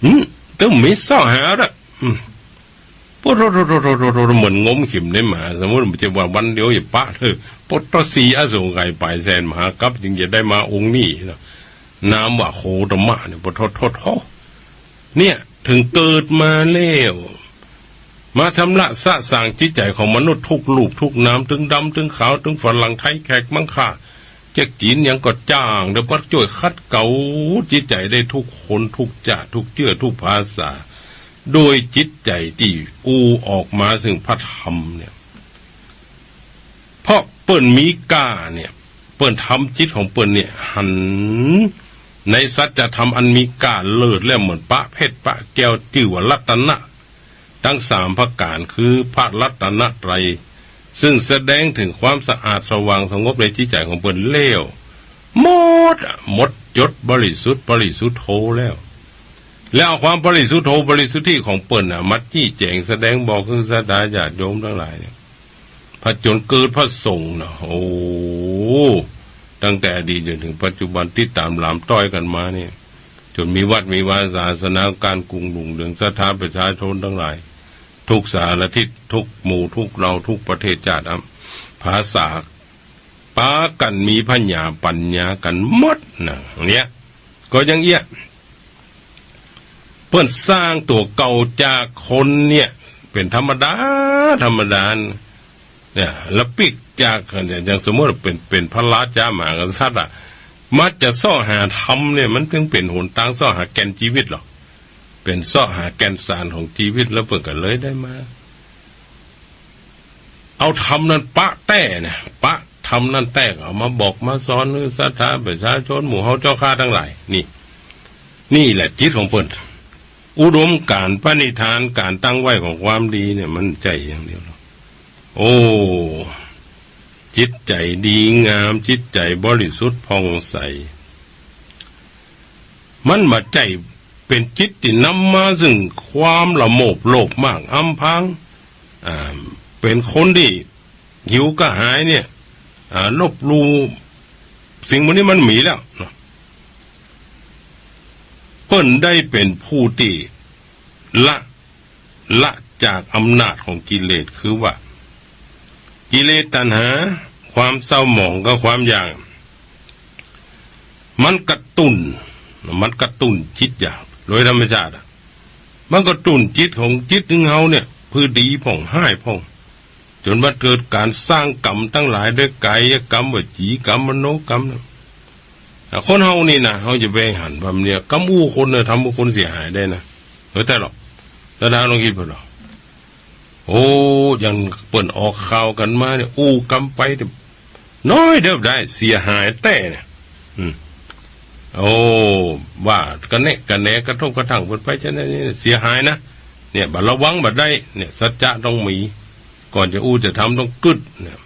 อืม ตึงมีเสาะหาเต๊อะ อืม โป๊ะโธ่โธ่ เหมือนงมเข็มในหมา สมมุติว่าจะว่าวันเดียวอย่าปะเลย โป๊ะโธ่ สี่อสงไขยป๋ายแสนมหากัปป์ จึงจะได้มาองค์นี้เนาะ นามว่าโคตมะเนี่ย โป๊ะโธ่โธ่โธ่ เนี่ย เถิงเกิดมาแล้ว มาชำระสะสางจิตใจ๋ของมนุษย์กู้รูปกู้นาม ตึงดำตึงขาว ตึงฝรั่งไทยแขกมังค่า เจ๊กจีนหยังก็จ้าง เดี๋ยวมาจ้วยขัดเกลาจิตใจ๋ได้กู้คนกู้จ้าดกู้เจื้อกู้ภาษา โดยจิตใจ๋ตี้อู้ออกมาซึ่งพระธรรมเนี่ย เพราะเปิ้นมีก้าเนี่ย เปิ้นทำจิตของเปิ้นเนี่ยหันในสัจธรรมอันมีก้าเลิศแล้ว เหมือนปะเพชรปะแก้ว จื้อว่ารัตนะ ตังสามประก๋าน คือพระรัตนตรัย ซึ่งแสดงเถิงความสะอาดสว่างสงบในจิตใจ๋ของเปิ้นแล้ว หมดอะ หมดจ๋ด บริสุทธิ์ บริสุทโธแล้ว แล้วเอาความบริสุทโธ บริสุทธิของเปิ้นน่ะ มาจี้แจ๋งแสดงบอกคือศรัทธาญาติโยมตังหลายเนี่ย ผจญเกิดพระสงฆ์น่ะ โอ้ ตั้งแต่อดีตจ๋นเถิงปัจจุบัน ติดต๋ามหลามต้อยกั๋นมาเนี่ย จ๋นมีวัดมีวา ศาสนาก๋านกุ่งรุ่งเรือง ศรัทธาประชาชนตังหลาย กู้สารทิศ กู้หมู่กู้เหล่า กู้ประเทศจ้าดอะ ภาษา ปากั๋นมีผญาปั๋ญญากั๋นหมดน่ะ เนี่ย ก็ยังเอี้ย เปิ้นสร้างตั๋วเก่าจากคนเนี่ย เป๋นธรรมดา ธรรมดา เนี่ย แล้วปิ๊กจาก เนี่ย อย่างสมมุติว่าเป๋น เป๋นพระราชามหากษัตริย์อะ มาจะเซาะหาธรรมเนี่ย มันตึงเป๋นหนตางเซาะหาแก่นจีวิตเหรอ เป๋นเซาะหาแก่นสารของจีวิต แล้วเปิ้นก็เลยได้มา เอาธรรมนั้นปะแต๊นะ ปะธรรมนั้นแต๊ เอามาบอกมาสอนหื้อศรัทธาประชาชนหมู่เฮาเจ้าข้าตังหลาย นี่ นี่แหละจิตของเปิ้น อุดมก๋ารณ์ปณิธาน ก๋านตั้งไว้ของความดีเนี่ย มันใจ๋อย่างเดียวหรอก โอ้ จิตใจ๋ดีงาม จิตใจ๋บริสุทธิ์ผ่องใส มันบ่ใจ้เป๋นจิตตี้นำมาซึ่งความละโมบโลภมากอำพราง อ่า เป๋นคนตี้หิวกระหายเนี่ย อ่า ลบหลู่ สิ่งหมู่นี้มันมีแล้วเนาะ เปิ้นได้เป๋นผู้ตี้ละ ละจากอำนาจของกิเลส คือว่า กิเลสตัณหา ความเศร้าหมองกับความอยาก มันกระตุ้น มันกระตุ้นจิตอยาก โดยธรรมชาติอะ มันกระตุ้นจิตของ จิตของเฮาเนี่ย เปื้อดีพ่อง ฮ้ายพ่อง จ๋นมาเกิดก๋านสร้างกรรมตังหลาย ด้วยก๋ายกรรม วจีกรรม มโนกรรมนะ อ่ะ คนเฮานี่นะ เฮาจะไปหันว่ามันเนี่ย กำอู้คนเนี่ย ทำหื้อคนเสียหายได้นะ เออ แต่หรอก แต่ดาวลองคิดเบิ่งหรอก โอ้ อย่างเปิ้นออกข่าวกั๋นมาเนี่ย อู้กำไปเนี่ย น้อยเดียวได้ เสียหายแต๊เนี่ย อืม โอ้ ว่ากั๋นแนะกั๋นแหน กระทบกระทั่งเปิ้นไป ฉะนั้นเนี่ย เสียหายนะ เนี่ย บ่ระวังบ่ได้ เนี่ย สัจจะต้องมี ก่อนจะอู้จะทำต้องกึ๊ดเนี่ย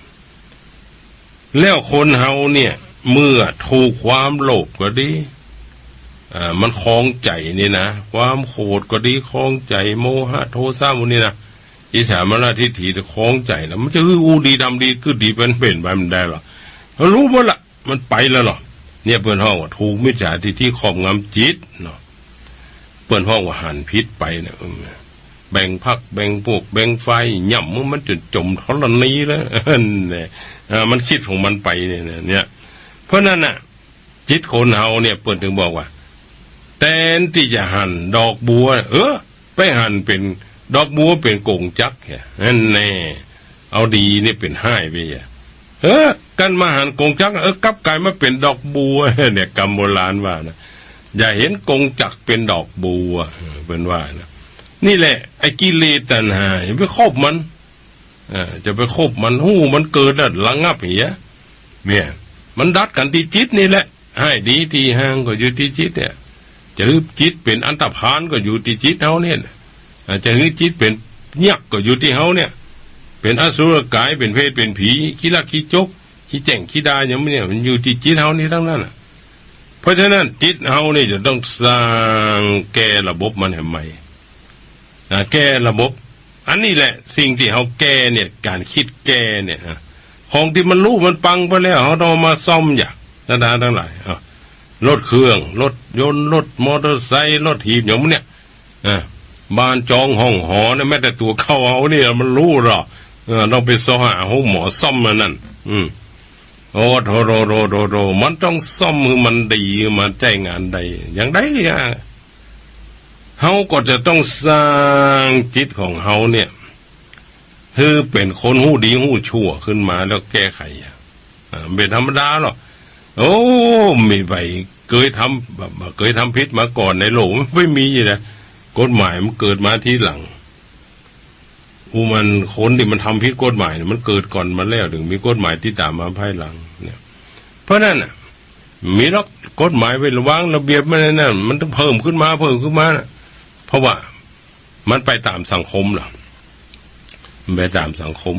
แล้วคนเฮาเนี่ย เมื่อถูกความโลภก็ดี อ่า มันครองใจ๋นี่นะ ความโขดก็ดี ครองใจ๋ โมหะ โทสะ หมู่นี้นะ อิจฉามานะทิฏฐิครองใจ๋แล้ว มันจะหื้ออู้ดีทำดี กึ๊ดดี เป๋น เป๋นไปบ่ได้หรอก เฮาฮู้หมดละ มันไปแล้วเนาะ เนี่ย เปิ้นฮ้องว่าถูกมิจฉาทิฏฐิครอบงำจิตเนาะ เปิ้นฮ้องว่าหันผิดไปเนี่ย เออ แบ่งพรรค แบ่งพวก แบ่งฝ่าย ย่ำมันจ๋นจ๋มธรณีแล้ว เนี่ย อ่า มันกึ๊ดของมันไปเนี่ย เนี่ย เพราะนั้นน่ะ จิตคนเฮาเนี่ย เปิ้นตึงบอกว่า แตนตี้จะหันดอกบัว เออ ไปหันเป๋นดอกบัวเป๋นกงจักรเนี่ย นั่นแน่ เอาดีเนี่ยเป๋นฮ้ายไปเนี่ย เออ กั๋นมาหันกงจักร เออ กลับก๋ายมาเป๋นดอกบัว เนี่ย กำโบราณว่านะ อย่าเห็นกงจักรเป๋นดอกบัว เออ เปิ้นว่านะ นี่แหละ ไอ้กิเลสตัณหา อย่าไปคบมัน เออ จะไปคบมัน ฮู้มันเกิดแล้วระงับเหีย เนี่ย มันดัดกั๋นตี้จิตนี่แหละ ฮ้ายดีตี้ฮ้างก็อยู่ตี้จิตเนี่ย จะหื้อจิตเป๋นอันธพาลก็อยู่ตี้จิตเฮาเนี่ย อ่า จะหื้อจิตเป๋นยักษ์ก็อยู่ตี้เฮาเนี่ย เป๋นอสุรกาย เป๋นเปรต เป๋นผี ขี้ลักขี้จก ขี้แจ้งขี้ด่าหยังเนี่ย มันอยู่ตี้จิตเฮานี่ตังนั้นน่ะ เพราะฉะนั้นจิตเฮานี่จะต้องสร้างแก้ระบบมันหื้อใหม่ อ่า แก้ระบบ อันนี้แหละสิ่งตี้เฮาแก้เนี่ย ก๋านกึ๊ดแก้เนี่ย อ่า ของตี้มันลุมันปังไปแล้ว เฮาต้องเอามาซ่อมอย่าง ศรัทธาตังหลาย อ่า รถเครื่อง รถยนต์ รถมอเตอร์ไซค์ รถถีบ อย่างพวกเนี้ย อ่า บ้านจองห้องหอเนี่ย แม้แต่ตั๋วเก่าเฮาเนี่ยมันลุเนาะ เออ ต้องไปเซาะหาโฮงหมอซ่อมมันนั่น อืม โอ้โธ่โธ่โธ่โธ่โธ่ มันต้องซ่อมหื้อมันดี หื้อมันใจ๊งานได้ อย่างใดอย่าง เฮาก็จะต้องสร้างจิตของเฮาเนี่ย คือเป๋นคนฮู้ดีฮู้ชั่วขึ้นมาแล้วแก้ไขอะ อ่า เป๋นธรรมดาหรอก โอ้ มีใผเกยทำ บ่ บ่เกยทำผิดมาก่อนในโลก มันบ่มีอยู่นะ กฎหมายมันเกิดมาทีหลัง อู้ มันคนตี้มันทำผิดกฎหมายเนี่ย มันเกิดก่อนมาแล้ว เถิงมีกฎหมายติดต๋ามมาภายหลังเนี่ย เพราะนั้นน่ะ มีหรอกกฎหมายไว้ระวังระเบียบมันนั่นน่ะ มันต้องเพิ่มขึ้นมา เพิ่มขึ้นมาน่ะ เพราะว่ามันไปต๋ามสังคมหรอก มันไปต๋ามสังคม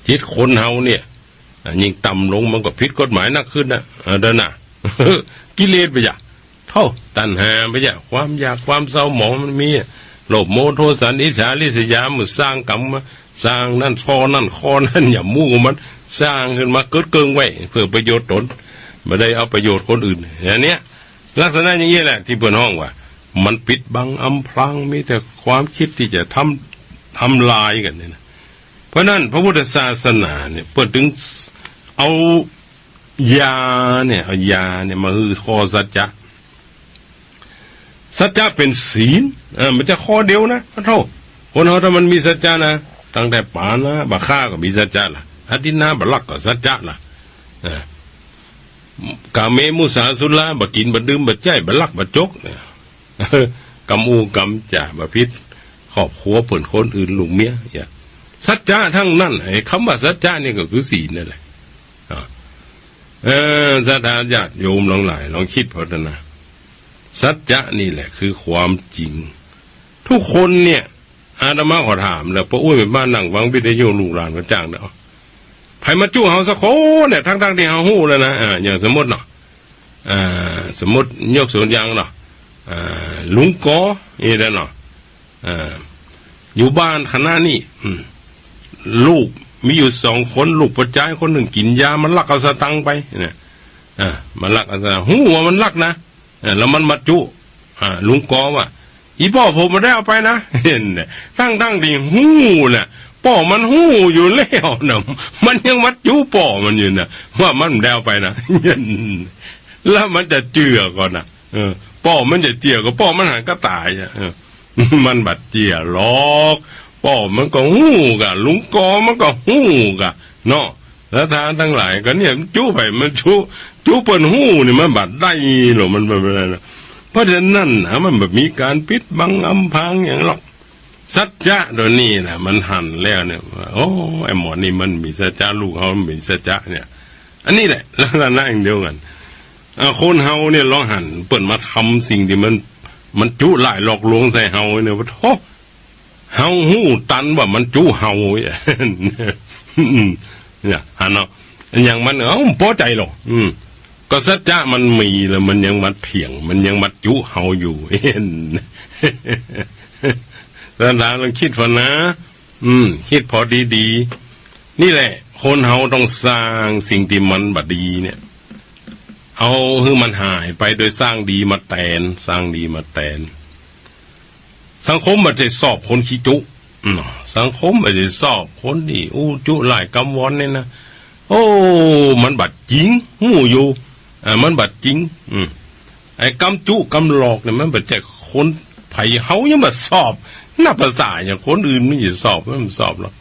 จิตคนเฮาเนี่ย อ่ะ ยิ่งต่ำลงมันก็ผิดกฎหมายนักขึ้นน่ะ เออ เด้อน่ะ กิเลสไปจ้ะ โธ่ ตัณหาไปจ้ะ ความอยากความเศร้าหมองมันมี โลภโมโทสันอิจฉาริษยา มันสร้างกรรมมา สร้างนั่น ข้อนั่น ข้อนั่น อย่ามู่มัน สร้างขึ้นมาเกิดเกิงไว้ เพื่อประโยชน์ตน บ่ได้เอาประโยชน์คนอื่น อย่างเนี้ย ลักษณะอย่างนี้แหละตี้เปิ้นฮ้องว่า มันปิดบังอำพราง มีแต่ความคิดตี้จะทำ ทำลายกั๋นเนี่ยนะ เพราะนั้นพระพุทธศาสนาเนี่ย เปิ้นเถิงเอาญาเนี่ย เอาญาเนี่ยมาหื้อคอสัจจะ สัจจะเป๋นศีล เออ มันจะคอเดียวนะ โธ่ คนเฮาถ้ามันมีสัจจะนะ ตั้งแต่ปาณาบ่ฆ่าก็มีสัจจะละ อทินนาบ่ลักก็สัจจะละ เออ กาเมมุสาสุรา บ่กิ๋นบ่ดื่มบ่ใจ๊ บ่ลักบ่จกเนี่ย กำอู้กำจ๋าบ่ผิดครอบครัวเปิ้นคนอื่นลูกเมีย เนี่ย สัจจะตังนั้น ไอ้กำว่าสัจจะนี่ก็คือศีลนั่นแหละ อ่า เออ ศรัทธาญาติโยมหลวงหลาย ลองกึ๊ดเถิงนะ สัจจะนี่แหละคือความจริง ทุกคนเนี่ย อาตมาขอถามแล้ว ป้ออุ๊ยแม่บ้านนั่งฟังวิทยุ ลูกหลานก็จ้างเนาะ ใผมาจุ๊เฮาสักคนเนี่ย ตังๆ ตี้เฮาฮู้แล้วนะ อ่า อย่างสมมุติเนาะ อ่า สมมุติยกตั๋วอย่างเนาะ อ่า ลุงกอ นี่แหละเนาะ อ่า อยู่บ้านขณะนี้ อืม ลูกมีอยู่สองคน ลูกป้อจายคนนึ่งกิ๋นยา มันลักเอาสตางค์ไปเนี่ย อ่า มันลักเอาสตางค์ ฮู้ว่ามันลักนะ เออ แล้วมันมาจุ๊ อ่า ลุงกอว่า อี่ป้อผมบ่ได้เอาไปนะ หันแหม ตังๆ ตี้ฮู้น่ะ ป้อมันฮู้อยู่แล้วน่ะ มันยังมาจุ๊ป้อมันอยู่น่ะ ว่ามันบ่ได้เอาไปนะ หันแหม แล้วมันจะเจื้อก่อน่ะ เออ ป้อมันจะเจื้อก่อ ป้อมันหันก็ต๋ายอะ เออ มันบ่เจื้อหรอก ป้อมันก็ฮู้ก่ะ ลุงกอมันก็ฮู้ก่ะ เนาะ ศรัทธาตังหลาย ก็เนี่ย จุ๊ไป มันจุ๊ จุ๊เปิ้นฮู้นี่ มันบ่ได้หรอก มันบ่ได้นะ เพราะฉะนั้นนะ มันบ่มีก๋านปิดบังอำพรางหยังหรอก สัจจะตั๋วนี้นะ มันหันแล้วเนี่ย ว่า โอ้ ไอ้หมอนี่มันมีสัจจะ ลูกเฮามันมีสัจจะเนี่ย อันนี้แหละ ลักษณะอย่างเดียวกั๋น อ่า คนเฮาเนี่ย ลองหันเปิ้นมาทำสิ่งตี้มัน มันจุ๊หลายหลอกลวงใส่เฮาเนี่ย ว่า โธ่ เฮาฮู้ตันว่ามันจุ๊เฮา เนี่ย หันเนาะ อย่างมัน เอ้า บ่ปอใจ๋หรอก อืม ก็สัจจะมันมีแล้ว มันยังมาเถียง มันยังมาจุ๊เฮาอยู่ หัน ศรัทธาลองกึ๊ดเถิงนะ อืม กึ๊ดพอดีๆ นี่แหละ คนเฮาต้องสร้างสิ่งตี้มันบ่ดีเนี่ย เอาหื้อมันหายไปโดยสร้างดีมาแตน สร้างดีมาแตน สังคมบ่ได้ชอบคนขี้จุ๊ อืม สังคมบ่ได้ชอบคนตี้อู้จุ๊หลายกำวอนเนี่ยนะ โอ้ มันบ่จริง ฮู้อยู่ อ่า มันบ่จริง อืม ไอ้กำจุ๊กำหลอกเนี่ย มันบ่ใจ้คนไผ เฮายังบ่ชอบ นับภาษาหยัง คนอื่นมันจะชอบ มันบ่ชอบหรอก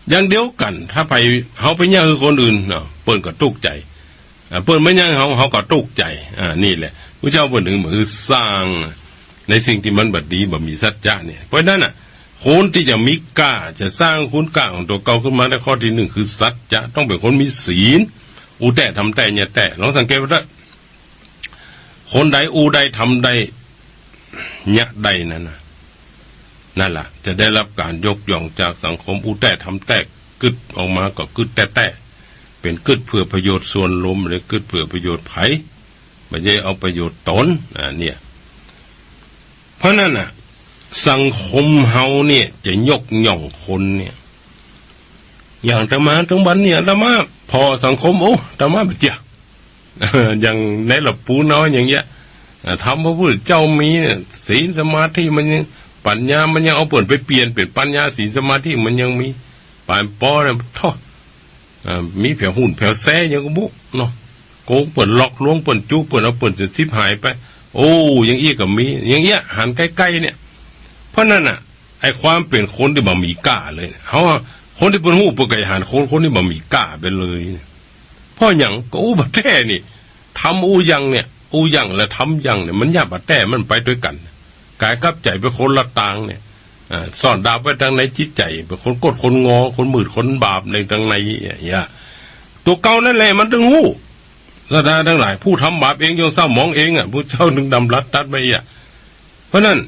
อย่างเดียวกั๋น ถ้าไผ เฮาไปเยียะหื้อคนอื่นเนาะ เปิ้นก็ตุ๊กใจ๋ อ่า เปิ้นบ่เยียะเฮา เฮาก็ตุ๊กใจ๋ อ่า นี่แหละ พระเจ้าเปิ้นเถิงบ่หื้อสร้างในสิ่งตี้มันบ่ดี บ่มีสัจจะเนี่ย เพราะฉะนั้นน่ะ คนตี้จะมีก้า จะสร้างคุณก้าของตั๋วเก่าขึ้นมาได้ ข้อตี้นึ่งคือสัจจะ ต้องเป๋นคนมีศีล อู้แต๊ทำแต๊เยียะแต๊ ลองสังเกตดูเต๊อะ คนใดอู้ได้ทำได้เยียะได้นั่นน่ะ นั่นแหละ จะได้รับก๋านยกย่องจากสังคม อู้แต๊ทำแต๊ กึ๊ดออกมาก็กึ๊ดแต๊ๆ เป๋นกึ๊ดเพื่อประโยชน์ส่วนรวม บ่ได้กึ๊ดเพื่อประโยชน์ไผ บ่ใจ้เอาประโยชน์ตน อ่า เนี่ย เพราะนั้นน่ะ สังคมเฮาเนี่ยจะยกย่องคนเนี่ย อย่างอาตมาตังบัดเนี่ย อาตมาผ่อสังคม โอ้ อาตมาบ่เจื้อ อย่างในหลวงปู่น้อยอย่างเงี้ย อ่า ธรรมพระพุทธเจ้ามีเนี่ย ศีลสมาธิมันยัง ปัญญามันยัง เอาเปิ้นไปเปลี่ยนเป๋นปัญญา ศีลสมาธิมันยังมี ปานปอเนี่ย โธ่ อ่า มีแผวหุ่นแผวแซยังก็บ่ฮู้เนาะ โกงเปิ้น หลอกลวงเปิ้น จุ๊เปิ้น เอาเปิ้นจนฉิบหายไป โอ้ อย่างอี้ก็มี อย่างเอี้ย หันใก้ๆ เนี่ย เพราะนั้นน่ะ ไอ้ความเป๋นคนตี้บ่มีก้าเลยเนี่ย เฮา คนตี้เปิ้นฮู้เปิ้นก็หันคน คนตี้บ่มีก้าไปเลย เพราะหยัง ก็อู้บ่าแต๊นี่ ธรรมอู้หยังเนี่ย อู้หยังและธรรมหยังเนี่ย มันยะบ่าแต๊ มันไปตวยกั๋น ก๋ายกับใจ๋เป๋นคนละตางเนี่ย อ่า ซ่อนดาบไว้ตังในจิตใจ๋ เป๋นคนก๊ดคนงอ คนมืดคนบาปในตังในเนี่ย ตั๋วเก่านั่นแหละมันตึงฮู้ ศรัทธาตังหลาย ผู้ทำบาปเองย่อมเศร้าหมองเองอะ พุทธเจ้าตึงดำรัสตรัสไว้อะ เพราะนั้น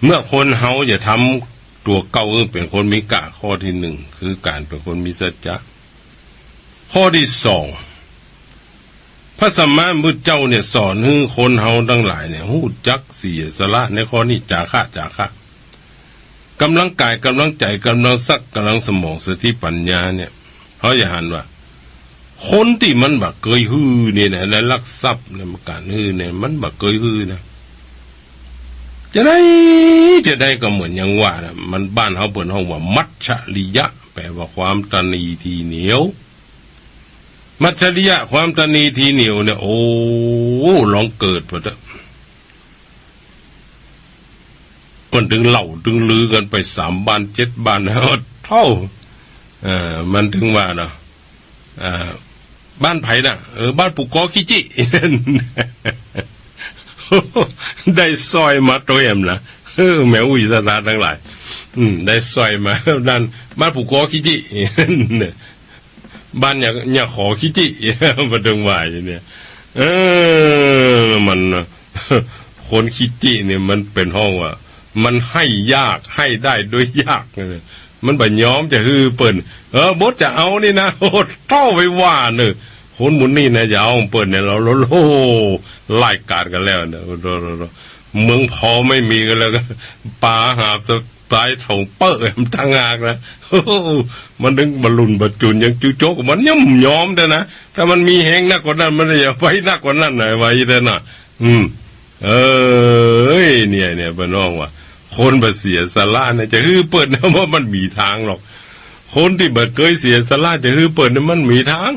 เมื่อคนเฮาจะทำตั๋วเก่าหื้อเป๋นคนมีก้า ข้อตี้หนึ่ง คือก๋านเป๋นคนมีสัจจะ ข้อตี้สอง พระสัมมาสัมพุทธเจ้าเนี่ยสอนหื้อคนเฮาตังหลายเนี่ย ฮู้จักเสียสละในข้อนี้ จาคะ จาคะ ก๋ำลังก๋าย ก๋ำลังใจ๋ ก๋ำลังสัก ก๋ำลังสมอง สติปัญญาเนี่ย เฮาจะหันว่า คนตี้มันบ่เกยหื้อนี่นะ และลักทรัพย์และก๋านหื้อเนี่ย มันบ่เกยหื้อนะ จะได้ จะได้ก็เหมือนอย่างว่านะ มันบ้านเฮาเปิ้นฮ้องว่ามัจฉริยะ แปลว่าความตณีทีเหนียว มัจฉริยะ ความตณีทีเหนียวเนี่ย โอ้ ลองเกิดไปเถอะ มันตึงเล่าตึงลือกั๋นไปสามบ้านเจ็ดบ้าน โอ้โธ่ เออ มันตึงว่าเนาะ เอ่อ บ้านใผน่ะ เออ บ้านปู่ก๊อขี้จี้ ได้สร้อยมาตวยแหมนะ เออ แม่อุ๊ยศรัทธาตังหลาย อืม ได้สร้อยมา นั่น บ้านปู่ก๊อขี้จี้ บ้านเนี่ย เนี่ย ขอขี้จี้ บ่าเถิงว่าอย่างเนี่ย เออ มัน คนขี้จี้เนี่ยมันเป๋นฮ้องว่า มันให้ยาก ให้ได้ด้วยยาก มันบ่ยอมจะหื้อเปิ้น เออ บทจะเอานี่นะ โอ้โธ่ ไปว่าเน่อ คนหมู่นี้นะ จะเอาของเปิ้นเนี่ย เรา เรา โอ้ ไล่กาดกั๋นแล้วนะ โอ้โธ่ เมืองพอไม่มีกั๋นแล้วก็ ปาหาบสะพายโถงเป้อตังหากนะ โอ้โธ่ มันตึงบ่ลุ่นบ่จุน ยังจุโจ๊ก มันย่อมยอมแต๊นะ ถ้ามันมีแฮงนักกว่านั้น มันจะไปนักกว่านั้นไหนวะ อีแต๊นะ อืม เออ เนี่ย เนี่ย เปิ้นฮ้องว่า คนบ่เสียสละเนี่ย จะหื้อเปิ้น บ่มันมีตางหรอก คนตี้บ่เกยเสียสละ จะหื้อเปิ้นเนี่ย มันมีตาง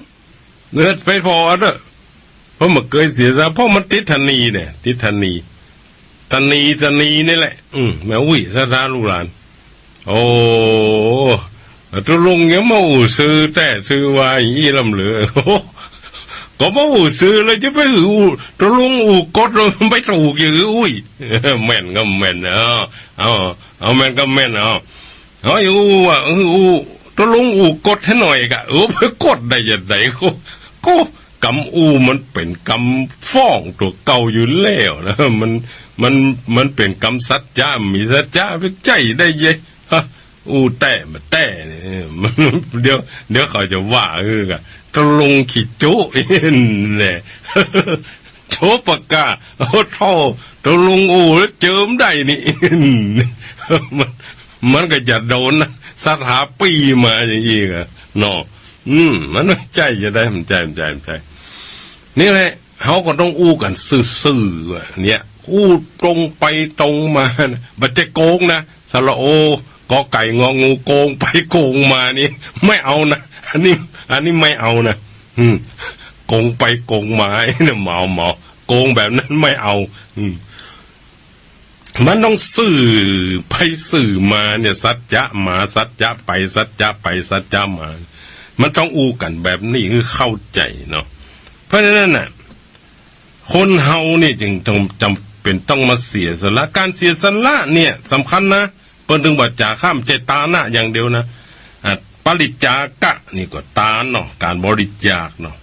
เงือดไปผ่อเต๊อะ เพราะบ่เกยเสียสละ เพราะมันติดตณีเนี่ย ติดตณี ตณี ตณีนี่แหละ อืม แม่อุ๊ยศรัทธาลูกหลาน โอ้ ตกลงยังบ่อู้จื้อแต๊จื้อว่าอี้ลำเหลือ โอ้ ก็บ่อู้จื้อแล้วจะไปอู้ ตกลงอู้ก๊ดแล้วไปถูกอย่างอื่น อุ๊ย แม่นก็แม่น เอา เอา เอาแม่นก็แม่น เอา เอา อู้ว่า เออ อู้ ตกลงอู้ก๊ดหื้อหน่อยกะ เออ ไปก๊ดได้ยังไง ก็ ก็ กำอู้มันเป๋นกำฟ้องตั๋วเก่าอยู่แล้วนะ มัน มัน มันเป๋นกำสัจจะ มีสัจจะไปใจ๊ได้ยัง ฮะ อู้แต๊บ่าแต๊เนี่ย มัน เดี๋ยว เดี๋ยวเขาจะว่า เออ กะ ตกลงขี้จุ แหละ โสปกา โอ้โธ่ ตกลงอู้แล้วเจิมได้นี่ มัน มันก็จะโดนนะ ศรัทธาปี้มาอย่างอี้อะ เนาะ อืม มันบ่ใจ้จะได้ บ่ใจ้ บ่ใจ้ บ่ใจ้ นี่แหละ เฮาก็ต้องอู้กั๋นซื่อๆ ว่า เนี่ย อู้ตรงไปตรงมานะ บ่ใจ้โก๋งนะ สระโอ กอไก่ งองู โก๋งไปโก๋งมานี่ ไม่เอานะ อันนี้ อันนี้ไม่เอานะ อืม โก๋งไปโก๋งมาเนี่ย เมา เมา โก๋งแบบนั้นไม่เอา อืม มันต้องซื่อไปซื่อมาเนี่ย สัจจะมา สัจจะไป สัจจะไป สัจจะมา มันต้องอู้กั๋นแบบนี้หื้อเข้าใจ๋เนาะ เพราะฉะนั้นน่ะ คนเฮานี่จึงต้อง จ๋ำเป๋นต้องมาเสียสละ ก๋านเสียสละเนี่ยสำคัญนะ เปิ้นตึงว่าจ๋าคะ บ่ใจ้ตานะอย่างเดียวนะ อ่ะ ปริจจาคะนี่ก็ตานเนาะ ก๋านบริจาคเนาะ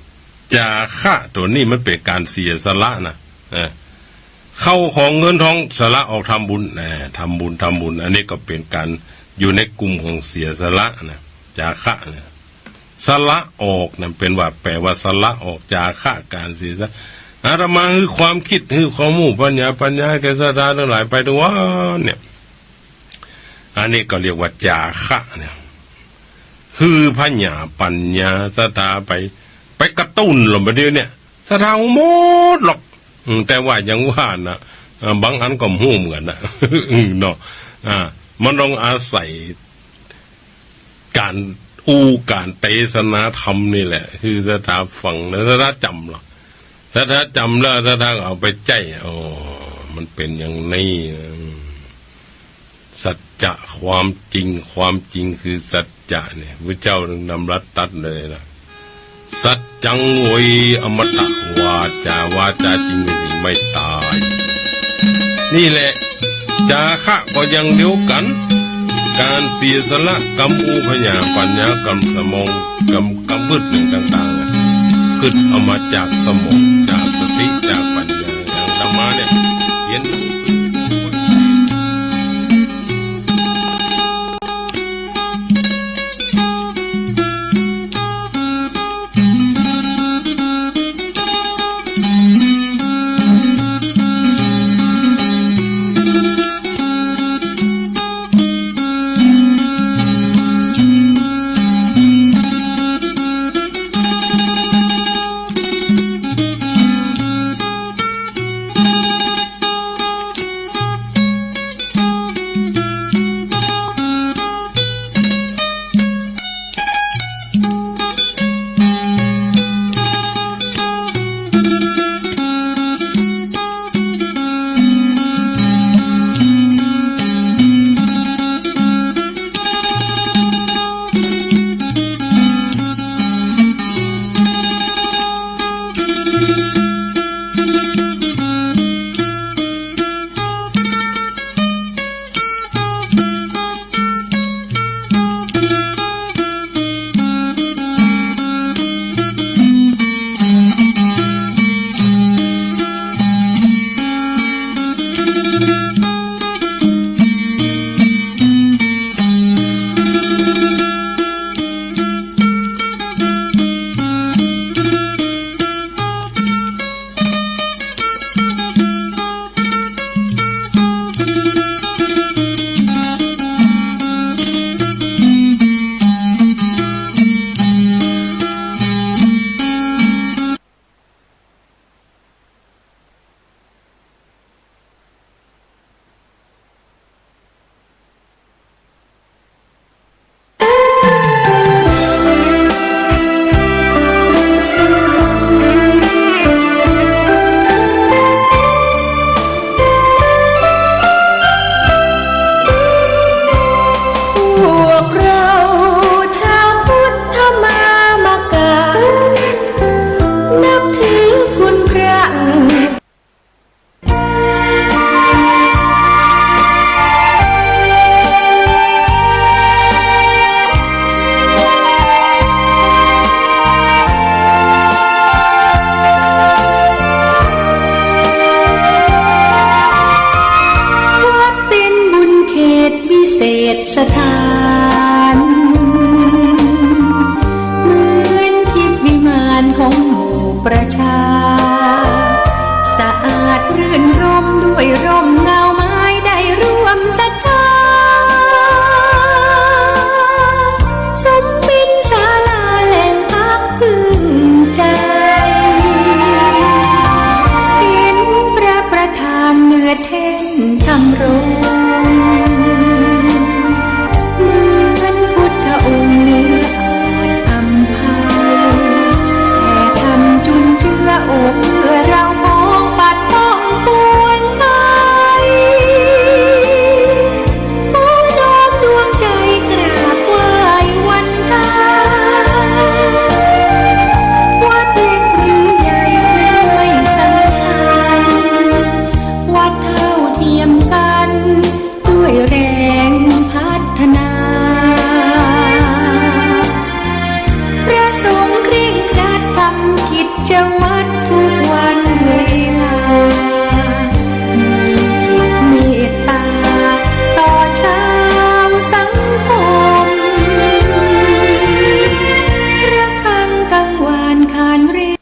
จ๋าคะตั๋วนี้มันเป๋นก๋านเสียสละนะ เออ เข้าของเงินทองสละออกทำบุญ อ่า ทำบุญ ทำบุญ อันนี้ก็เป๋นก๋านอยู่ในกลุ่มของเสียสละนะ จ๋าคะเนี่ย สละออกนะ เป๋นว่า แปลว่าสละออก จ๋าคะ ก๋านเสียสละ อาตมาหื้อความกึ๊ด หื้อความฮู้ ปัญญา ปัญญาแก่ศรัทธาตังหลายไปตึงวันเนี่ย อันนี้ก็เรียกว่าจ๋าคะเนี่ย หื้อผญาปัญญาศรัทธาไป ไปกระตุ้นลงไปเดี๋ยวเนี่ย ศรัทธาหมดหรอก อืม แต่ว่าอย่างว่าน่ะ เอ่อ บางอันก็บ่ฮู้เหมือนกั๋นนะ อืม เนาะ อ่า มันต้องอาศัยก๋านอู้ ก๋านเตสนาธรรมนี่แหละ หื้อศรัทธาฟังนะ ศรัทธาจ๋ำหรอก ศรัทธาจ๋ำแล้ว ศรัทธาก็เอาไปใจ๊ อ๋อ มันเป๋นอย่างนี้ อืม สัจ จะความจริง ความจริงคือสัจจะเนี่ย พระเจ้าถึงดำรัสตรัสเลยนะ สัจจังโว อมตะวาจา วาจาจริงเป็นสิ่งไม่ตาย นี่แหละ จาคะก็อย่างเดียวกั๋น ก๋านเสียสละกำอู้ผญาปั๋ญญากำสมอง กำ กำมืดหนึ่งต่างๆ น่ะ กึ๊ดเอามาจากสมอง จากสติ จากปั๋ญญา อย่างอาตมาเนี่ย เขียน พวกเราชาวพุทธมามกะ นับถือคุณพระ วัดเป็นบุญเขตวิเศษสถาน เหมือนทิพย์วิมานของหมู่ประชา สะอาดรื่นรมย์ด้วยร่มเงาไม้ ได้ร่วมศรัทธา สมเป็นศาลาแหล่งพักพึ่งใจ เห็นพระประธานเนื้อแท่นธรรมรงค์ เหมือนพุทธองค์เนื้ออาจอำไพ แผ่ธรรมจุนเจือโอบเอื้อเราพ้องปัดป้องปวงภัย ขอน้อมดวงใจกราบไหว้วันทา วัดเล็กหรือใหญ่ไม่สำคัญ วัดเท่าเทียมกัน ด้วยแรงพัฒนา พระสงฆ์เคร่งครัดทำกิจวัตรทุกวันเวลา มีจิตเมตตาต่อชาวสังคม ระฆังกังวานครานเร่ง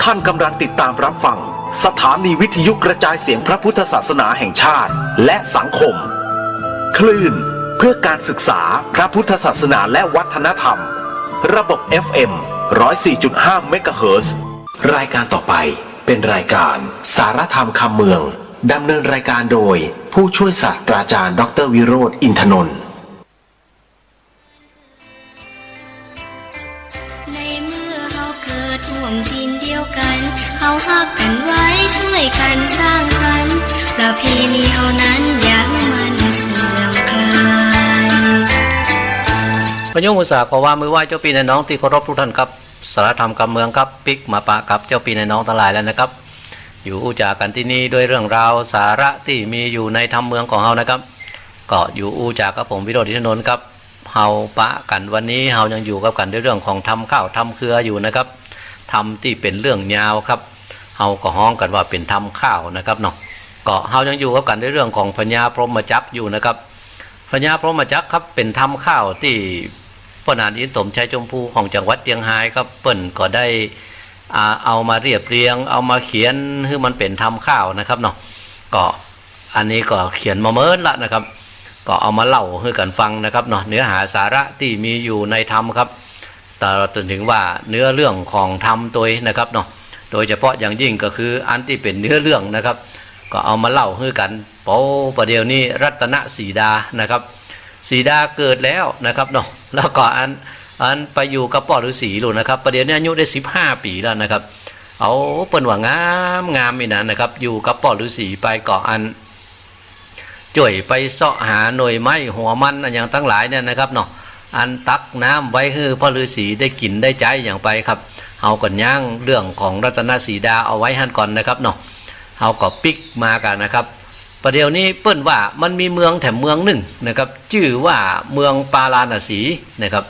ท่านกำลังติดตามรับฟังสถานีวิทยุกระจายเสียงพระพุทธศาสนาแห่งชาติและสังคม คลื่นเพื่อการศึกษาพระพุทธศาสนาและวัฒนธรรม ระบบ เอฟ เอ็ม ร้อยสี่จุดห้า เมกะเฮิรตซ์ รายการต่อไปเป็นรายการสารธรรมคำเมือง ดำเนินรายการโดยผู้ช่วยศาสตราจารย์ ด็อกเตอร์ วิโรจน์ อินทนนท์ เ ร่วมถิ่นเดียวกัน เฮาฮักกั๋นไว้ ช่วยกั๋นสร้างสรรค์ ประเพณีเฮานั้นอย่าหื้อมันเสื่อมคลาย ก็ยกอุตส่าห์ขอวางมือไหว้เจ้าปี้นายน้องตี้เคารพทุกท่านครับ สาระธรรมกำเมืองครับ ปิ๊กมาปะกับเจ้าปี้นายน้องตังหลายแล้วนะครับ อยู่อู้จ๋ากั๋นตี้นี่ด้วยเรื่องราวสาระตี้มีอยู่ในธรรมเมืองของเฮานะครับ ก็อยู่อู้จ๋ากับผมวิโรจน์ อินทนนท์ครับ เฮาปะกั๋นวันนี้เฮายังอยู่กับกั๋นด้วยเรื่องของธรรมข้าวธรรมเครืออยู่นะครับ ธรรมตี้เป๋นเรื่องยาวครับ เฮาก็ฮ้องกั๋นว่าเป๋นธรรมข้าวนะครับเนาะ ก็เฮายังอยู่กับกั๋นด้วยเรื่องของพญาพรหมจักรอยู่นะครับ พญาพรหมจักรครับ เป๋นธรรมข้าวตี้ป้อหนานอินทร์สมชัยชมพูของจังหวัดเจียงฮายครับ เปิ้นก็ได้ อ่า เอามาเรียบเรียง เอามาเขียนหื้อมันเป๋นธรรมข้าวนะครับเนาะ ก็อันนี้ก็เขียนมาเมินละนะครับ ก็เอามาเล่าหื้อกั๋นฟังนะครับเนาะ เนื้อหาสาระตี้มีอยู่ในธรรมครับ ตลอดจนถึงว่าเนื้อเรื่องของธรรมตวยนะครับเนาะ โดยเฉพาะอย่างยิ่งก็คืออันตี้เป๋นเนื้อเรื่องนะครับ ก็เอามาเล่าหื้อกั๋น โอ้ ประเดี๋ยวนี้รัตนสีดานะครับ สีดาเกิดแล้วนะครับเนาะ แล้วก็อัน อันไปอยู่กับป้อฤๅษีลูกนะครับ ประเดี๋ยวนี้อายุได้สิบห้าปี๋แล้วนะครับ เอา เปิ้นว่างามงามอี้นะนะครับ อยู่กับป้อฤๅษีไปก็อัน จ้วยไปเซาะหาหน่วยไม้หัวมันอะหยังตังหลายเนี่ยนะครับเนาะ อันตักน้ำไว้หื้อป้อฤๅษีได้กิ๋นได้ใจ๊อย่างไปครับ เฮาก็ยั้งเรื่องของรัตนสีดาเอาไว้หั้นก่อนนะครับเนาะ เฮาก็ปิ๊กมากั๋นนะครับ ประเดี๋ยวนี้เปิ้นว่ามันมีเมืองแถมเมืองนึ่งนะครับ จื้อว่าเมืองปาราณสีนะครับ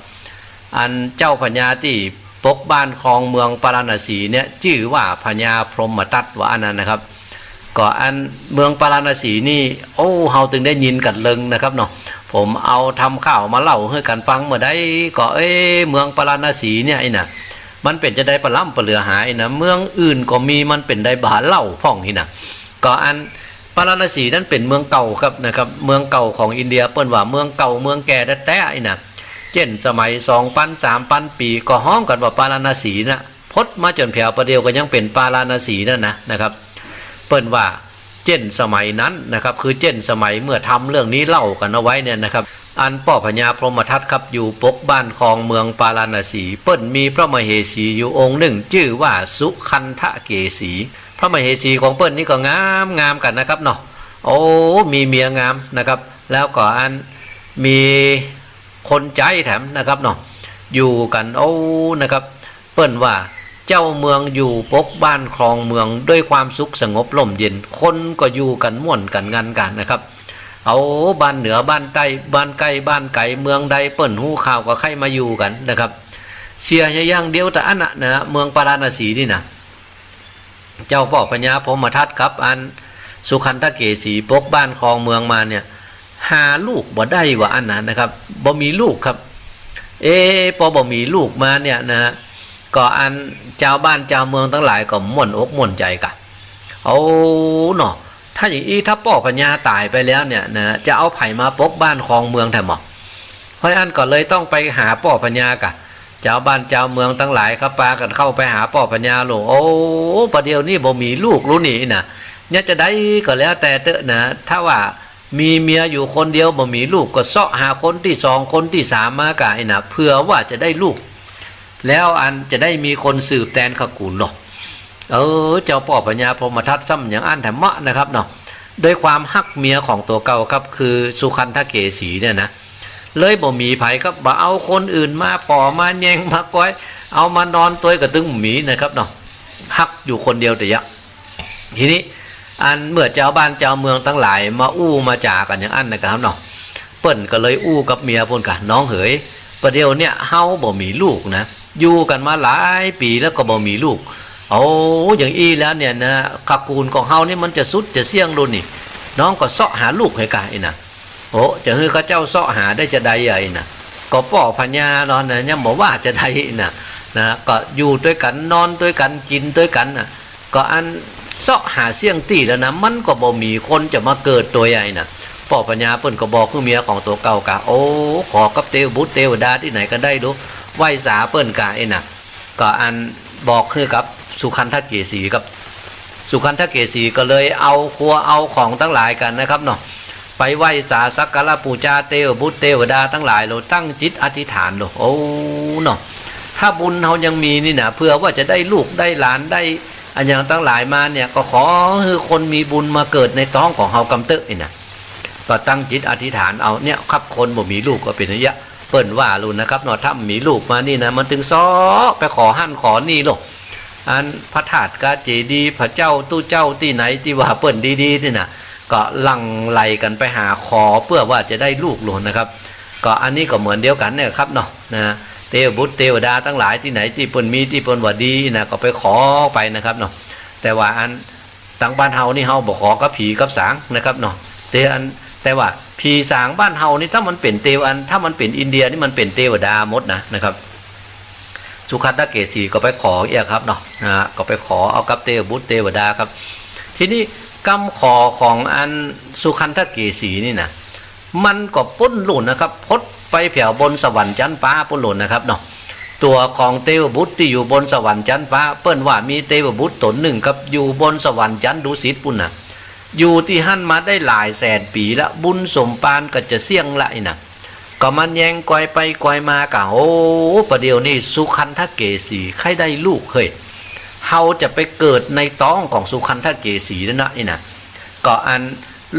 อันเจ้าพญาตี้ปกบ้านครองเมืองปาราณสีเนี่ย จื้อว่าพญาพรหมทัตว่าอั้นนะนะครับ ก็อันเมืองปาราณสีนี่ โอ้ เฮาตึงได้ยินกั๋นเริงนะครับเนาะ ผมเอาธรรมข้าวมาเล่าหื้อกั๋นฟังเมื่อใดก็ เอ๊ะ เมืองปาราณสีเนี่ยอี้นะ มันเป๋นจาใดปะล้ำปะเหลือหาอี้นะ เมืองอื่นก็มี มันเป๋นใดบ่าเล่าพ่องอี้นะ ก็อันปาราณสีนั้นเป๋นเมืองเก่าครับนะครับ เมืองเก่าของอินเดีย เปิ้นว่าเมืองเก่าเมืองแก่แต๊ๆ อี้นะ เจ้นสมัยสองปันสามปันปี๋ก็ฮ้องกั๋นว่าปาราณสีนะ พดมาจ๋นแผวประเดี๋ยวก็ยังเป๋นปาราณสีนั่นนะนะครับ เปิ้นว่าเจ้นสมัยนั้นนะครับ คือเจ้นสมัยเมื่อธรรมเรื่องนี้เล่ากั๋นเอาไว้เนี่ยนะครับ อันป้อพญาพรหมทัตครับ อยู่ปกบ้านครองเมืองปาราณสี เปิ้นมีพระมเหสีอยู่องค์นึ่ง จื้อว่าสุคันธเกสี พระมเหสีของเปิ้นนี่ก็งามงามกั๋นนะครับเนาะ โอ้ มีเมียงามนะครับ แล้วก็อันมีคนใจ๊แถมนะครับเนาะ อยู่กั๋น โอ้ นะครับ เปิ้นว่าเจ้าเมืองอยู่ปกบ้านครองเมืองด้วยความสุขสงบร่มเย็น คนก็อยู่กั๋นม่วนกั๋นงันกั๋นนะครับ เอา บ้านเหนือบ้านใต้ บ้านใก้บ้านไก๋ เมืองใดเปิ้นฮู้ข่าวก็ใค่มาอยู่กั๋นนะครับ เสียอย่างเดียวเต้าอั้นนะนะ เมืองปาราณสีนี่นะ เจ้าป้อพญาพรหมทัตครับ อันสุคันธเกสีปกบ้านครองเมืองมาเนี่ย หาลูกบ่ได้ว่าอั้นนะนะครับ บ่มีลูกครับ เอ๊ะ ปอบ่มีลูกมาเนี่ยนะ ก็อันจาวบ้านจาวเมืองตังหลายก็ม่วนอกม่วนใจ๋กั๋น เอาเนาะ ถ้าอย่างอี้ ถ้าป้อพญาต๋ายไปแล้วเนี่ยนะ จะเอาใผมาปกบ้านครองเมืองแถมหมอ เพราะอั้นก็เลยต้องไปหาป้อพญากั๋น จาวบ้านจาวเมืองตังหลายครับ ปากั๋นเข้าไปหาป้อพญาลูก โอ้ ประเดี๋ยวนี้บ่มีลูกลูกนี่นะ เนี่ยจะใดก็แล้วแต่เต๊อะนะ ถ้าว่ามีเมียอยู่คนเดียวบ่มีลูก ก็เซาะหาคนตี้สองคนตี้สามมากั๋นอี้นะ เผื่อว่าจะได้ลูก แล้วอันจะได้มีคนสืบแตนขะกู๋นเนาะ เออ เจ้าป้อพญาพรหมทัตซ้ำอย่างอั้นแถมเมาะนะครับเนาะ ด้วยความฮักเมียของตั๋วเก่าครับ คือสุคันธเกสีเนี่ยนะ เลยบ่มีใผครับ บ่เอาคนอื่นมาผ่อมาแยงมาก๊อย เอามานอนตวยก็ตึงบ่มีนะครับเนาะ ฮักอยู่คนเดียวแต่ยะ ทีนี้อันเมื่อจาวบ้านจาวเมืองตังหลายมาอู้มาจ๋ากั๋นอย่างอั้นนะครับเนาะ เปิ้นก็เลยอู้กับเมียเปิ้นกั๋น น้องเหย ประเดี๋ยวเนี่ยเฮาบ่มีลูกนะ อยู่กั๋นมาหลายปี๋แล้วก็บ่มีลูก โอ้ อย่างอี้แล้วเนี่ยนะ ขะกู๋นของเฮานี่มันจะสุดจะเสี้ยงลูกนี่ น้องก็เซาะหาลูกหื้อกั๋นอี้นะ โอ้ จะหื้อข้าเจ้าเซาะหาได้จาใดอะอี้นะ ก็ป้อพญาเนาะนะ ยังบ่ว่าจาใดอี้นะ นะ ก็อยู่ตวยกั๋น นอนตวยกั๋น กิ๋นตวยกั๋นนะ ก็อันเซาะหาเสี้ยงตี้แล้วนะ มันก็บ่มีคนจะมาเกิดตวยอะอี้นะ ป้อพญาเปิ้นก็บอกหื้อเมียของตั๋วเก่ากั๋น โอ้ ขอกับเตวบุตรเตวดาตี้ไหนก็ได้ลูก ไหว้สาเปิ้นกั๋นอี้นะ ก็อันบอกหื้อกับสุคันธเกสีครับ สุคันธเกสีก็เลยเอาครัวเอาของตังหลายกั๋นนะครับเนาะ ไปไหว้สาสักการะปู๋จาเตวบุตรเตวดาตังหลายโล ตั้งจิตอธิษฐานโล โอ้ เนาะ ถ้าบุญเฮายังมีนี่นะ เผื่อว่าจะได้ลูกได้หลานได้อะหยังตังหลายมาเนี่ย ก็ขอหื้อคนมีบุญมาเกิดในต๊องของเฮากำเต๊อะนี่นะ ก็ตั้งจิตอธิษฐานเอาเนี่ยครับ คนบ่มีลูกก็เป๋นอย่างเยียะ เปิ้นว่าลูกนะครับเนาะ ถ้ามีลูกมานี่นะ มันตึงเซาะไปขอหั้นขอนี่ลูก อันพระธาตุกาเจดีย์ พระเจ้าตุ๊เจ้าตี้ไหนตี้ว่าเปิ้นดีๆ นี่นะ ก็หลั่งไหลกั๋นไปหาขอเปื้อว่าจะได้ลูกลูกนะครับ ก็อันนี้ก็เหมือนเดียวกั๋นเนี่ยครับเนาะ นะ เตวบุตรเตวดาตังหลายตี้ไหนตี้เปิ้นมีตี้เปิ้นว่าดีนะ ก็ไปขอไปนะครับเนาะ แต่ว่าอันตังบ้านเฮานี่เฮาบ่ขอกับผีกับสางนะครับเนาะ แต่อัน แต่ว่าผีสางบ้านเฮานี่ถ้ามันเป๋นเตวอัน ถ้ามันเป๋นอินเดียนี่มันเป๋นเตวดาหมดนะ นะครับ สุขันธเกสีก็ไปขอเยียะครับเนาะ นะ ก็ไปขอเอากับเตวบุตรเตวดาครับ ทีนี้กำขอของอันสุขันธเกสีนี่นะ มันก็ปู้นลูกนะครับ พดไปแผวบนสวรรค์จั๊นฟ้าปู้นลูกนะครับเนาะ ตั๋วของเตวบุตรตี้อยู่บนสวรรค์จั๊นฟ้า เปิ้นว่ามีเตวบุตรต๋นนึ่งครับ อยู่บนสวรรค์จั๊นดุสิตปู้นนะ อยู่ตี้หั้นมาได้หลายแสนปี๋ละ บุญสมปานก็จะเสี้ยงละอี้นะ ก็มันแยงกอยไปกอยมาก่ะ โอ้ ประเดี๋ยวนี้สุขันธเกสีใค่ได้ลูกเฮ้ย เฮาจะไปเกิดในต๊องของสุขันธเกสีแล้วนะอี้นะ ก็อัน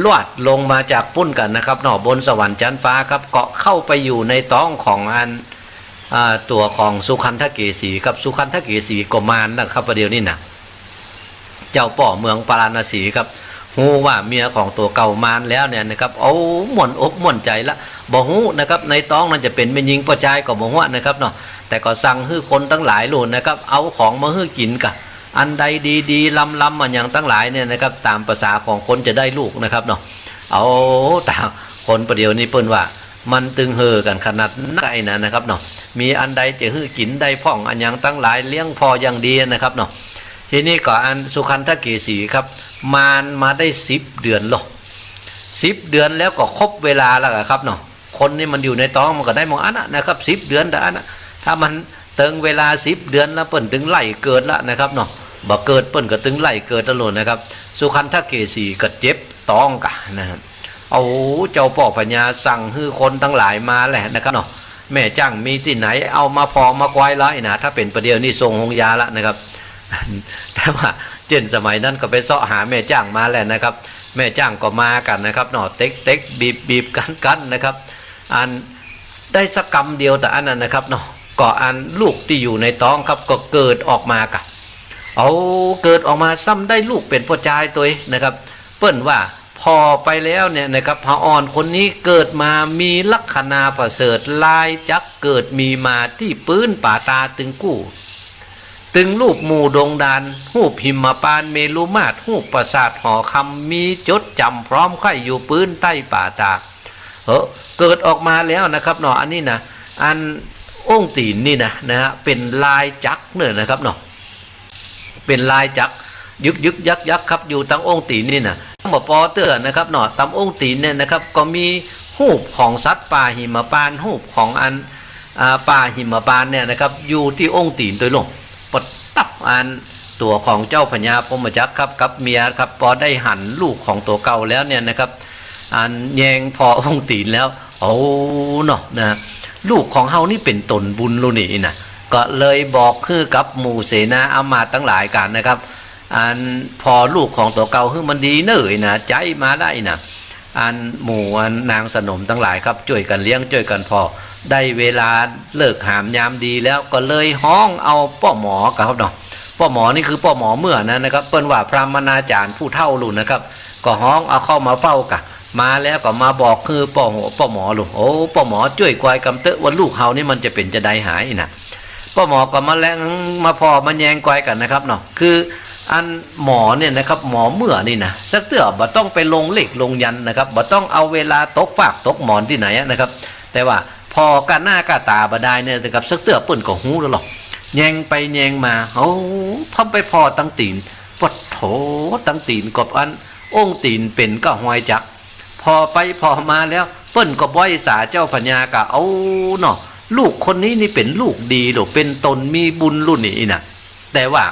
ลอดลงมาจากปู้นกั๋นนะครับเนาะ บนสวรรค์จั๊นฟ้าครับ ก็เข้าไปอยู่ในต๊องของอัน อ่า ตั๋วของสุขันธเกสีครับ สุขันธเกสีก็มานนะครับ ประเดี๋ยวนี้นะ เจ้าป้อเมืองปาราณสีครับ ฮู้ว่าเมียของตั๋วเก่ามานแล้วเนี่ยนะครับ โอ้ ม่วนอกม่วนใจ๋ละ บ่ฮู้นะครับ ในต๊องนั้นจะเป๋นแม่ญิงป้อจายก็บ่ฮู้นะครับเนาะ แต่ก็สั่งหื้อคนตังหลายลูกนะครับ เอาของมาหื้อกิ๋นก่ะ อันใดดีๆ ลำๆ อะหยังตังหลายเนี่ยนะครับ ต๋ามประสาของคนจะได้ลูกนะครับเนาะ เอา ต๋ามคนประเดี๋ยวนี้เปิ้นว่า มันตึงเห่อกั๋นขนาดนักไอ้นะนะครับเนาะ มีอันใดจะหื้อกิ๋นได้พ่องอะหยังตังหลาย เลี้ยงผ่ออย่างดีนะครับเนาะ ทีนี้ก็อันสุขันธเกสีครับ มานมาได้สิบเดือนลอ สิบเดือนแล้วก็ครบเวลาแล้วอะครับเนาะ คนนี่มันอยู่ในต๊องมันก็ได้หมองอันนะนะครับ สิบเดือนแต่อันนะ ถ้ามันเติงเวลาสิบเดือนแล้วเปิ้นตึงไล่เกิดละนะครับเนาะ บ่เกิดเปิ้นก็ตึงไล่เกิดตลอดนะครับ สุขันธเกสีก็เจ็บต๊องก่ะนะฮะ เอาเจ้าป้อพญาสั่งหื้อคนตังหลายมาแหละนะครับเนาะ แม่จ้างมีตี้ไหนเอามาผ่อมาควายละอี้นะ ถ้าเป๋นประเดี๋ยวนี้ส่งโฮงยาละนะครับ แต่ว่าเจ้นสมัยนั้นก็ไปเซาะหาแม่จ้างมาแหละนะครับ แม่จ้างก็มากั๋นนะครับเนาะ เต็กๆ บีบๆ กั๊นๆ นะครับ อันได้สักกำเดียวแต่อันนั้นนะครับเนาะ ก็อันลูกตี้อยู่ในต๊องครับ ก็เกิดออกมาก่ะ เอา เกิดออกมาซ้ำได้ลูกเป๋นป้อจายตวยนะครับ เปิ้นว่าผ่อไปแล้วเนี่ยนะครับ หาอ่อนคนนี้เกิดมามีลักขณาประเสริฐ ลายจักรเกิดมีมาตี้ปื๊นป๋าต๋าตึงกู้ ตึงรูปหมู่ดงดาน รูปหิมปานต์เมรุมาตร รูปปราสาทหอคำ มีจดจ๋ำพร้อมใค่อยู่ปื๊นใต้ป๋าต๋า เออ เกิดออกมาแล้วนะครับเนาะ อันนี้นะ อันองค์ตี๋นนี่นะ นะฮะ เป๋นลายจักรเนี่ยนะครับเนาะ เป๋นลายจักร ยึกๆ ยักๆ ครับ อยู่ตังองค์ตี๋นนี่นะ บ่ปอเตื้อนะครับเนาะ ต๋ามองค์ตี๋นเนี่ยนะครับ ก็มีรูปของสัตว์ป่าหิมปานต์ รูปของอัน อ่า ป่าหิมปานต์เนี่ยนะครับ อยู่ตี้องค์ตี๋นตวยลอ ปะตั๊บ อันตั๋วของเจ้าพญาพรหมจักรครับ กับเมียครับ ปอได้หันลูกของตั๋วเก่าแล้วเนี่ยนะครับ อันแยงผ่อองค์ตี๋นแล้ว โอ้ เนาะ นะ ลูกของเฮานี่เป๋นต๋นบุญลูกนี่นะ ก็เลยบอกหื้อกับหมู่เสนาอามาตย์ตังหลายกั๋นนะครับ อันผ่อลูกของตั๋วเก่าหื้อมันดีเน่อนะ ใจ๊มาได้นะ อันหมู่อันนางสนมตังหลายครับ จ้วยกั๋นเลี้ยง จ้วยกั๋นผ่อ ได้เวลาฤกษ์หามยามดีแล้ว ก็เลยฮ้องเอาป้อหมอครับเนาะ ป้อหมอนี่คือป้อหมอเมื่อนั้นนะครับ เปิ้นว่าพราหมณาจ๋ารย์ผู้เฒ่าลูกนะครับ ก็ฮ้องเอาเข้ามาเฝ้าก่ะ มาแล้วก็มาบอกหื้อป้อหมอ ป้อหมอลูก โอ้ ป้อหมอจ้วยกอยกำเต๊อะว่าลูกเฮานี่มันจะเป๋นจาใดหายนะ ป้อหมอก็มาแลงมาผ่อมาแยงกอยกั๋นนะครับเนาะ คืออันหมอเนี่ยนะครับ หมอเมื่อนี่นะ สักเตื้อบ่ต้องไปลงเลขลงยันต์นะครับ บ่ต้องเอาเวลาตกฟากตกหมอนตี้ไหนอะนะครับ แต่ว่าผ่อก้าหน้าก้าต๋าบ่ดายเนี่ยนะครับ สักเตื้อเปิ้นก็ฮู้แล้วลอ แยงไปแยงมา โอ้ พอไปผ่อตังตี๋น ปะโถ ตังตี๋นก็อันองค์ตี๋นเป๋นก้าฮอยจักร ผ่อไปผ่อมาแล้ว เปิ้นก็บ้อยสาเจ้าพญาก่ะ เอาเนาะ ลูกคนนี้นี่เป๋นลูกดีลูก เป๋นต๋นมีบุญลูกนี่นะ แต่ว่า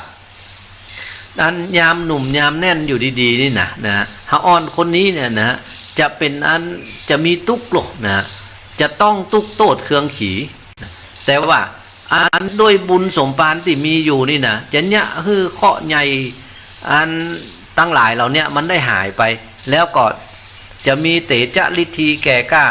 อันยามหนุ่มยามแน่นอยู่ดีๆ นี่นะ นะ หาอ่อนคนนี้เนี่ยนะ จะเป๋นอัน จะมีตุ๊กข์ลูกนะ จะต้องตุ๊กข์โต้ษเคืองขี แต่ว่า อันด้วยบุญสมภารตี้มีอยู่นี่นะ จะเยียะหื้อเคราะห์ใหญ่อันตังหลายเหล่าเนี้ยมันได้หายไป แล้วก็จะมีเตจะฤทธีแก่กล้า